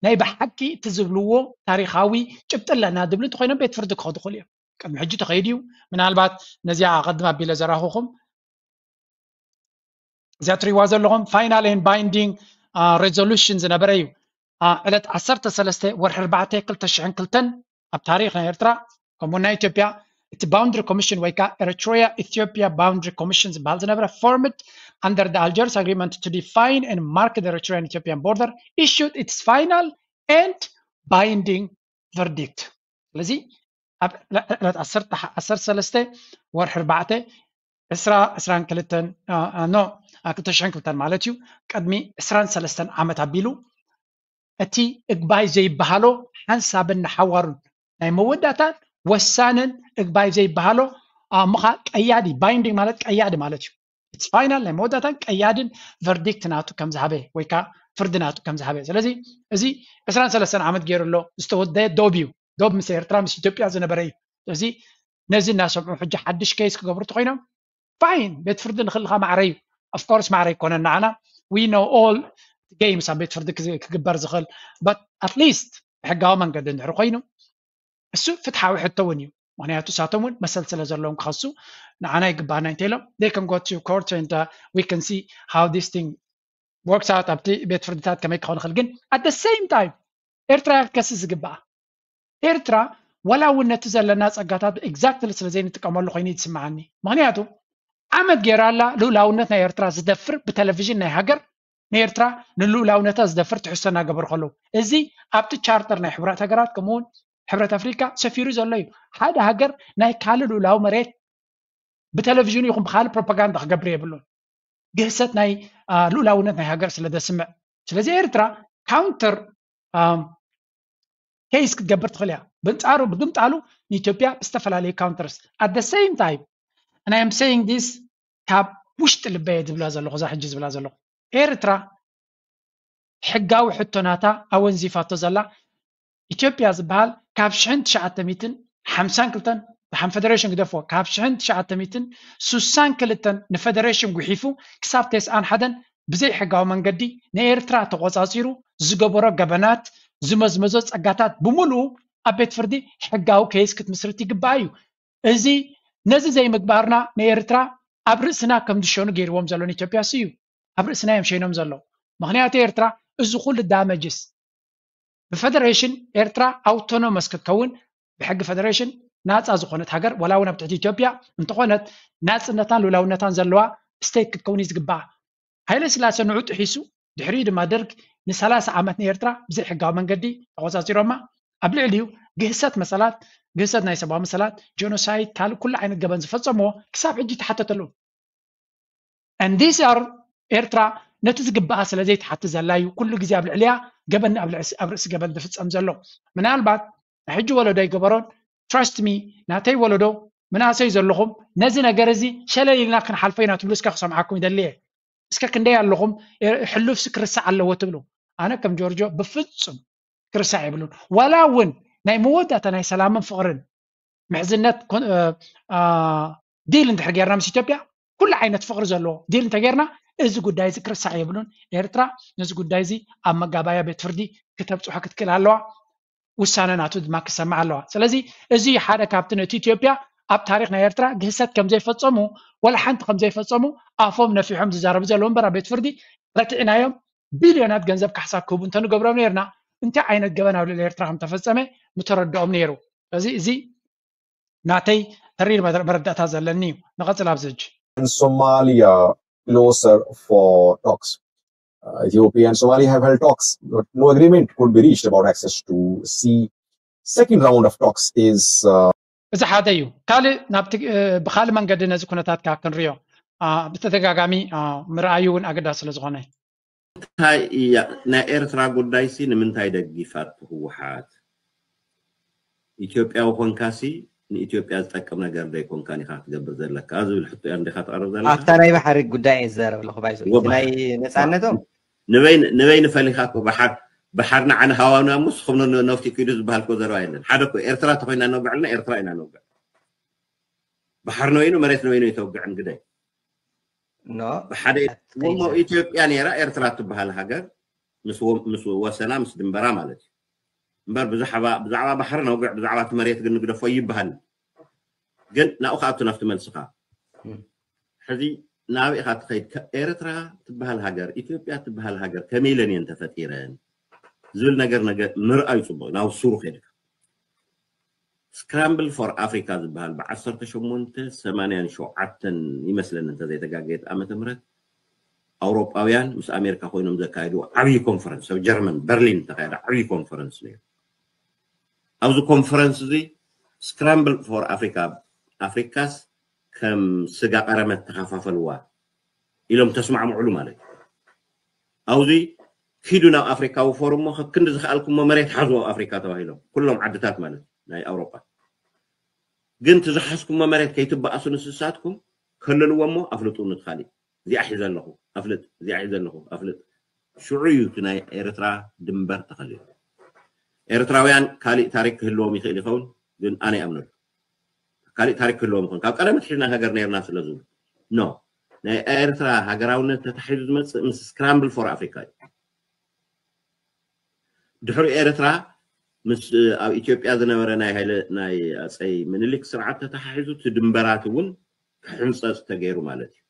ናይ ብሓቂ እቲ ዝብልዎ ታሪኻዊ ጭብጢ ኣለና ዝብሉ እንተኮይኖም ቤት ፍርዲ ክኸዱ ይኽእሉ እዮም። ቅድሚ ሕጂ ተኸይዱ እዩ። ምናልባት ነዚኣ ኣቐድም ኣቢለ ዘራኹኹም እዚኣ ትሪእዋ ዘለኹም final and binding resolution ዝነበረ እዩ። ዕለት ዓሰርተ ሰለስተ ወርሒ ኣርባዕተ ክልተ ሽሕን ክልተን ኣብ ታሪኽ ናይ ኤርትራ ከምኡ ናይ ኢትዮጵያ እቲ boundary commission ወይ ከዓ Eritrea Ethiopia boundary commission ዝበሃል ዝነበረ formed under the Algiers agreement to define and mark the Eritrean Ethiopian border issued its final and binding verdict። ስለዚ ኣብ ዕለት ዓሰርተ ሰለስተ ወርሒ ኣርባዕተ ዕስራ ዕስራን ክልተን no ክልተ ሽሕን ክልተን ማለት እዩ ቅድሚ ዕስራን ሰለስተን ዓመት ኣቢሉ እቲ እግባይ ዘይበሃሎ ሓንሳብን ንሓዋሩን ናይ መወዳእታን ወሳንን እግባይ ዘይበሃሎ ኣምኻ ቀያዲ binding ማለት ቀያዲ ማለት እዩ። It's final ናይ መወዳእታን ቀያድን verdict ናቱ ከም ዝሃበ ወይ ከዓ ፍርዲ ናቱ ከም ዝሃበ። ስለዚ እዚ ዕስራን ሰለስተን ዓመት ገይሩ ኣሎ ዝተወደየ ዶብ እዩ። ዶብ ምስ ኤርትራ ምስ ኢትዮጵያ ዝነበረ እዩ። ስለዚ ነዚ እናሰምዑ ሕጂ ሓድሽ case ክገብሩ እንተኮይኖም fine፣ ቤት ፍርዲ ንክልኻ ማዕረ እዩ። Of course ማዕረ ይኮነን ንዓና፣ we know all games ኣብ ቤት ፍርዲ ክግበር ዝኽእል፣ but at least ብሕጋዊ መንገዲ እንድሕር ኮይኑ እሱ ፍትሓዊ ሕቶ እውን እዩ። ምክንያቱ እሳቶም እውን መሰል ስለ ዘለዎም ክኸሱ ንዓና ይግባና እንተ ኢሎም they can go to court and we can see how this thing works out፣ ኣብቲ ቤት ፍርድታት ከመይ ክኸውን ይኽእል። ግን at the same time ኤርትራ ክትከስስ ዝግባኣ ኤርትራ ዋላ እውን ነቲ ዘለና ጸጋታት exactly ስለ ዘይንጥቀመሉ ኮይኑ ይስምዓኒ። ምክንያቱ ዓመት ገይራ ኣላ ልኡላውነት ናይ ኤርትራ ዝደፍር ብቴሌቪዥን ናይ ሃገር ንኤርትራ ንልኡላውነታ ዝደፍር ትሕዝቶ እናገበሩ ከለዉ፣ እዚ ኣብቲ ቻርተር ናይ ሕብራት ሃገራት ከምኡውን ሕብረት ኣፍሪካ ሰፊሩ ዘሎ እዩ። ሓደ ሃገር ናይ ካልእ ልኡላዊ መሬት ብቴሌቪዥኑ ይኹን ብካልእ ፕሮፓጋንዳ ክገብር የብሉን። ግህሰት ናይ ልኡላውነት ናይ ሃገር ስለ ዘስምዕ። ስለዚ ኤርትራ ካውንተር ኬይስ ክትገብር ትኽእል እያ። ብንጻሩ ብግምጣሉ ንኢትዮጵያ ብዝተፈላለዩ ካውንተርስ at the same time and I am saying this ካብ ውሽጢ ልበየ ዝብላ ዘለኹ እዛ ሕጂ ዝብላ ዘለኹ ኤርትራ ሕጋዊ ሕቶናታ ኣወንዚፋቶ ዘላ ኢትዮጵያ ዝበሃል ካብ ሽሕን ትሽዓተ ሚእትን ሓምሳን ክልተን ደሓን ፈደሬሽን ግደፍዎ ካብ ሽሕን ትሽዓተ ሚእትን ስሳን ክልተን ንፈደሬሽን ጉሒፉ ክሳብ ተስዓን ሓደን ብዘይ ሕጋዊ መንገዲ ንኤርትራ ተቆጻጺሩ ዝገበሮ ገበናት ዝመዝመዞ ጸጋታት ብምሉኡ ኣብ ቤት ፍርዲ ሕጋዊ ኬይስ ክትምስርት ይግባእ እዩ። እዚ ነዚ ዘይምግባርና ንኤርትራ ኣብ ርእስና ከም ዝሸኑ ገይርዎም ዘሎ ንኢትዮጵያ ሲ እዩ ኣብ ርእስና እዮም ሸይኖም ዘለዉ። ምክንያቱ ኤርትራ እዚ ኩሉ ዳመጅስ ብፈደሬሽን ኤርትራ ኣውቶኖመስ ክትከውን ብሕጊ ፈደሬሽን ናፃ ዝኾነት ሃገር ዋላ እውን ኣብ ትሕቲ ኢትዮጵያ እንተኾነት ናፅነታን ልኡላውነታን ዘለዋ ስቴት ክትከውን እዩ ዝግባኣ። ሃይለ ስላሴ ንዑ ጥሒሱ ድሕሪኡ ድማ ደርግ ንሰላሳ ዓመት ንኤርትራ ብዘይ ሕጋዊ መንገዲ ተቆፃፂሮማ ኣብ ልዕሊኡ ግህሰት መሰላት ግህሰት ናይ ሰብኣዊ መሰላት ጀኖሳይድ ካልእ ኩሉ ዓይነት ገበን ዝፈፀምዎ ክሳብ ሕጂ ተሓተተሉ and these are ኤርትራ ነቲ ዝግባኣ ስለ ዘይትሓቲ ዘላ እዩ ኩሉ ግዜ ኣብ ልዕሊያ ገበን ኣብ ርእሲ ገበን ዝፍፀም ዘሎ። ምናልባት ናይ ሕጂ ወለዶ ኣይገበሮን trust me ናተይ ወለዶ ምናእሰይ ዘለኹም ነዚ ነገር እዚ ሸለል ኢልና ክንሓልፎ ኢና ትብሉ እስከ ክሰምዓኩም ይደሊ እየ። እስከ ክንደይ ኣለኹም ሕሉፍሲ ክርሳዕ ኣለዎ ትብሉ? ኣነ ከም ጆርጆ ብፍፁም ክርሳዕ የብሉን። ዋላ እውን ናይ መወዳእታ ናይ ሰላምን ፍቕርን ምሕዝነት ዲል እንድሕር ጌርና ምስ ኢትዮጵያ ኩሉ ዓይነት ፍቕሪ ዘለዎ ዲል እንተጌርና እዚ ጉዳይ እዚ ክርሳዕ የብሉን። ኤርትራ ነዚ ጉዳይ እዚ ኣብ መጋባያ ቤት ፍርዲ ክተብፅሖ ክትክእል ኣለዋ። ውሳነ ናቱ ድማ ክሰማዕ ኣለዋ። ስለዚ እዚ ሓደ ካብቲ ነቲ ኢትዮጵያ ኣብ ታሪክ ናይ ኤርትራ ግህሰት ከም ዘይፈጸሙ ወላ ሓንቲ ከም ዘይፈጸሙ ኣፎም ነፊሖም ዝዛረቡ ዘለዉ እምበር ኣብ ቤት ፍርዲ ረቲዕናዮም ቢልዮናት ገንዘብ ካሕሳ ክህቡ እንተንገብሮም ነርና እንታይ ዓይነት ገበን ኣብ ልዕሊ ኤርትራ ከም ተፈጸመ ምተረድኦም ነይሩ። ስለዚ እዚ ናተይ ተሪር መረዳእታ ዘለኒ እዩ። ንቐጽል ኣብዚ ሕጂ። Somalia closer for talks. Uh, Ethiopia and Somalia have held talks, but no agreement could be reached about access to sea. Second round of talks is uh, እዚ ሓደ እዩ። ካልእ ናብቲ ብካልእ መንገዲ ነዚ ኩነታት ከዓ ክንሪኦ ብተደጋጋሚ ምርኣዩ እውን ኣገዳሲ ስለ ዝኾነ እንታይ እያ ናይ ኤርትራ ጉዳይ ሲ ንምንታይ ደጊፋት ህወሓት ኢትዮጵያዊ ኮንካሲ ንኢትዮጵያ ዝጠቅም ነገር ዘይኮንካን ኢኻ ክትገብር ዘለካ ዝብል ሕቶ እያ እንዲኻ ትቐርብ ዘለካ ኣብታ ናይ ባሕሪ ጉዳይ እየ ዝዛረብ ኣለኹ ባይዞ ናይ ነፃነቶም ንበይ ንበይ ንፈሊኻ እኮ ባሓር ባሓር ንዓነ ሃዋና ሙስ ኹም ነፍቲ ኪዱ ዝበሃል እኮ ዘረባ የለን ሓደ እኮ ኤርትራ ተኮይና ነውግዕ ኣለና ኤርትራ ኢና ነውግዕ ባሓር ንበይኑ መሬት ንበይኑ ይተውግዕን ግደይ ኖ ብሓደ እሞ ኢትዮጵያ ነይራ ኤርትራ ትበሃል ሃገር ምስ ወ- ምስ ወሰና ምስ ድንበራ ማለት እዩ እምበር ብዛዕባ ብዛዕባ ባሕሪ ነውግዕ ብዛዕባ እቲ መሬት ግን ንግደፎ ይበሃል ግን ናብኡ ከኣቱ ናብቲ መልስኻ ሕዚ ናበይ ኢኻ ትኸይድ ከ- ኤርትራ ትበሃል ሃገር ኢትዮጵያ ትበሃል ሃገር ከመይ ኢለን እየን ተፈጢረን ዝብል ነገር ነገር ምርኣዩ ፅቡቅ ናብ ሱሩ ከይድካ scramble for Africa ዝበሃል ብ ዓሰርተ ሸሞንተ ሰማንያን ሸውዓተን ይመስለኒ እንተዘይተጋገየት ዓመተ ምህረት ኣውሮጳውያን ምስ ኣሜሪካ ኮይኖም ዘካየድዎ ዓብዪ ኮንፈረንስ ኣብ ጀርመን በርሊን ዝተካየደ ዓብዪ ኮንፈረንስ ነይሩ ኣብዚ ኮንፈረንስ እዚ scramble for Africa ኣፍሪካስ ከም ስጋ ቀረመት ተኸፋፈልዋ ኢሎም ተስማዕምዕሉ ማለት እዩ ኣብዚ ኪዱ ናብ ኣፍሪካዊ ፎርም ሞ ክንዲ ዝኸኣልኩሞ መሬት ሓዝዎ ኣፍሪካ ተባሂሎም ኩሎም ዓድታት ማለት እዩ ናይ ኣውሮፓ ግን ትዝሓዝኩሞ መሬት ከይትበኣሱ ንስሳትኩም ከልልዎ ሞ ኣፍልጡ ንትኻሊእ እዚኣ ሒዘ ኣለኹ ኣፍልጥ እዚኣ ሒዘ ኣለኹ ኣፍልጥ ሽዑ እዩ እቲ ናይ ኤርትራ ድንበር ተኸሊሉ ኤርትራውያን ካሊእ ታሪክ ክህልዎም ይኽእል ይኸውን ግን ኣነ ይኣምነሉ ካሊእ ታሪክ ክህልዎም ይኸውን ካብ ቀደም ኣትሒዝና ሃገር ነርና ስለ ዝብሉ ኖ፣ ናይ ኤርትራ ሃገራውነት ተታሒዙ ዝመፅእ ምስ scramble for Africa እዩ። ድሕሪ ኤርትራ ምስ ኣብ ኢትዮጵያ ዝነበረ ናይ ሃይለ ናይ ኣፀይ ምኒልክ ስርዓት ተተሓሒዙ እቲ ድንበራት እውን ክሕንፀፅ ተገይሩ ማለት እዩ።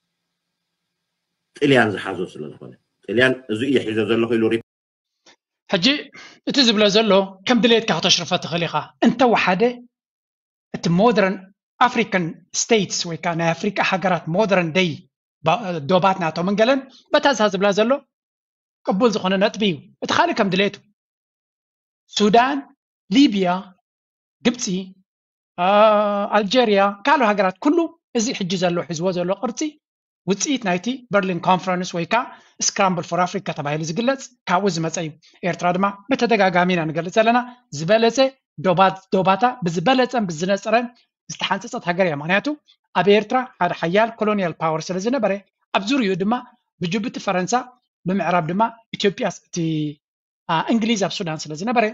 ጥልያን ዝሓዞ ስለ ዝኾነ ጥልያን እዚ እየ ሒዞ ዘለኹ ኢሉ ሪፖርት ሕጂ እቲ ዝብሎ ዘሎ ከም ድሌትካ ክተሽርፎ ትኽእል ኢኻ። እንተወሓደ እቲ modern African states ወይ ከዓ ናይ ኣፍሪቃ ሃገራት modern day ባ- ዶባት ናቶምን ገለን በታ እዛ ዝብላ ዘሎ ቅቡል ዝኾነ ነጥቢ እዩ። እቲ ካልእ ከም ድሌቱ ሱዳን፣ ሊብያ፣ ግብፂ፣ አ- ኣልጀርያ፣ ካልእ ሃገራት ኩሉ እዚ ሕጂ ዘሎ ሒዝዎ ዘሎ ቅርፂ ውፅኢት ናይቲ በርሊን ኮንፈረንስ ወይ ከዓ scramble for Africa ተባሂሉ ዝግለፅ ካብኡ ዝመፀ እዩ። ኤርትራ ድማ ብተደጋጋሚ ኢና ንገልፅ ዘለና ዝበለፀ ዶባት ዶባታ ብዝበለፀን ብዝነፀረን ዝተሓንፀፀት ሃገር እያ። ምክንያቱ ኣብ ኤርትራ ሓደ ሓያል ኮሎኒያል ፓወር ስለ ዝነበረ ኣብ ዙሪኡ ድማ ብጅቡቲ ፈረንሳ ብምዕራብ ድማ ኢትዮጵያ እቲ አ፣ እንግሊዝ ኣብ ሱዳን ስለ ዝነበረ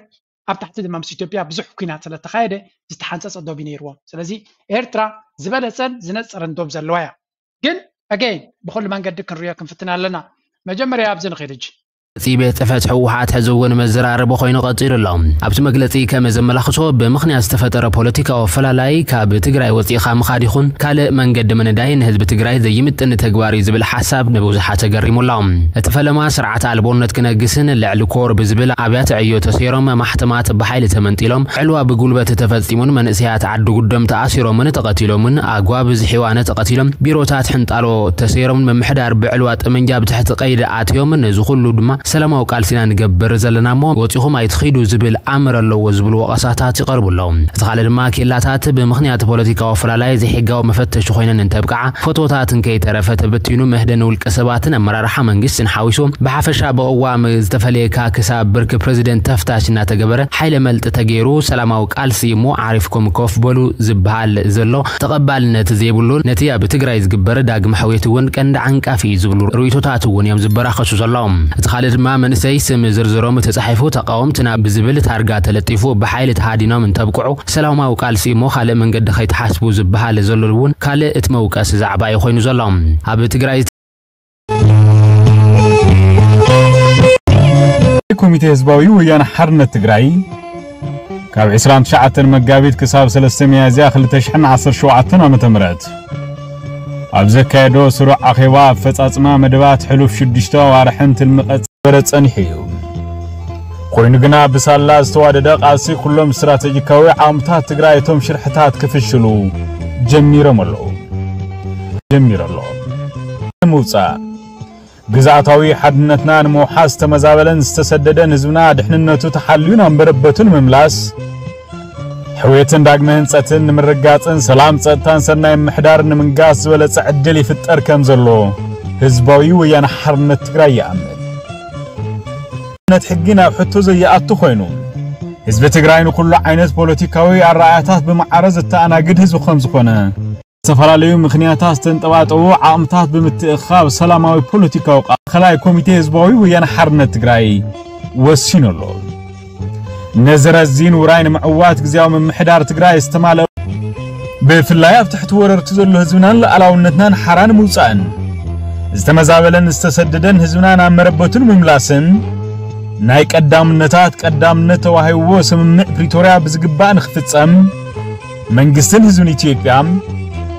ኣብ ታሕቲ ድማ ምስ ኢትዮጵያ ብዙሕ ኩናት ስለ ተኻየደ ዝተሓንፀፀ ዶብ እዩ ነይርዎም። ስለዚ ኤርትራ ዝበለፀን ዝነፀረን ዶብ ዘለዋ እያ። ግን again ብኩሉ መንገዲ ክንሪኦ ክንፍትን ኣለና። መጀመርያ ኣብዚ ንኽድ ሕጂ መግለፂ ቤት ፅሕፈት ህወሓት ሕዚ እውን መዘራረቢ ኮይኑ ቀፂሉ ኣሎ። ኣብቲ መግለፂ ከም ዘመላኽቶ ብምኽንያት ዝተፈጠረ ፖለቲካዊ ኣፈላላይ ካብ ትግራይ ወፂእኻ ምኻድ ይኹን ካልእ መንገዲ ምንዳይ ንህዝቢ ትግራይ ዘይምጥን ተግባር እዩ ዝብል ሓሳብ ንብዙሓት ገሪሙ ኣሎ። እቲ ፈለማ ስርዓት ኣልቦነት ክነግስን ልዕሊ ኮር ብዝብል ኣብያተ ዕዮ ተሰይሮም ማሕተማት ብሓይሊ ተመንጢሎም ዕልዋ ብጉልበት ተፈፂሙን መንእሰያት ዓዲ ጉዶም ተኣሲሮምን ተቐቲሎምን ኣጓብዝ ሒዋነ ተቐቲሎም ቢሮታት ሕንጣሎ ተሰይሮምን ምምሕዳር ብዕልዋ ጠመንጃ ብትሕቲ ቀይዲ ኣትዮም ነዚ ኩሉ ድማ ሰላማዊ ቃልሲ ኢና ንገብር ዘለና እሞ ወፂኹም ኣይትኺዱ ዝብል ኣምር ኣለዎ ዝብሉ ወቐሳታት ይቐርቡ ኣለዉ። እቲ ካልእ ድማ ኬላታት ብምኽንያት ፖለቲካዊ ኣፈላላይ ዘይሕጋዊ መፈተሺ ኮይነን እንተብቅዓ ፎቶታት እንከይተረፈ ተበቲኑ መህደኒ ውልቀ ሰባትን ኣመራርሓ መንግስትን ሓዊሱ ብሓፈሻ ብቕዋም ዝተፈለየካ ክሳብ ብርኪ ፕረዚደንት ተፍታሽ እናተገበረ ሓይለ መልጢ ተገይሩ ሰላማዊ ቃልሲ እሞ ዓሪፍኩም ኮፍ በሉ ዝበሃል ዘሎ ተቐባልነት ዘይብሉ ነቲ ኣብ ትግራይ ዝግበር ዳግመ ሕውየት እውን ቀንዲ ዓንቃፊ እዩ ዝብሉ ርእይቶታት እውን እዮም ዝበራኸሱ ዘለዉ። እቲ ካልእ ድማ መንእሰይ ስም ዝርዝሮም ተፃሒፉ ተቃወምትና ብዝብል ታርጋ ተለጢፉ ብሓይሊ ተሃዲኖም እንተብቅዑ ሰላማዊ ቃልሲ እሞ ካልእ መንገዲ ከይትሓስቡ ዝበሃል ዘሎ እውን ካልእ እቲ መውቀሲ ዛዕባ እዩ ኮይኑ ዘሎ። ኣብ ትግራይ ኮሚቴ ህዝባዊ ወያነ ሓርነት ትግራይ ካብ ዕስራን ትሽዓተን መጋቢት ክሳብ ሰለስተ ሚያዝያ ክልተ ሽሕን ዓሰርተ ሸውዓተን ዓመተ ምህረት ኣብ ዘካየዶ ስሩዕ ኣኼባ ኣፈጻጽማ መደባት ሕሉፍ ሽዱሽተ ኣዋርሕን ትልሚ ቀጽ ዝበረ ጸኒሑ እዩ። ኮይኑ ግና ብሳላ ዝተዋደደ ቃልሲ ኩሎም ስትራቴጂካዊ ዓቕምታት ትግራይ እቶም ሽርሕታት ክፍሽሉ ጀሚሮም ኣለዉ ጀሚሩ ኣሎ። ንምውጻእ ግዝኣታዊ ሓድነትና ንምውሓስ ዝተመዛበለን ዝተሰደደን ህዝብና ድሕንነቱ ተሓልዩ ናብ መረበቱ ንምምላስ ሕውየትን ዳግመ ህንፀትን ንምርጋፅን ሰላም ፀጥታን ሰናይ ምሕዳር ንምንጋስ ዝበለፀ ዕድል ይፍጠር ከም ዘሎ ህዝባዊ ወያነ ሓርነት ትግራይ ይኣምን። ነት ሕጊ ናብ ሕቶ ዘይኣቱ ኮይኑ ህዝቢ ትግራይ ንኩሉ ዓይነት ፖለቲካዊ ኣረኣያታት ብማዕረ ዘተኣናግድ ህዝቢ ከም ዝኾነ ዝተፈላለዩ ምኽንያታት ዝተንጠባጠቡ ዓቕምታት ብምትእኻብ ሰላማዊ ፖለቲካዊ ቃ- ማእኸላይ ኮሚቴ ህዝባዊ ወያነ ሓርነት ትግራይ ወሲኑ ኣሎ። ነዚ ረዚን ውራይ ንምዕዋት ግዝያዊ ምምሕዳር ትግራይ ዝተማልአ ብፍላይ ኣብ ትሕቲ ወረርቲ ዘሎ ህዝብናን ሉዓላውነትናን ሓራ ንምውፃእን ዝተመዛበለን ዝተሰደደን ህዝብና ናብ መረበቱ ንምምላስን ናይ ቀዳምነታት ቀዳምነት ተዋሂብዎ ስምምዕ ፕሪቶርያ ብዝግባእ ንክፍፀም መንግስትን ህዝብን ኢትዮጵያ፣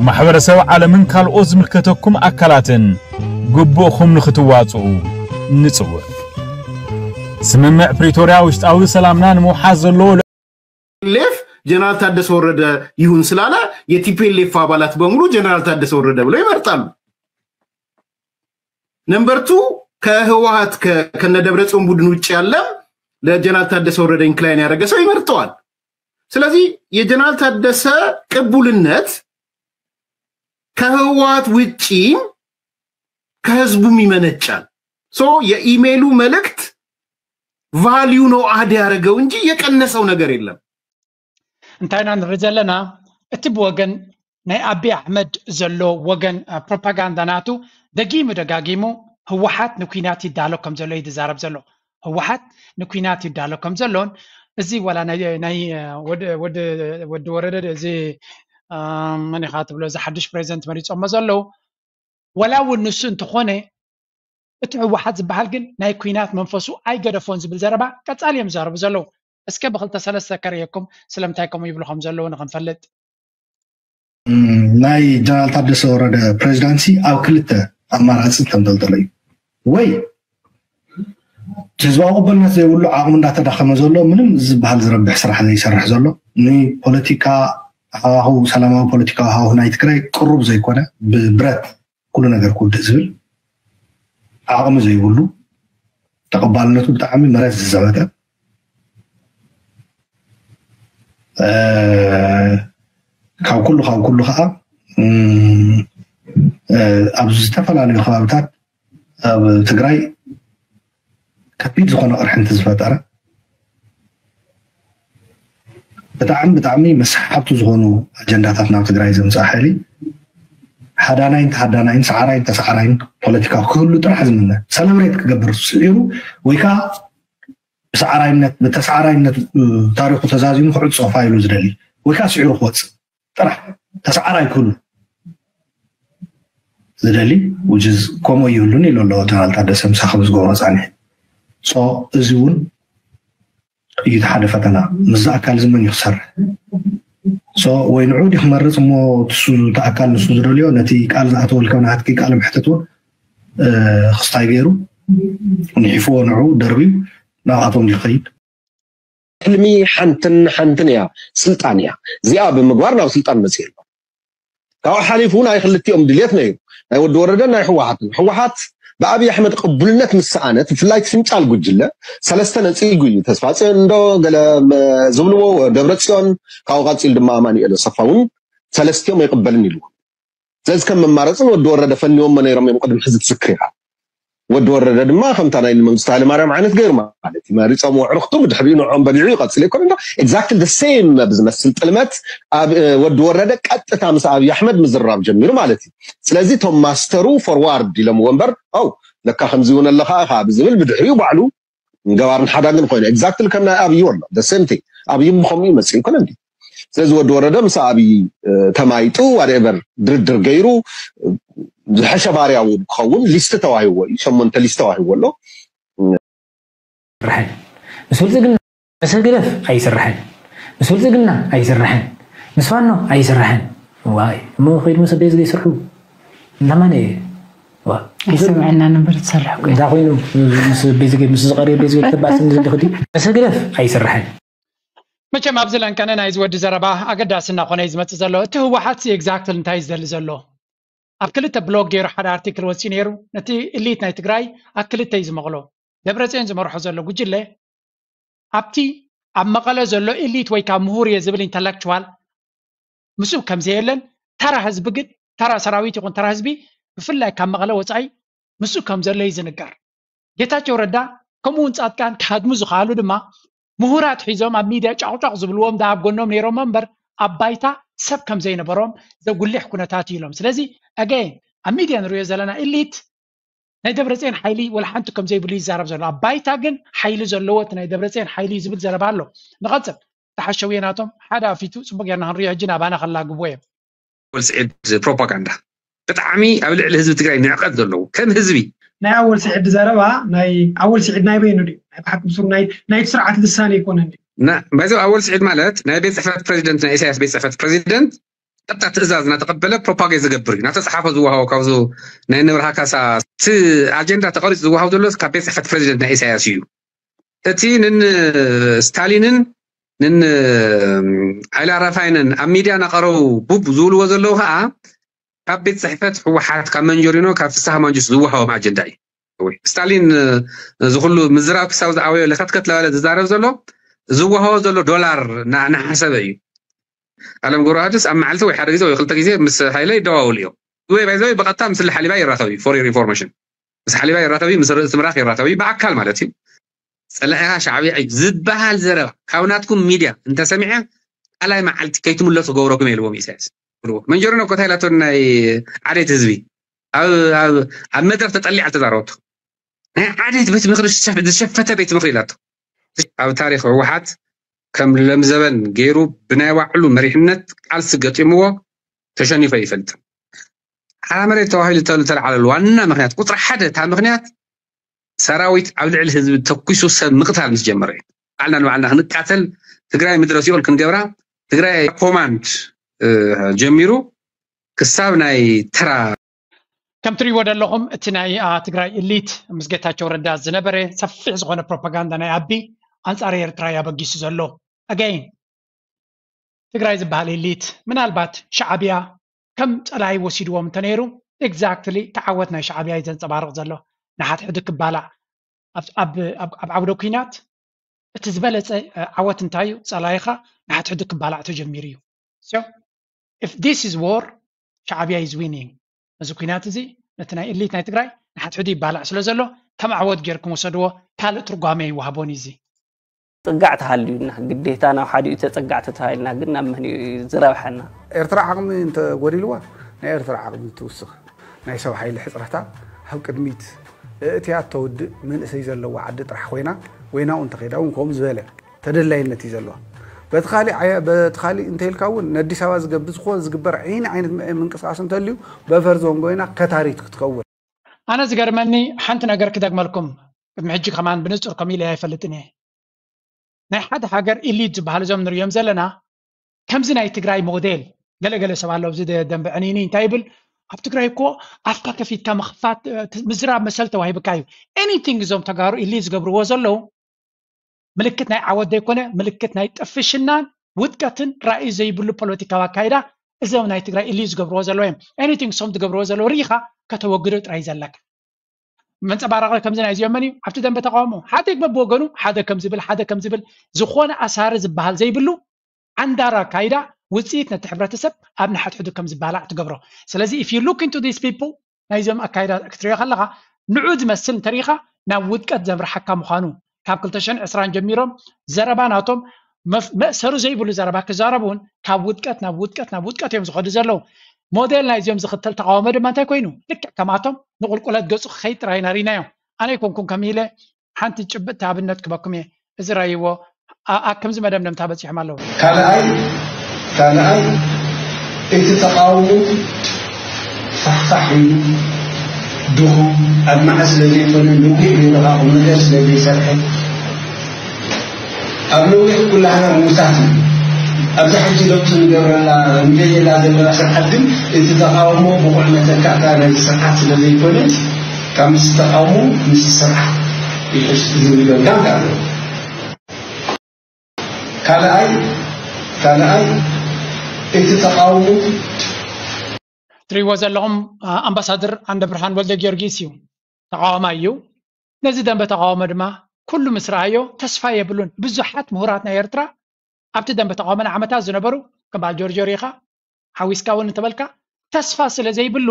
ማሕበረሰብ ዓለምን ካልኦት ዝምልከተኩም ኣካላትን ግቡእኹም ንክትዋፅኡ ንፅውዕ። ስምምዕ ፕሪቶርያ ውሽጣዊ ሰላምና ንምውሓስ ዘለዎ ሌፍ ጀነራል ታደሰ ወረደ ይሁን ስላለ የቲፒኤልኤፍ አባላት በሙሉ ጀነራል ታደሰ ወረደ ብለው ይመርጣሉ። ነምበር ቱ ከህወሀት ከነ ደብረጽዮን ቡድን ውጭ ያለም ለጀነራል ታደሰ ወረደ ኢንክላይን ያደረገ ሰው ይመርጠዋል። ስለዚህ የጀነራል ታደሰ ቅቡልነት ከህወሀት ውጪም ከህዝቡም ይመነጫል። ሶ የኢሜይሉ መልእክት ቫሊዩ ነው አድ ያደረገው እንጂ የቀነሰው ነገር የለም። እንታይ ኢና ንርኢ ዘለና? እቲ ብወገን ናይ ኣቢ ኣሕመድ ዘሎ ወገን ፕሮፓጋንዳ ናቱ ደጊሙ ደጋጊሙ ህወሓት ንኩናት ይዳሎ ከም ዘሎ እዩ ዝዛረብ ዘሎ። ህወሓት ንኩናት ይዳሎ ከም ዘሎን እዚ ዋላ ናይ ወዲ ወረደ እዚ መን ኢኻ ትብሎ እዚ ሓዱሽ ፕሬዚደንት መሪፆሞ ዘለዉ ወላ እውን ንሱ እንተኾነ እቲ ህወሓት ዝበሃል ግን ናይ ኩናት መንፈሱ ኣይገደፎን ዝብል ዘረባ ቀጻሊ እዮም ዝዛረቡ ዘለዉ። እስከ ብክልተ ሰለስተ ከርእየኩም ስለምንታይ ከምኡ ይብሉ ከም ዘለዉ ንኽንፈልጥ። ናይ ጀነራል ታደሰ ወረደ ፕሬዚዳንሲ ኣብ ክልተ ኣማራፂ ተንጠልጠለ እዩ። ወይ ህዝባዊ ቅቡልነት ዘይብሉ ዓቕሙ እንዳተዳኸመ ዘሎ ምንም ዝበሃል ዝረብሕ ስራሕ ዘይሰርሕ ዘሎ ንፖለቲካ ሃዋሁ ሰላማዊ ፖለቲካዊ ሃዋሁ ናይ ትግራይ ቅሩብ ዘይኮነ ብብረት ኩሉ ነገር ክውድእ ዝብል ዓቕሚ ዘይብሉ ተቐባልነቱ ብጣዕሚ መሬት ዝዘበጠ ካብ ኩሉ ካብ ኩሉ ከዓ ኣብ ዝተፈላለዩ ከባብታት ኣብ ትግራይ ከቢድ ዝኾነ ቅርሕንቲ ዝፈጠረ ብጣዕሚ ብጣዕሚ መስሓብቲ ዝኾኑ ኣጀንዳታት ናብ ትግራይ ዘምፅእ ሓይሊ ሓዳናይን ተሓዳናይን ሰዓራይን ተሰዓራይን ፖለቲካ ክህሉ ጥራሕ ዝምነ ሰለብሬት ክገብር ስዒሩ ወይ ከዓ ብሰዓራይነት ብተሰዓራይነት ታሪኩ ተዛዚሙ ክዕፆ ፋይሉ ዝደሊ ወይ ከዓ ስዒሩ ክወፅእ ጥራሕ ተሰዓራይ ክህሉ ዝደሊ ውጅዝ ከምኡ ይብሉን ኢሉ ኣሎ ጀነራል ታደሰ ምሳኺ ብዝገብሮ ፃንሒ ሶ እዚ እውን እዩ እቲ ሓደ ፈተና ምስዚ ኣካል እዚ መን እዩ ክሰርሕ ሶ ወይ ንዑ ዲ ክመርፅ እሞ ትሱ እቲ ኣካል ንሱ ዝደልዮ ነቲ ቃል ዝኣተወልካ ናትኪ ቃል ምሕተት እውን ክስታይ ገይሩ ንሒፍዎ ንዑ ደርብዩ ናብኣቶም ዲ ክኸይድ ሕልሚ ሓንትን ሓንትን እያ ስልጣን እያ እዚኣ ብምግባር ናብ ስልጣን መፅእ ኣሎ ካብኡ ሓሊፉ ናይ ክልቲኦም ድልየት ነይሩ ናይ ወዲ ወረደ ናይ ህወሓትን ህወሓት ብኣብይ ኣሕመድ ቅቡልነት ምስ ሰኣነት ብፍላይ እቲ ፍንጫል ጉጅለ ሰለስተ ነፂጉ እዩ ተስፋፅዮን እንዶ ገለ ዝብልዎ ደብረፅዮን ካብኡ ቀፂሉ ድማ ኣማኒኤል ኣሰፋ እውን ሰለስቲኦም ኣይቅበልን ኢልዎ ስለዚ ከም መማረፂ ንወዲ ወረደ ፈንዎሞ ነይሮም እዮም ቅድሚ ሕዚ ትዝክር ኢኻ ወዲ ወረደ ድማ ከምታ ናይ መንግስቱ ሃይለማርያም ዓይነት ገይሩ ማለት እዩ መሪፆም ኣዕሩኽቱ ብድሕሪኡ ንዕኦም በሊዑ ይቐፅል ኣይኮነ ዶ exactly the same ብዝመስል ጥልመት ኣብ ወዲ ወረደ ቀጥታ ምስ ኣብይ ኣሕመድ ምዝራብ ጀሚሩ ማለት እዩ ስለዚ እቶም ማስተሩ ፎርዋርድ ኢሎምዎ እምበር ው ለካ ከምዚ እውን ኣለካ ኢኻ ብዝብል ብድሕሪኡ ባዕሉ ገባርን ሓዳግን ኮይኑ exactly ከም ናይ ኣብይ ወሎ the same thing ኣብይ ምኸምኡ ይመፅእ ይኮነ እንዲ ስለዚ ወዲ ወረደ ምስ ኣብይ ተማይጡ whatever ድርድር ገይሩ ዝሐሸ ባርያ እውን ክኸውን ሊስት ተዋሂዎ እዩ ሸሞንተ ሊስት ተዋሂዎ ኣሎ ይስርሐን ምስ ብልፅግና ምስ ህግደፍ ኣይስርሐን ምስ ብልፅግና ኣይስርሐን ምስ ፋኖ ኣይስርሐን ዋይ እሞ ከይዱ ምስ ቤዝገ ይስርሑ እንታማን እየ ኣይሰምዐና ነበር ትሰርሕ እኮ እንታይ ኮይኑ ምስ ቤዝገ ምስ ዝቐርዮ ቤዝገ ክተባእስኒ ዝልኽዲ ምስ ህግደፍ ኣይስርሐን መቸም ኣብዚ ለንቀነ ናይዚ ወዲ ዘረባ ኣገዳሲ እናኾነ እዩ ዝመፅእ ዘሎ እቲ ህወሓት ሲ exactly እንታይ እዩ ዝደሊ ዘሎ ኣብ ክልተ ብሎክ ገይሩ ሓደ ኣርቲክል ወፂኡ ነይሩ ነቲ እሊት ናይ ትግራይ ኣብ ክልተ እዩ ዝመቕሎ ደብረፅዮን ዝመርሖ ዘሎ ጉጅለ ኣብቲ ኣብ መቐለ ዘሎ ኢሊት ወይ ካብ ምሁር እየ ዝብል ኢንተሌክቹዋል ምስኡ ከም ዘየለን ተራ ህዝቢ ግን ተራ ሰራዊት ይኹን ተራ ህዝቢ ብፍላይ ካብ መቐለ ወፃኢ ምስኡ ከም ዘሎ እዩ ዝንገር ጌታቸው ረዳ ከምኡ እውን ፃድቃን ክሃድሙ ዝኸኣሉ ድማ ምሁራት ሒዞም ኣብ ሚድያ ጫቑጫቕ ዝብልዎም ደኣ ኣብ ጎኖም ነይሮም እምበር ኣብ ባይታ ሰብ ከም ዘይነበሮም ዘጉልሕ ኩነታት እዩ ኢሎም ስለዚ ኣገይን ኣብ ሚድያ ንሪኦ ዘለና ኢሊት ናይ ደብረፅዮን ሓይሊ ወላ ሓንቲ ከም ዘይብሉ ይዛረብ ዘሎ ኣብ ባይታ ግን ሓይሊ ዘለዎ እቲ ናይ ደብረፅዮን ሓይሊ እዩ ዝብል ዘረባ ኣሎ ንቐፅል ተሓሸውየ ናቶም ሓደ ኣፊቱ ፅቡቅ ጌርና ክንሪኦ ሕጂ ናባና ከላግብዎ እዮም ወልስዒድ ፕሮፓጋንዳ ብጣዕሚ ኣብ ልዕሊ ህዝቢ ትግራይ ንዕቀት ዘለዎ ከም ህዝቢ ናይ ኣወል ስዒድ ዘረባ ናይ ኣወል ስዒድ ናይ በይኑ ድዩ ናይ ብሓቂ ብሱር ናይ ናይቲ ስርዓት ልሳነ ኣይኮነን ድዩ ባይዘ ኣወል ስዒድ ማለት ናይ ቤት ፅሕፈት ፕሬዚደንት ናይ ኢሳያስ ቤት ፅሕፈት ፕሬዚደንት ቀጥታ ትእዛዝ እናተቐበለ ፕሮፓጌ ዝገብር እዩ ናተፅሓፈ ዝወሃቦ ካብዚ ናይ ንብርሃ ካሳ እቲ ኣጀንዳ ተቐሪፁ ዝወሃብ ዘሎ ካብ ቤት ፅሕፈት ፕሬዚደንት ናይ ኢሳያስ እዩ እቲ ንን ስታሊንን ንን ኣይላራፋይንን ኣብ ሚድያ እናቐረቡ ቡብ ዝብልዎ ዘለዉ ከዓ ካብ ቤት ፅሕፈት ህወሓት ካብ መንጀሪኖ ካብ ፍስሃ ማንጁስ ዝወሃቦም ኣጀንዳ እዩ ስታሊን እዚ ኩሉ ምዝራብ ክሳብ ዝኣወዮ ለኸትከት ለባለ ዝዛረብ ዘሎ ዝወሃቦ ዘሎ ዶላር እናሓሰበ እዩ ኣለም ገብረዋህድስ ኣብ መዓልቲ ወይ ሓደ ግዜ ወይ ክልተ ግዜ ምስ ሃይለ ይደዋውሉ እዮም ወይ ባይዘወይ ብቐጥታ ምስ ሓሊባ ይራኸብ እዩ for your information ምስ ሓሊባ ይራኸብ እዩ ምስ ርእሲ ምራኽ ይራኸብ እዩ ብኣካል ማለት እዩ ፀላኢኻ ሻዕብያ እዩ ዝበሃል ዘረባ ካብ ናትኩም ሚድያ እንተሰሚዐ ካልኣይ መዓልቲ ከይትምለሱ ገብረኩም የልዎም ኢሳያስ መንጀሪኖ እኮ እንታይ ኢላቶ ናይ ዓሌት ህዝቢ ኣብ መድረክ ተጠሊዓ ዝተዛረበቶ ናይ ዓሌት ቤት ምክሪ ዝሸፈተ ቤት ምክሪ ኢላቶ ኣብ ታሪክ ህወሓት ከም ለምዘበን ገይሩ ብናይ ባዕሉ መሪሕነት ቃልሲ ገጢምዎ ተሸኒፎ ይፈልጥ ሓራ መሬት ተባሂሉ ተልተልዓለሉ ዋና ምክንያት፣ ቁፅሪ ሓደ እታ ምክንያት፣ ሰራዊት ኣብ ልዕሊ ህዝቢ ተኩሱ ሰብ ምቕታል ምስ ጀመረ እዩ። ባዕልና ንባዕልና ክንቃተል፣ ትግራይ ምድረ ሲኦል ክንገብራ፣ ትግራይ ኮማንድ ጀሚሩ ክሳብ ናይ ተራ ከም ትሪእዎ ዘለኹም፣ እቲ ናይ ትግራይ ኢሊት ምስ ጌታቸው ረዳ ዝነበረ ሰፊሕ ዝኾነ ፕሮፓጋንዳ ናይ ኣቢ ኣንፃር ኤርትራ እዩ ኣበጊሱ ዘሎ። ኣገይን ትግራይ ዝበሃል ኢሊት ምናልባት ሻዕብያ ከም ፀላኢ ወሲድዎም እንተነይሩ፣ ኤግዛክትሊ ተዓወት ናይ ሻዕብያ እዩ ዘንፀባርቕ ዘሎ። ንሓድሕዱ ክባላዕ ኣብ ዓውደ ኩናት እቲ ዝበለፀ ዓወት እንታይ እዩ? ፀላኢኻ ንሓድሕዱ ክባላዕ ተጀሚሩ እዩ። So if this is war, ሻዕብያ is winning። እዚ ኩናት እዚ ነቲ ናይ ኢሊት ናይ ትግራይ ንሓድሕዱ ይባላዕ ስለ ዘሎ ከም ዓወት ጌርኩም ውሰድዎ። ካልእ ትርጓሜ ይወሃቦን እዩ እዚ። ፅጋዕ ተሃልዩና ግዴታ ናብ ሓዲኡ ተፀጋዕ ተተባሂልና ግን ናብ መን እዩ ዝረብሐና? ኤርትራ ዓቕሚ እንተጎዲልዋ ናይ ኤርትራ ዓቕሚ ትውስኽ። ናይ ሰብ ሓይሊ ሕፅረታ ኣብ ቅድሚት እእትያ እተውድእ መንእሰይ ዘለዋ ዓዲ ጥራሕ ኮይና፣ ወይ ናብኡ እንተኸይዳ እውን ከምኡ ዝበለ ተደላይነት እዩ ዘለዋ። በቲ ካሊእ ዓየ- በቲ ካሊእ እንተኢልካ እውን ንኣዲስ ኣበባ ዝገብ ዝኾነ ዝግበር ዓይኒ ዓይነት ም- ምንቅስቃስ እንተልዩ በፈር ዞን ኮይና ከታሪት ክትከውን ኣነ ዝገርመኒ ሓንቲ ነገር ክደግመልኩም፣ ቅድሚ ሕጂ ከማን ብንጹር ከም ኢለ ኣይፈልጥን እየ። ናይ ሓደ ሃገር ኢሊት ዝበሃል እዞም ንሪኦም ዘለና ከምዚ ናይ ትግራይ ሞዴል ገለገለ ሰብ ኣሎ ኣብዚ ደ- ደንበ ዕንይንይ እንታይ ይብል? ኣብ ትግራይ እኮ ኣፍካ ከፊትካ ምኽፋት እ፣ ት- ምዝራብ መሰል ተዋሂብካ እዩ። ኤኒቲንግ እዞም ተጋሩ ኢሊት ዝገብርዎ ዘለዉ ምልክት ናይ ዓወት ዘይኮነ ምልክት ናይ ጥፍሽናን ውድቀትን ራእይ ዘይብሉ ፖለቲካዊ ኣካይዳ እዞም ናይ ትግራይ ኢሊት ዝገብርዎ ዘለዉ እዮም። ኤኒቲንግ እሶም ዝገብርዎ ዘለዉ ርኢኻ ከተወግዶ ጥራይ ዘለካ። መንፀባረቂ ከምዚ ናይ እዚኦም መን እዩ? ኣብቲ ደንበ ተቃውሞ ሓደ በብወገኑ ሓደ ከም ዝብል ሓደ ከም ዝብል ዝኾነ ኣሳሪ ዝበሃል ዘይብሉ ዓንዳራ ኣካይዳ ውፅኢት ነቲ ሕብረተሰብ ኣብ ንሓድሕዱ ከም ዝባላዕ ትገብሮ። ስለዚ if you look into these people ናይዞም ኣካይዳ ክትሪኦ ከለካ ንዑ ዝመስል እንተሪኢካ ናብ ውድቀት ዘምርሓካ ምዃኑ ካብ ክልተ ሽሕን ዕስራን ጀሚሮም ዘረባ ናቶም መፍ- መእሰሩ ዘይብሉ ዘረባ ክዛረቡ እውን ካብ ውድቀት ናብ ውድቀት ናብ ውድቀት እዮም ዝኸዱ ዘለዉ። ሞዴል ናይዚኦም ዝኽተል ተቃውሞ ድማ እንታይ ኮይኑ ልክዕ ከምኣቶም ንቁልቁለት ገፁ ክኸይድ ጥራይ ኢና ርኢናዮ። ኣነ ኣይኮንኩን ከም ኢለ ሓንቲ ጭብጥቲ ኣብነት ክበኩም እየ። እዚ ራይዎ ኣኣ ከምዚ መደምደምታ በፂሖም ኣለዉ። ካልኣይ ካልኣይ እቲ ተቃውሞ ፋሕፋሕ ኢሉ ድኹም ኣብ መዓት ስለ ዘይኮነ ንዊሕ ኢሉ ከዓ ቁም ነገር ስለ ዘይሰርሐ ኣብ ነዊሕ ኩላህና ምውታት እዩ። ኣብዛ ሕጂ ለውጢ ንገብረላ ንደልየላ ዘለና ስርዓት ግን እቲ ተቃውሞ ብቑዕ መተካእታ ናይዚ ስርዓት ስለ ዘይኮነ ካብ ምስ ተቃውሞ ምስ ስርዓት ይሕሽ ዝብል ዳንካ ኣለዎ። ካልኣይ ካልኣይ እቲ ተቃውሞ ትሪእዎ ዘለኹም ኣምባሳደር ኣንደ ብርሃን ወልደ ጊዮርጊስ እዩ። ተቃዋማይ እዩ። ነዚ ደንበ ተቃውሞ ድማ ኩሉ ምስ ረኣዮ ተስፋ የብሉን። ብዙሓት ምሁራት ናይ ኤርትራ ኣብቲ ደንበ ተቃውሞ ንዓመታት ዝነበሩ ከም በዓል ጆርጆ ሪኢኻ ሓዊስካ እውን እንተበልካ ተስፋ ስለ ዘይብሉ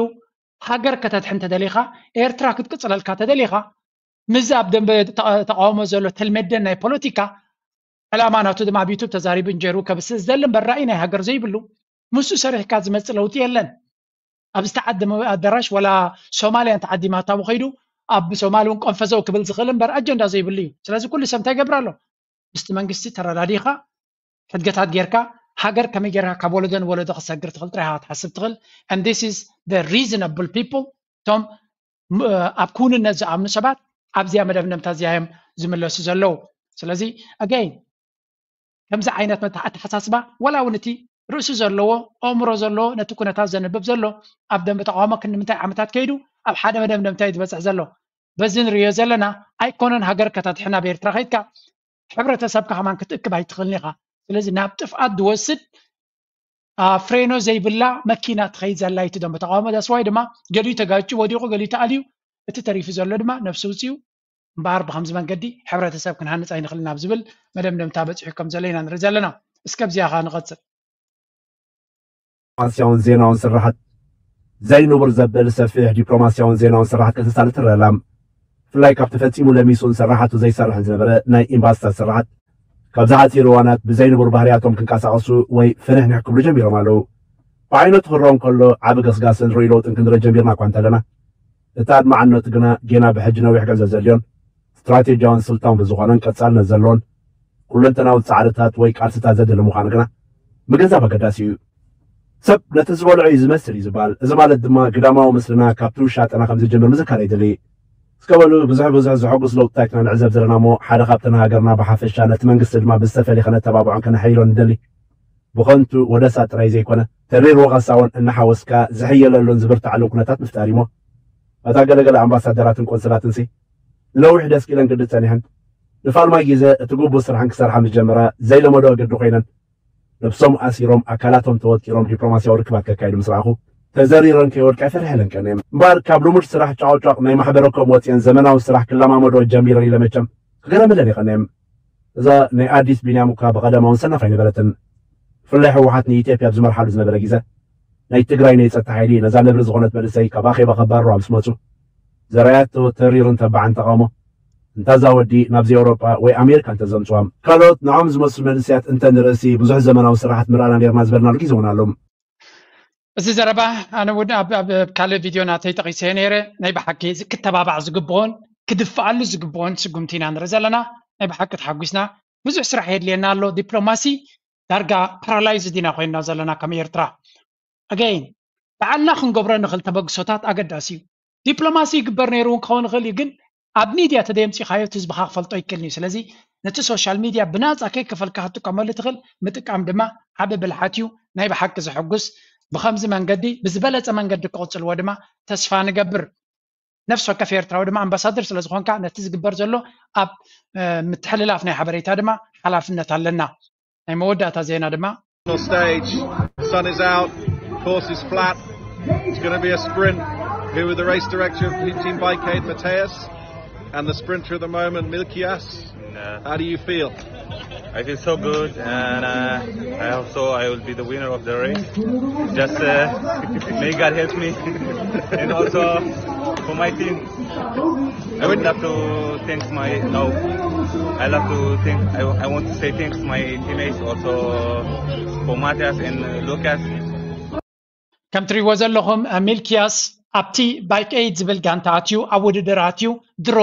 ሃገር ከተድሕን ተደሊኻ ኤርትራ ክትቅፅለልካ ተደሊኻ ምዚ ኣብ ደንበ ተቃውሞ ዘሎ ተልመደን ናይ ፖለቲካ ዕላማ ናቱ ድማ ኣብ ዩቱብ ተዛሪቡ እንጀሩ ከብስስ ዝደሊ እምበር ራእይ ናይ ሃገር ዘይብሉ ምስኡ ሰሪሕካ ዝመፅእ ለውጢ የለን። ኣብ ዝተዓደመ ኣዳራሽ ወላ ሶማልያ እንተዓዲማታ ከይዱ ኣብ ሶማል እውን ቆንፈዘው ክብል ዝኽእል እምበር ኣጀንዳ ዘይብሉ እዩ። ስለዚ ኩሉ ሰብ እንታይ ይገብር ኣሎ? ምስቲ መንግስቲ ተረዳዲኻ ሕድገታት ጌርካ ሃገር ከመይ ጌርካ ካብ ወለዶ ንወለዶ ክሰግር ትኽእል ጥራይ ኢኻ ክትሓስብ ትኽእል። And this is the reasonable people እቶም ኣብ ክውንነት ዝኣምኑ ሰባት ኣብዚኣ መደምደምታ እዚኣ እዮም ዝምለሱ ዘለዉ። ስለዚ ኣገይን ከምዚ ዓይነት ኣተሓሳስባ ዋላ እውን እቲ ርእሲ ዘለዎ ኣእምሮ ዘለዎ ነቲ ኩነታት ዘንብብ ዘሎ ኣብ ደንበ ተቃውሞ ክንዲ ምንታይ ዓመታት ከይዱ ኣብ ሓደ መደምደምታ እዩ ዝበፅሕ ዘሎ። በዚ ንሪኦ ዘለና ኣይኮነን ሃገር ከተድሕን ኣብ ኤርትራ ከይድካ ሕብረተሰብካ ከማን ክትእክብ ኣይትኽእልን ኢኻ። ስለዚ ናብ ጥፍኣት ዝወስድ ፍሬኖ ዘይብላ መኪና ትኸይድ ዘላ እዩ እቲ ደንበ ተቃውሞ። ዳስዋይ ድማ ገሊኡ ተጋጭ ወዲቑ ገሊኡ ተኣልዩ እቲ ተሪፉ ዘሎ ድማ ነብሲ ውፅኡ እምበኣር ብከምዚ መንገዲ ሕብረተሰብ ክንሃንፅ ኣይንኽእልን ኣብ ዝብል መደምደምታ በፂሑ ከም ዘሎ ኢና ንርኢ ዘለና። እስከ ኣብዚኣ ኸዓ ንቐፅል። ዲፕሎማስያውን ዜናውን ስርሓት ዘይንቡር ዘብል ሰፊሕ ዲፕሎማስያውን ዜናውን ስርሓት ከተሳልጥ ትረአ ኣላ። ብፍላይ ካብ ተፈጺሙ ለሚሱን ስርሓቱ ዘይሰርሕን ዝነበረ ናይ ኤምባስታት ስርሓት፣ ካብ ዝሓጺር እዋናት ብዘይንቡር ባህርያቶም ክንቀሳቐሱ ወይ ፍንሕንሕ ክብሉ ጀሚሮም ኣለዉ። ብዓይነቱ ክረኦ እንከሎ ዓቢ ገስጋስን ርኡይ ለውጥን ክንርኢ ጀሚርና እኳ እንተለና፣ እቲ ኣድማዕነቱ ግና ጌና ብሕጂ ነዊሕ ጉዕዞ ዘድልዮን ስትራቴጂያውን ስልታውን ብዝኾነን ቀጻልነት ዘለዎን ኩለንተናዊ ጻዕርታት ወይ ቃልስታት ዘድሊ ምዃኑ ግና ምግንዛብ ኣገዳሲ እዩ። ሰብ ነቲ ዝበልዖ እዩ ዝመስል እዩ ዝበሃል። እዚ ማለት ድማ ግዳማዊ ምስልና ካብቲ ውሻጠና ከም ዝጅምር ምዝካር የድሊ። እስከ በሉ ብዙሕ ብዙሕ ዘሐጉስ ለውጥታት ኢና ንዕዘብ ዘለና እሞ፣ ሓደ ካብተን ሃገርና ብሓፈሻ ነቲ መንግስቲ ድማ ብዝተፈለየ ከነተባብዖን ከነሐይሎን ንደሊ። ብኸንቱ ወደሳ ጥራይ ዘይኮነ፣ ተሪር ወቐሳ እውን እናሓወስካ ዝሕየለሉን ዝብርትዓሉን ኩነታት ምፍጣር እዩሞ። እታ ገለገለ ኣምባሳደራትን ቆንስላትንሲ ንነዊሕ ደስኪለን ግዲ ጸኒሐን፣ ንፋልማይ ግዜ እቲ ግቡእ ስራሕን ክሰርሓ ምስ ጀመራ ዘይለመዶ ግዲ ኮይነን፣ ነብሶም ኣሲሮም ኣካላቶም ተወጢሮም ዲፕሎማስያዊ ርክባት ከካይዱ ምስ ረኣኹ፣ ተዘሪረን ከይወድቃ ይፈርሐለን ቀንየም። እምበኣር ካብ ልሙድ ስራሕ ጫቕጫቕ ናይ ማሕበረኮም ወፅየን ዘመናዊ ስራሕ ክለማመዶ ጀሚረን ኢለ መቸም ክገረመለን ይቐንየም። እዛ ናይ ኣዲስ ቢንያም እኳ ብቐደማ እውን ሰናፍ ኣይነበረትን። ብፍላይ ህወሓት ንኢትዮጵያ ኣብ ዝመርሓሉ ዝነበረ ግዜ ናይ ትግራይ ናይ ጸጥታ ሓይሊ ነዛ ነብሪ ዝኾነት መንእሰይ ካብ ኣኼባ ከባርሩ ምስ መጹ ዘርኣያቶ ተሪርን ተባዕን ተቓውሞ እንታዛ ወዲ ናብዚ ኤውሮጳ ወይ ኣሜሪካ እንተዘምጽዋም ካልኦት ንዖም ዝመስሉ መንእሰያት እንተ ንርእሲ ብዙሕ ዘመናዊ ስራሓት ምርኣና ነርና ዝበልናሉ ግዜ እውን ኣሎ። እዚ ዘረባ ኣነ እውን ኣብ ኣብ ካልእ ቪድዮ ናተይ ጠቒሰዮ ነይረ። ናይ ብሓቂ እዚ ክተባባዕ ዝግብኦን ክድፍኣሉ ዝግብኦን ስጉምቲ ኢና ንርኢ ዘለና። ናይ ብሓቂ ተሓጒስና። ብዙሕ ስራሕ የድልየና ኣሎ። ዲፕሎማሲ ዳርጋ ፓራላይዝ ዲና ኮይንና ዘለና ከም ኤርትራ። ኣገይን ባዕልና ክንገብሮ ንኽእል ተበግሶታት ኣገዳሲ እዩ። ዲፕሎማሲ ይግበር ነይሩ እውን ክኸውን ይኽእል እዩ፣ ግን ኣብ ሚድያ ተደየምፂኻዮ እቲ ህዝብኻ ክፈልጦ ይክእል እዩ። ስለዚ ነቲ ሶሻል ሚድያ ብናፃ ከይከፈልካ ክትጥቀመሉ ትኽእል ምጥቃም ድማ ዓቢ ብልሓት እዩ። ናይ ብሓቂ ዘሐጉስ። ብኸምዚ መንገዲ ብዝበለፀ መንገዲ ክቕፅልዎ ድማ ተስፋ ንገብር። ነፍሲ ወከፍ ኤርትራዊ ድማ ኣምባሳደር ስለ ዝኾንካ ነቲ ዝግበር ዘሎ ኣብ ምትሕልላፍ ናይ ሓበሬታ ድማ ሓላፍነት ኣለና። ናይ መወዳእታ ዜና ድማ Final stage. The sun is out. Course is flat. It's going to be a sprint. Here with the race director of Team Bike Aid, Mateus, and the sprinter at the moment, Milkias. Uh, How do you feel? I feel so good, and uh, I hope so. I will be the winner of the race. Just uh, may God help me, and also for my team. I would love to thank my no. I love to thank. I, I want to say thanks to my teammates also for Matthias and uh, Lucas. ከም ትሪእዎ ዘለኹም ሚልኪያስ ኣብቲ ባይክ ኤይድ ዝብል ጋንታ ኣትዩ ኣብ ውድድር ኣትዩ ድሮ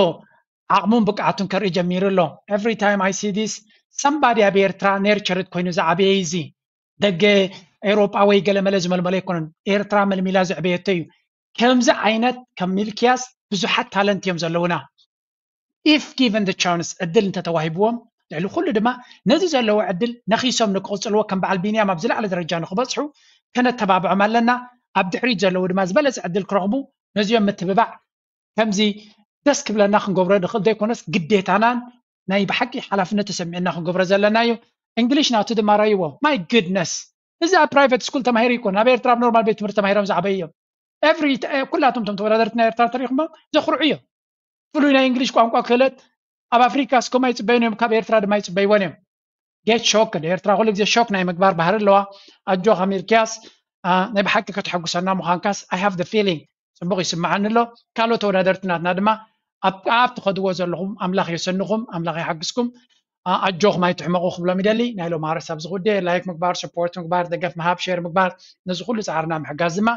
ዓቕሙን ብቅዓቱን ከርኢ ጀሚሩ ኣሎ። Every time I see this, somebody ኣብ ኤርትራ ኔርቸርድ ኮይኑ ዝዓበየ እዚ ደገ ኤውሮጳ ወይ ገለመለ ዝመልመለ ኣይኮነን። ኤርትራ መልሚላ ዘዕበየቶ እዩ። ከምዚ ዓይነት ከም ሚልኪያስ ብዙሓት ታለንት እዮም ዘለውና። If given the chance, ዕድል እንተተዋሂብዎም ልዕሊ ኩሉ ድማ ነዚ ዘለዎ ዕድል ነኺሶም ንክቕፅልዎ ከም በዓል ቢንያም ኣብ ዝለዓለ ደረጃ ንክበፅሑ ከነተባብዖም ኣለና። ኣብ ድሕሪት ዘለዉ ድማ ዝበለፀ ዕድል ክረኽቡ ነዚኦም ምትብባዕ ከምዚ ደስ ክብለና ክንገብሮ ንኽእል ዘይኮነስ ግዴታናን ናይ ብሓቂ ሓላፍነት ተሰሚዕና ክንገብሮ ዘለና እዩ። እንግሊሽ ናቱ ድማ ራይዎ። My goodness፣ እዚ ኣብ ፕራይቨት ስኩል ተማሂሩ ይኮን ኣብ ኤርትራ ኣብ ኖርማል ቤት ትምህርቲ ተማሂሮም ዝዓበዩ እዮም። Every ኩላቶም ቶም ተወዳደርቲ ናይ ኤርትራ ተሪኽሞ ዘኽርዑ እዮም። ፍሉይ ናይ እንግሊሽ ቋንቋ ክእለት ኣብ ኣፍሪካ እስኮም ኣይፅበዩን እዮም፣ ካብ ኤርትራ ድማ ኣይፅበይዎን እዮም። Get shocked፣ ኤርትራ ኩሉ ግዜ ሾክ ናይ ምግባር ባህሪ ኣለዋ። ኣጆኻ ሚልኪያስ፣ ናይ ብሓቂ ከተሐጉሰና ምዃንካስ I have the feeling፣ ፅቡቕ ይስምዓኒ ኣሎ። ካልኦት ተወዳደርቲ ናትና ድማ ኣብ ኣብ ትኸድዎ ዘለኹም ኣምላኽ የሰንኹም፣ ኣምላኽ ይሓግዝኩም። ኣጆኹም ኣይትሕመቑ ክብሎም ይደሊ። ናይ ሎማርስ ኣብዚ ጉዳይ ላይክ ምግባር፣ ሰፖርት ምግባር፣ ደገፍ ምሃብ፣ ሼር ምግባር፣ ነዚ ኩሉ ፃዕርና ምሕጋዝ ድማ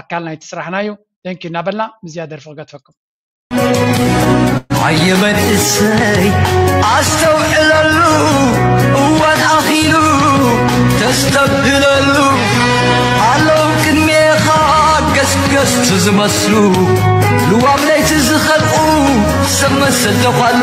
ኣካል ናይቲ ስራሕና እዩ። Thank you እናበልና ምስዚኣ ደርፊ ክገድፈኩም። ኣየ መንእሰይ ኣስተውዕለሉ፣ እዋን ኣኺሉ ተስተብህለሉ። ኣለዉ ቅድሜኻ ገስገስቲ ዝመስሉ፣ ልዋም ለይቲ ዝኸልኡ ሰብ መሰል ተዃሉ።